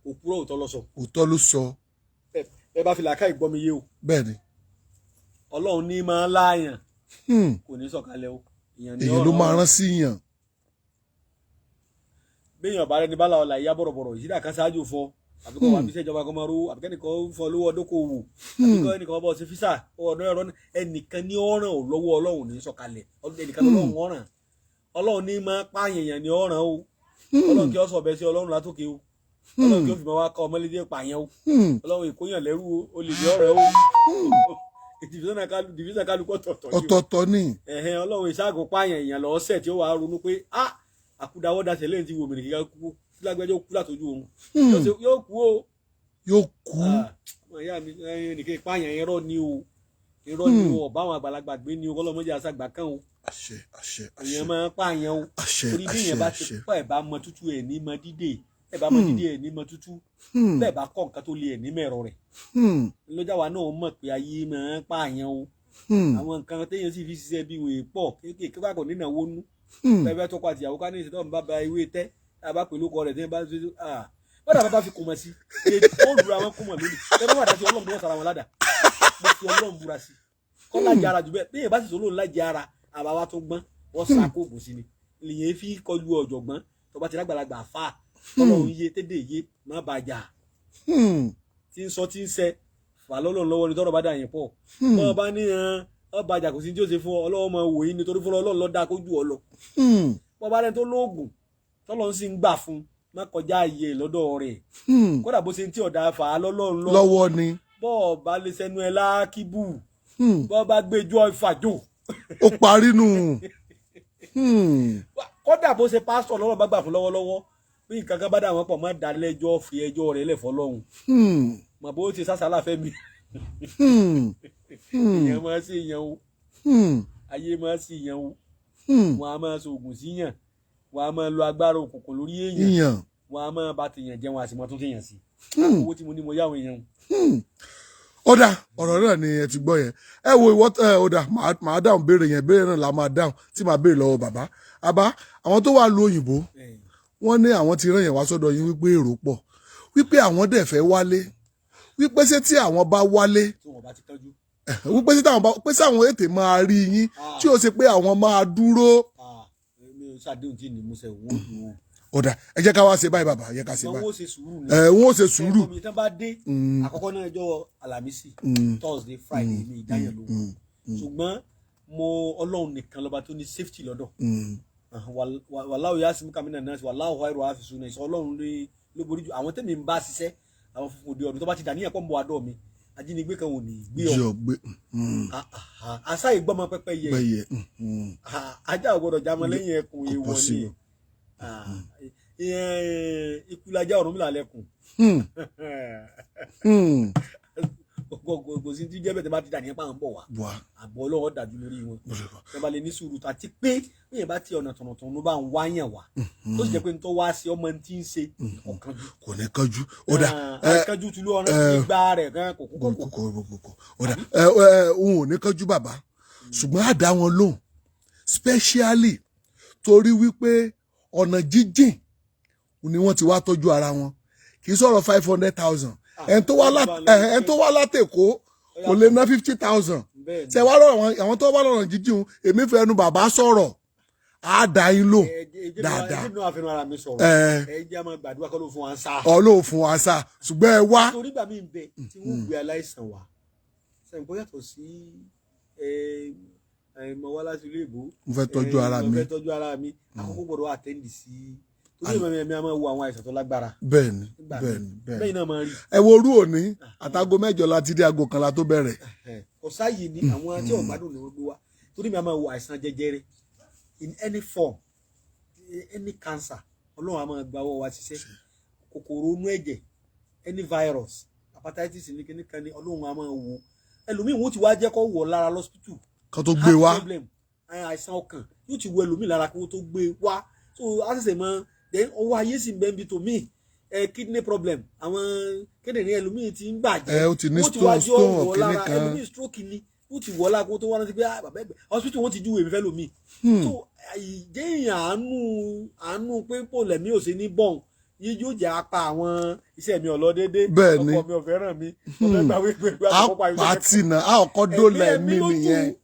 kò kúrò, òótọ́ ló sọ. Òótọ́ ló sọ. Ẹ bá fi làákàyè gbọ́ mi yé o. Bẹ́ẹ̀ni. Ọlọ́run ní máa ń láàyàn, kò ní sọ̀kalẹ̀ o, èèyàn ní Èèyàn ló ọ̀ràn. máa rán sí yàn. Béèyàn bá rẹni bá la ọ̀la ìyá bọ̀rọ̀bọ̀rọ̀ ìṣídà kan ṣáájú fún ọ. Àbí kọ́ wà bí iṣẹ́ ìjọba kan máa rówó, àbí kẹ́nìkan fọ lówó ọdókòwò, àbí kọ́ ẹnìkan bọ̀ sí físà ọ̀dọ́ ẹ̀rọ, ẹnìkan ní ọ̀ràn ò lọ́wọ́. Ọlọ́run ní sọ̀kalẹ̀ ẹnìkan lọ́wọ́ ọ̀ràn. Ọlọ́run ní máa pààyàn yẹn ní ọ̀ràn o. Ọlọ́run kí ọ sọ ọbẹ̀ sí Ọlọ́run látòkè o. Ọlọ́run kí ó fi máa wá kọ́ ọmọlédè pààyàn o. Ọlọ́run ìkóyàn lẹ́rú o, olè ní ọ̀rẹ́ o. Division kálukú ọ̀tọ̀ọ̀tọ̀ ni o. Ọ̀tọ̀ọ̀tọ̀ ni. Ẹ̀hẹ́n, Ọlọ́run ìṣàgùn pààyàn èèyàn lọ́sẹ̀ tí ó wàá ronú pé, ah, àkúdáwọ́dàṣẹ́ lẹ́yìn tí wòmìnir kíkà kú lágbẹ́jọ́ kú látọjú oorun. Yóò kú o. Yóò kú. Ah, ọmọ ìyá mi, nìkan ìpààyàn, irọ́ ni o, irọ́ ni o. Ọ̀bá àwọn àgbàlagbà gbé ni o, kọ́lọ́mọdé àṣàgbà kan o. Àṣẹ, àṣẹ, àṣẹ. Èèyàn máa ń pààyàn o. Àṣẹ. Torí bí Àṣẹ. èèyàn bá ti Àṣẹ. pọ̀, ẹ̀ bá mọ tútù ẹ̀ ní mọ dídè, ẹ̀ bá mọ dídè ẹ̀ ní mọ tútù, bẹ́ẹ̀ bá kọ́ nǹkan tó lé ẹ̀ ní mẹ̀rọ rẹ̀. Lọ́jà wa náà mọ̀ pé ayé máa ń pààyàn o. Àwọn nǹkan téèyàn sì fi ṣiṣẹ́ bí wọ́n pọ̀ kéékèèké kò ní ìnáwó nú. Bẹ́ẹ̀ bẹ́ẹ̀ tọkọ àtìyàwó ká ní ìṣètò ọ̀nba ba ewé tẹ́ a bá pèlú ọkọ rẹ̀ tí wọ́n bá ṣe, bọ́dà bá fi kùmọ̀ sí ó lura wọn kùmọ̀ lónìí. Ẹ bá wà dá sí Ọlọ́run tó wọ́n sara wọn ládàá, mo fi Ọlọ́run búra sí kọ́ lájà ara jù bẹ́ẹ̀. Bí èèyàn bá sì sọ lóun lájà ara àbáwá tó gbọ́n, wọ́n sá kóògùn sí ni lèyìn fi kọlu ọ̀jọ̀gbọ́n. Tó bá ti lágbàlagbà fà tọ́lọ́run yé tédè yé má bàjá tí ń sọ tí ń sẹ fà lọ́lọ́run lọ́wọ́ ni. Tọ́rọ̀ bá dà yín pọ̀, bọ́ọ̀ bá ní ọ bàjá, kò sí tí ó ṣe fún ọ. Ọlọ́wọ́ máa wò yín nítorí fún Ọlọ́run ló dá kójú ọ lọ. Bọ́ bá rẹ tó lóògùn tọ́lọ́run sì ń gbà fún, má kọjá ààyè lọ́dọ̀ rẹ̀. Kódà bó ṣe ń tí ọ̀dà fà á lọ́lọ́run lọ lọ́wọ́ ni. Bọ́ọ̀ bá lè sẹ́nu ẹ lákìbù, bọ́ọ̀ bá gbẹjọ́ ìfàjò. Ó parí nù. Kódà bó ṣe pásítọ̀ lọ́rọ̀ bá gbà fún lọ́wọ́lọ́wọ́, bí nǹkan kan bá dà wọ́n pọ̀, má dá lẹ́jọ́, fi ẹjọ́ rẹ̀ lẹ̀ fọlọ́run. Mọ̀ bó ṣe sásàlà fẹ́ mi. Èèyàn máa ṣe èèyàn o. Ayé máa ṣe èèyàn o. Wọn a máa ṣoògùn síyàn, wọn a máa lo agbára òkùnkùn lórí èèyàn. Ìyàn. Wọn a máa bá tèèyàn jẹun àti mọ́ tún tèèyàn sí. Owó tí mo ní mo yáwọn èèyàn o. Ó dà, ọ̀rọ̀ náà ni ẹ ti gbọ́ yẹn. Ẹ wo ìwọ ẹ, ó dà, màá dáhùn béèrè yẹn. Béèrè náà la máa dáhùn tí màá béèrè lọ́wọ́ bàbá àbá àwọn tó wà lu òyìnbó. Wọ́n ní àwọn ti rán yẹn wá sọ́dọ̀ yín wípé èrò pọ̀, wípé àwọn dẹ̀ fẹ́ wálé, wípé ṣé tí àwọn bá wálé, tí wọn bá ti tọ́jú. Wípé ṣé táwọn bá pé ṣé àwọn ètè máa rí yín tí ó ṣe pé àwọn máa dúró. Ah, mi ò ṣàdéhùn tí ní musẹ̀ wọ́n dùn o. Ó dà, ẹ jẹ́ ká wá ṣe báyìí, bàbá, ẹ jẹ́ ká ṣe wọn báyìí. ó ṣe sùúrù ni. Ẹ wọ́n ó ṣe sùúrù. Ẹ̀kọ́ mi tán bá dé àkọ́kọ́ náà, ẹjọ́ Àlàmísì, Thursday, Friday mi ìdáyàn ló, ṣùgbọ́n mo Ọlọ́run nìkan lọ́ba tó ní safety lọ́dọ̀. Wàláwù yá sí kàmínà náà, wàláwù àìrò àfìsùn náà, ìsọ Ọlọ́run ló borí ju àwọn tẹ́mi ń bá ṣiṣẹ́, àwọn funfun òde ọdún tó bá ti dà níyàn pọ̀ ń bọ̀ àdọ́ mi, ajínigbé kan ò ní gbé ọ. Jí ọ gbé. Àṣà ìgbọ́mọ pẹ́pẹ́ yẹ. Gbẹyẹ. Ajá ò gbọ́dọ̀ jámọ́ lẹ́yìn ẹkùn, Kò èèwọ̀ ni. possible. Ikú lajá, Ọ̀rúnmìlà lẹ́kùn. Kò sí tí jẹ́ bẹ́ẹ̀ tẹ́ bá ti dà níyàn pàà ń bọ̀ wá. Wà. Àbọ̀ Ọlọ́run dájú lórí wọn tẹ́ bá lè ní sùúrù, àti pé bíyẹn bá ti ọ̀nà tọ̀nàtọ̀nà ló bá ń wáyàn wá, tó sì jẹ́ pé nítorí wá sí ọmọ tí ń ṣe ọ̀kan jù. Kò ní kánjú, ó dà ẹ. Àìkánjú tulu ọ̀ràn ìgbà rẹ̀ gan kò kú kò kò kò kò kò, ó dà ẹ ẹ, òun ò ní kánjú bàbá, ṣùgbọ́n á dá wọn lóhùn specially torí wípé ọ̀nà jíjìn ni wọ́n ti wá tọ́jú ara wọn. Kì í sọ̀rọ̀ 500,000. Ẹni tó wá látẹ̀kọ́ kò lè ná 50,000. Bẹ́ẹ̀ ni. Ṣe wá lọ́rọ̀ àwọn tó wá lọ́rọ̀ jíjìn un, èmi fẹ́ ẹnu bàbá sọ̀rọ̀, á dá yín lóhùn dáadáa. Ẹ jẹ́ mi náà fẹnu ara mi sọ̀rọ̀. Ẹ jẹ́ àmọ́ gbàdúrà kọ́ ló fún wa ń sá. Ọlọ́run fún wa sá, ṣùgbọ́n ẹ wá. Torí gbà mí ń bẹ tí wọ́n gbé aláìsàn wá sẹ́yìn kó yàtọ̀ sí ẹ ẹ mo wá láti ìlú èbó. Mo fẹ́ tọ́jú ara mo mi. fẹ́ tọ́jú ara mi, àkókò gbọ́dọ̀ attend sí, torí èmi a máa wo àwọn àìsàn tó lágbára. Bẹ́ẹ̀ni. Nígbà Bẹ́ẹ̀ni. míì. Bẹ́ẹ̀ni. Bẹ́ẹ̀ náà máa rí. Ẹ wo orú òní, àtàgò 8 la ti dé, aago 1 la tó bẹ̀rẹ̀. Kò sáàyè ní àwọn tí ò gbádùn ni wọ́n gbé wá, torí mi a máa wo àìsàn jẹjẹrẹ in any form, any cancer, Ọlọ́run a máa gba ọwọ́ wa ṣiṣẹ́. Kòkòrò inú ẹ̀jẹ̀, any virus, hepatitis ní kíní kan ní, Ọlọ́run a máa wo ẹlòmíì, wọ́n ti wá jẹ́ kó wọ̀ lára lọ́sípítù. Kan tó gbé wá. Heart problem, àìsàn ọkàn yóò ti wọ ẹlòmíì lára kí wọ́n tó gbé wá, so a ṣẹ̀ṣẹ̀ mọ. Then ọwọ́ ayé sì ń bẹ́ẹ̀ bí tòmíì, kidney problem, àwọn kíndìnrín ẹlòmíì ti ń bàjẹ́. Ẹ, ó ti ní Wọ́n ti wá stone, jọ stone wọ̀ kíní lára kan. Ẹlòmíì stroke ni, ó ti wọ̀ lára kó tó wá rántí pé, ah, bàbá ẹgbẹ́ hospital wọ́n ti júwèé mi fẹ́ lòmíì. So ìjẹ́ èèyàn àánú àánú pé pò lẹ̀mí ò sí ní bọ̀n yìí yóò jẹ́ apá àwọn iṣẹ́ mi ọ̀lọ́ déédéé. Bẹ́ẹ̀ ni. Ọkọ mi ò fẹ́ràn mi, mo fẹ́ gbà wípé A pàtì náà, a ọkọ dóòlà ẹ̀mí nìyẹn.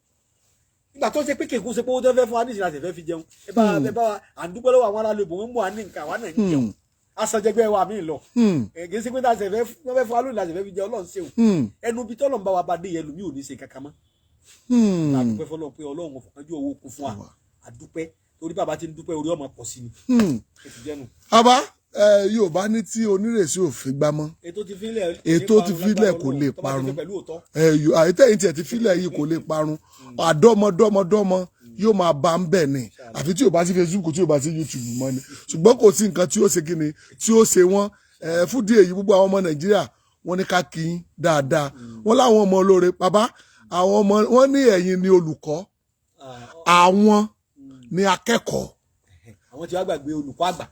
Nígbà tó ṣe pé kèkó ṣe pé owó tó fẹ́ fún wa ní ìsìn àti ìfẹ́ fi jẹun, ẹ bá ẹ bá wa, à ń dúpẹ́ lọ́wọ́ àwọn aráàlú ìbò, wọn mú wa ní nǹkan, àwa náà ń jẹun. Asanjẹgbẹ́ wa mi lọ. Kì í ṣe pé tá a ṣe fẹ́ wọ́n fẹ́ fún wa lónìí la ṣe fẹ́ fi jẹ. Ọlọ́run ṣe o. Ẹnu bí tọ́lọ̀ ń bá wa bá dé yẹn lómi ò ní ṣe kankan mọ́. A dúpẹ́ fọlọ́run pé Ọlọ́run ọ̀fọ̀kànjú owó kún fún wa. A dúpẹ́ torí bàbá ti ń dúpẹ́, orí ọmọ pọ̀ sí ni. Ètò jẹ́nu. Àbá Yorùbá ní tí onírèsí ò fi gbá mọ́. Ètò ti filẹ̀. Ètò ti filẹ̀ kò lè parun. Pẹ̀lú òótọ́. Àyítẹ́yìn tiẹ̀ ti filẹ̀ yìí kò lè parun. Àdọ́mọdọ́mọdọ́mọ yóò máa bá ń bẹ̀ ni, àfi tí ò bá sí Facebook, tí ò bá sí YouTube mọ́ ni. Ṣùgbọ́n kò sí nǹkan tí ó ṣe kíni tí ó ṣe wọ́n. Fún díẹ̀ yìí, gbogbo àwọn ọmọ Nàìjíríà, wọ́n ní ká kí yín dáadáa. Wọ́n láwọn ọmọ olóore bàbá, àwọn ọmọ wọ́n ní ẹ̀yin ni olùkọ́, àwọn ni akẹ́kọ̀ọ́. Àwọn tí wàá gbàgbé olùkọ́ àgbà.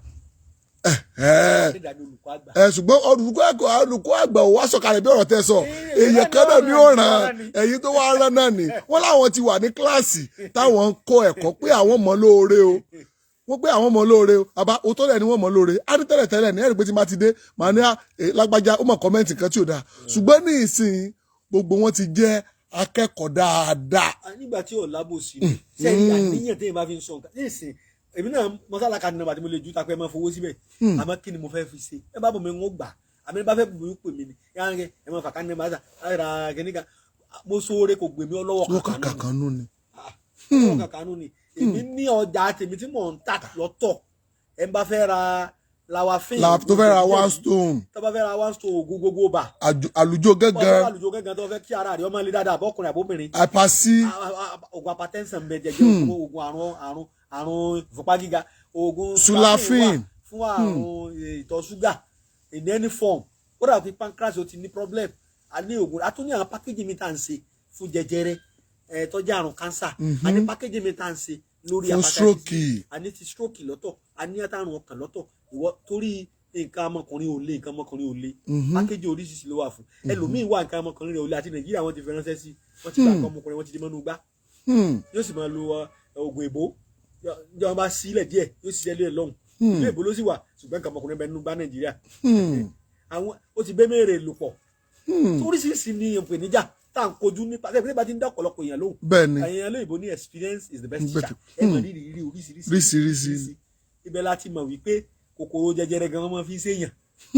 Ṣé ìdájọ́ olùkọ́ àgbà? Ṣùgbọ́n olùkọ́ ẹ̀kọ́, olùkọ́ àgbà ò wá sọ̀kalẹ̀ bí ọ̀rọ̀ tẹ́ sọ. Èèyàn kan náà ni ó ràn ẹ̀yin tó wá rán náà ni. Wọ́n láwọn ti wà ní kíláàsì táwọn ń kọ́ ẹ̀kọ́ pé àwọn mọ̀ lóore o. Wọ́n pé àwọn mọ̀ lóore o. Àbá òótọ́ dẹ̀ ni wọ́n mọ̀ lóore. Á ní tẹ́lẹ̀ tẹ́lẹ̀ ní ẹ̀rí pé tí má ti dé, màá ní lágbájá ó mọ̀ comment kan tí ò dáa. Ṣùgbọ́n ní ìsìn, gbogbo wọn ti jẹ́ akẹ́kọ̀ọ́ dáadáa. Nígbà tí ò lábòsí ni sẹ́yìn àníyàn téèyàn bá fi ń sọ nǹkan ní ìsìn, èmi náà mọ́sálà kan nọ́mbà tí mo lè ju tapẹ́ máa fowó síbẹ̀. Àmọ́ kí ni mo fẹ́ fi ṣe? Ẹ bá bọ̀ mi ń gbà, àmì bá fẹ́ bù mí pè mí ni yàrá ẹ máa fàkà nọ́mbà ṣá ra kìnìkan. Mo sóore kò gbèmí ọlọ́wọ́. Wọ́n kàkà kan nú ni. Ọlọ́wọ́ kankan nú ni. Èmi ní ọjà tèmi tí mò ń tà lọ́tọ̀. Ẹ bá fẹ́ ra lawafin tó fẹ́ ra one stone, tó bá fẹ́ ra one stone, oògùn gbogbo bà, àlùjọ gángan, àlùjọ gángan, tó fẹ́ kí ara rẹ̀ ọmọ ilé dáadáa, àbọ̀kùnrin àbóbìnrin, àpàsí, oògùn hypertension bẹ, jẹjẹ, oògùn àrùn ìfúnpá gíga, oògùn Sulafin. Fún àrùn ìtọ̀ ṣúgà in any form, ó dàbí pancreas ó ti ní problem, a ní oògùn. A tún ní àwọn package mi tá à ń ṣe fún jẹjẹrẹ ẹ tó jẹ́ àrùn cancer. A ní package mi tá à ń ṣe lórí fún hepatitis. Stroke. A ní ti stroke lọ́tọ̀, a ní àtàrùn ọkàn lọ́tọ̀. Ìwọ torí nǹkan ọmọkùnrin ò le, nǹkan ọmọkùnrin ò le, package oríṣiríṣi ló wà fún. Ẹlòmíín wà, nǹkan ọmọkùnrin rẹ̀ ò le, àti Nàìjíríà wọ́n ti fi ránṣẹ́ sí wọ́n, ti gba nǹkan ọmọkùnrin, wọ́n ti di mọ́nú gbá, yóò sì máa lo oògùn èbó. Yóò bá sílẹ̀ díẹ̀, yóò ṣiṣẹ́ lé lọ́hùn. Ilé èbó ló sì wà, ṣùgbọ́n nǹkan ọmọkùnrin bẹ nínú gbá Nàìjíríà. Àwọn ó ti bẹ́ mẹ́rẹ̀ lò pọ̀. Oríṣiríṣi ni ìpèníjà tá à ń kojú nípa ṣe ìpèníjà ti ń dá ọ̀pọ̀lọpọ̀ èèyàn lóhùn. Bẹ́ẹ̀ ni. Ẹ̀yin olóyìnbó ní experience is the best Best. teacher. Ẹ mọ̀ rírì rírí oríṣiríṣi. Oríṣiríṣi. Ibẹ̀ láti mọ̀ wípé kòkòrò jẹjẹrẹ gan wọ́n fi ń ṣèyàn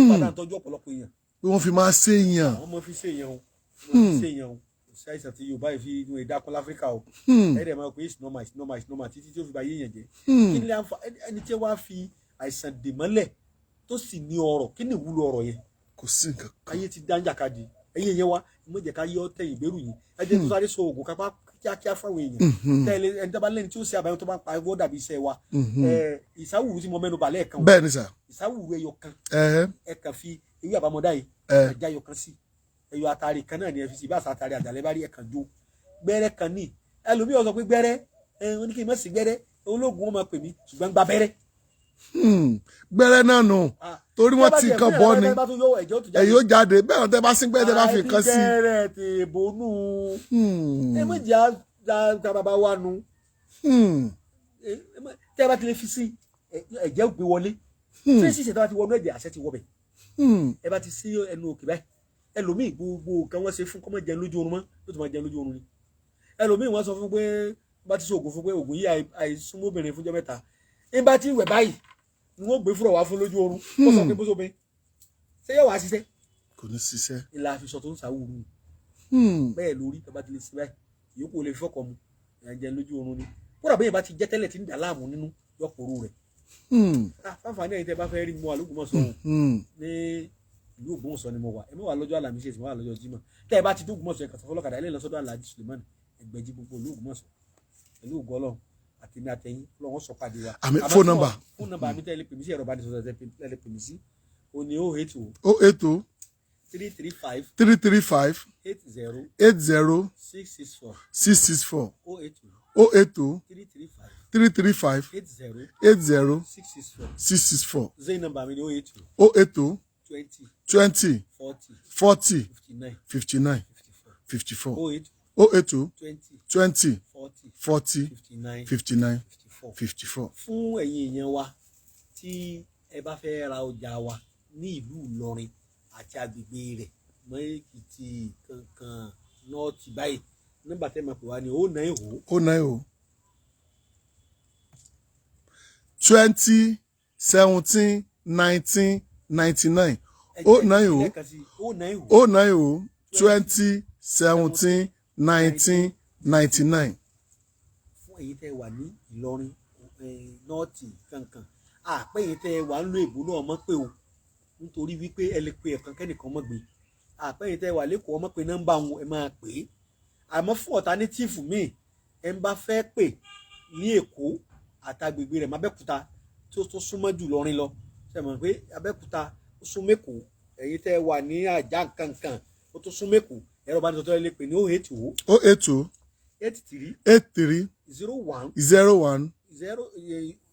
padà ń tọ́jú ọ̀pọ̀lọpọ̀ èèyàn. Pé wọ́n fi máa ṣèyàn. Àwọn ọmọ fi ṣèyàn o, wọ́n fi ṣèyàn o. Kò sí àìsàn tí Yorùbá yìí fi inú ìdákọ́ láfíríkà o. Ẹ̀rẹ̀ máa pé it's normal, it's normal, it's normal, títí tí ó fi bá yéèyàn jẹ́. Kí ni ẹni tí wàá fi àìsàn dè mọ́lẹ̀ tó sì ní ọrọ̀, kí ni ìwúlò ọrọ̀ yẹn? Kò sí nǹkan kan. Ayé ti dáńjàkadì. Ẹ̀yin èèyàn wa, mo jẹ́ ká yọ tẹ̀yìn ìgbérù yìí. Ẹ jẹ́ tó sáré so oògùn kápá kíákíá fáwọn èèyàn tẹ́lẹ̀. Ẹni tó bá lẹ́ni tí ó ṣe àbáyọ tó bá ń pa ẹgbẹ́ dàbí iṣẹ́ wa. Ìsáwùrú tí mo mẹ́nu bà lẹ́ẹ̀kan o. Bẹ́ẹ̀ ni sà. Ìsáwùrú ẹyọ kan, ẹ ẹ kàn fi ewé àbámọ́dá yìí, ẹja ẹyọ kan sí, ẹyọ atare kan náà ni ẹ fi sí, ìbáṣà atare àjàlẹ́ bá rí, ẹ kàn jó gbẹ́rẹ́ kan ní. Ẹlòmíì sọ pé gbẹ́rẹ́ ẹ wọ́n ní kí n má sí gbẹ́rẹ́ ológun, wọn máa pè mí, ṣùgbọ́n gba bẹ́rẹ́. Gbẹ́rẹ́ náà nù. Torí wọ́n ti nǹkan bọ́ ni ẹ̀yìn ó jáde. Bẹ́ẹ̀ náà tẹ́ bá sí gbẹ́rẹ́, tẹ́ bá fi nǹkan sí. Gbẹ́rẹ́ tèbónú ẹ méjì á da bàbá wa nu. Tẹ́ ẹ bá ti lè fi sí, ẹ̀jẹ̀ ò gbé wọlé. Tí ṣíṣe tó bá ti wọnú ẹ̀jẹ̀, àṣẹ ti wọ bẹ̀. Ẹ bá ti sí ẹnu òkè báyìí, ẹlòmíì gbogbo nǹkan wọ́n ṣe fún kọ́mọ jẹun lójú oorun mọ́, yóò tún máa jẹun lójú oorun ni. Ẹlòmíì wọ́n sọ fún pé bá ti ṣe oògùn fún pé oògùn yìí àìsúnmọ́bìnrin fúnjọ́ 3, ń bá ti wẹ̀ báyìí ni wọ́n gbé fúrọ̀ wá fún lójú oorun. Ó sọ pé bó sóbin ṣé yóò wá ṣiṣẹ́? Kò ní ṣiṣẹ́. Ìlà àfisọ tó ń sàwúrú. Bẹ́ẹ̀ lórí tó bá ti lè ṣe báyìí, ìyókù ò lè fi fọ́kọ̀ mu, ìyẹn jẹun lójú oorun ni. Kódà bẹ́ẹ̀ bá ti jẹ́ tẹ́lẹ̀ tí ń dà láàmú nínú, yọkòrò rẹ̀. Fáfàní ẹ̀yin tẹ́ bá fẹ́ rí mu àlógúnmọ̀sán o, ní ìlú Ògbómọ̀ṣọ́ ni mo wà. Ẹ má wà lọ́jọ́ Àlàmísì, ẹ má wà lọ́jọ́ Jímọ̀. Tẹ́ ẹ bá ti dé Ògbómọ̀ṣọ́, ẹ kàn sọ fọlọ́kadà ẹ lè lọ sọ́dọ̀ Alhaji Suleiman Ẹgbẹ̀jì, gbogbo ìlú Ògbómọ̀ṣọ́. Pẹ̀lú ògo Ọlọ́run, àtèmi àtẹ̀yìn, Ọlọ́run sọ pàdé wa. Àmín. Àmọ́ Phone fún number. Phone number mi tẹ́ ẹ lè pè mí sí, ẹ̀rọ ìbánisọ̀rọ̀ tẹ́ ẹ lè pè mí sí, o ní 080 080 335 335 80 80 664. 664. 080 080 335 335 80 80 664. 664. Zain number mi ní 080 080 20 20 40 40 59 59 54. 54. 080 080 20 20 40 40 59 59 54. 54. Fún ẹ̀yin èèyàn wa tí ẹ bá fẹ́ ra ọjà wa ní ìlú Ìlọrin àti agbègbè rẹ̀ mọ́ Èkìtì kankan nọ́ọ̀tì báyìí, nọ́mbà tẹ́ máa pè wá ní 090 090 20 17 19 99. 090 Lẹ́ẹ̀kan sí, 090 090 20 17 19 99. Fún èyí tẹ́ wà ní Ìlọrin, North kankan, àpẹ́ èyí tẹ́ wà ń lo èbó náà mọ̀ pé o, nítorí wípé ẹ lè pe ẹ̀kan kẹ́nìkan mọ̀ gbé. Àpẹ́ èyí tẹ́ wà lẹ́kọ̀ọ́ ọmọ pé nọ́mbà wọn, ẹ máa pè é. Àmọ́ fún alternative míì, ẹ ń bá fẹ́ pè ní Èkó àtàgbègbè rẹ̀, mAbẹ́òkúta tó súnmọ́ jù lọrin lọ, ṣe mọ̀ pé Abẹ́òkúta ó sún mẹ́kọ̀ọ́. Ẹ̀yin tẹ́ wà ní Àjà kankan, ó tó sún mẹ́kọ̀ọ́. Ẹ̀rọ ìbánisọ̀rọ̀ ẹ lè pè ní 080 080 83 83 01 01 0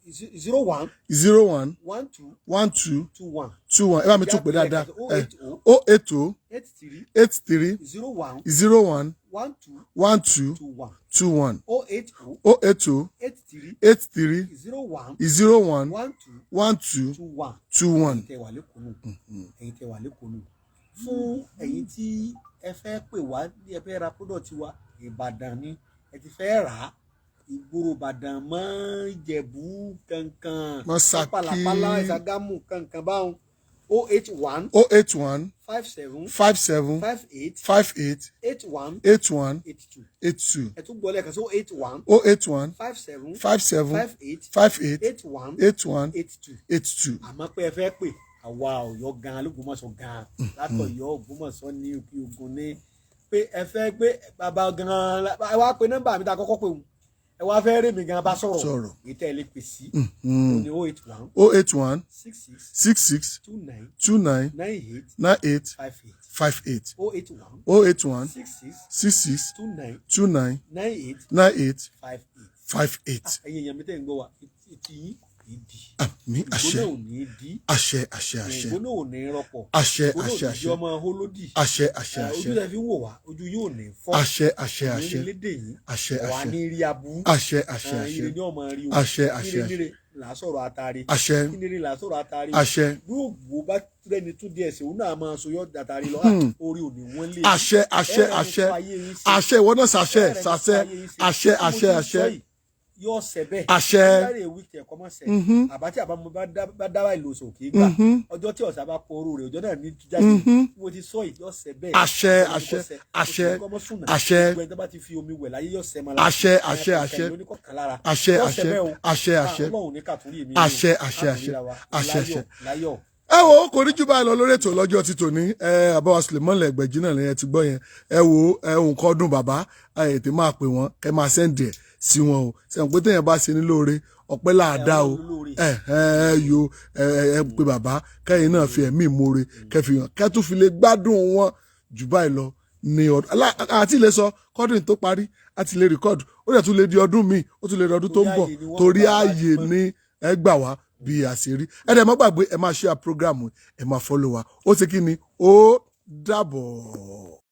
01 01 12 12 21. 21. Ẹ bá mi tún pè dáadáa. 080 080 83 83 01 01 12 12 21. 21. 080 080 83 83 01 01 12 12 21. 21. Ẹ̀yin tẹ́ wà lẹ́kọ̀ọ́ nù, ẹ̀yin tẹ́ wà lẹ́kọ̀ọ́ nù. Fún ẹ̀yin tí ẹ fẹ́ pè wá ní ẹ fẹ́ ra product wa, Ìbàdàn ni ẹ ti fẹ́ rà á, ìgboro Ìbàdàn mọ́ Ìjẹ̀bú kankan, Mọ́ Ṣakí. Pàlàpàlà, Ìsàgámù kankan báwọn, 081 081 57 57 58 58 81 81 82. 82. Ẹ tún gbọ́ lẹ́ẹ̀kan sí, 081 081 57 57 58 58 81 81 82. 82. Àmọ́ pé ẹ fẹ́ pè àwa Ọ̀yọ́ gan l'Ógbómọ̀ṣọ́ gan, látọ̀yọ́, Ògbómọ̀ṣọ́ ní Òkè Ògùn ní pé ẹ fẹ́ gbé bàbá gan, ẹ wá pe nọ́mbà mi tá a kọ́kọ́ pè wọ́n, ẹ wá fẹ́ rí mi gan bá sọ̀rọ̀. Sọ̀rọ̀. Èyí tẹ́ ẹ lè pè sí ó ní 081 081 66 66 29 29 98 98 58. 58. 081 081 66 66 29 29 98 98 58. 58. Ẹ̀yin èèyàn mi tẹ́ ń gbọ́ wa, etí yín kì í di, Àmín, àṣẹ. ìgbóná ò ní í di, Àṣẹ, àṣẹ, àṣẹ. Ìgbóná ò ní í rọpọ̀, Àṣẹ. ìgbóná ò Àṣẹ. ní Àṣẹ. di ọmọ hólódì. Àṣẹ, àṣẹ. Ojú Àṣẹ. tẹ fi ń wò wá, ojú yóò ní fọ́. Àṣẹ, àṣẹ. Ní Àṣẹ. lédè yín Àṣẹ. ọ̀wá Àṣẹ. ní rí aburú. Àṣẹ, àṣẹ. Àṣẹ. Ire ní ọmọ rí o. Àṣẹ, àṣẹ. Níre níre là á sọ̀rọ̀ àtàrí. Àṣẹ. Níre là á sọ̀rọ̀ àtàrí. Àṣẹ. Bí ògbó bá rẹni tún díẹ̀ sí, òun náà máa so yọ àtàrí lọ. Orí ò ní wọ́n lé. Àṣẹ, àṣẹ. Àṣẹ, àṣẹ. Ìwọ náà ṣàṣẹ, ṣàṣẹ. Àṣẹ, àṣẹ, àṣẹ. Yóò ṣẹ bẹ́ẹ̀. Àṣẹ. Láre ìwé tẹ̀ kọ́ mọ́ ṣẹ. Àbá tí àbámu bá dá wà ìlòsàn kì í gbà. Ọjọ́ tí ọ̀sà bá poró rẹ̀, ọjọ́ náà ní jáde. Mo ti sọ yìí, yóò ṣẹ bẹ́ẹ̀. Àṣẹ. Ọjọ́ Àṣẹ. kò ṣẹ. Àṣẹ. Oṣù kọ́ mọ́ sùnà. Àṣẹ. Gbogbo ẹni tó bá ti fi omi wẹ̀ láyé, yóò ṣẹ mọ́ lára. Àṣẹ, àṣẹ, àṣẹ. Àṣẹ, àṣẹ, àṣẹ, àṣẹ. Ọlọ́run ní kàtúrí mi. Àṣẹ, àṣẹ, àṣẹ, àṣẹ, àṣẹ. Láyọ̀. Ẹ wo, kò ní jù báyìí lọ lórí ètò lọ́jọ́ ti tòní. Ẹ àbáwá Suleiman Lẹ́gbẹ̀jì náà lẹ́yìn ti gbọ́ yẹn. Ẹ wo, ẹ nǹkan ọdún bàbá, ẹ ètè máa pè wọ́n, kẹ máa send ẹ̀ sí wọn o. Sẹ́wọ̀n pé téèyàn bá ṣe ní lóore, ọpẹ́ láàdá o. Ẹ ẹ ẹ yo ẹ ẹ ẹ pé bàbá, kẹ́yìn náà fi ẹ̀mí ìmoore kẹ́ fi hàn, kẹ́ tún fi lè gbádùn wọn jù báyìí lọ ní ọdún àti ilé sọ kọ́dún tó parí àti lè record. Ó dẹ̀ tún lè di ọdún míì, ó tún lè di ọdún tó ń bọ̀, Torí torí ààyè ni ààyè wọ́n bá wá ní ẹ gbà wá bí àṣírí. Ẹ dẹ̀ má gbàgbé, ẹ máa share program, ẹ máa follow wa. Ó ṣe kí ni, ó dàbọ̀.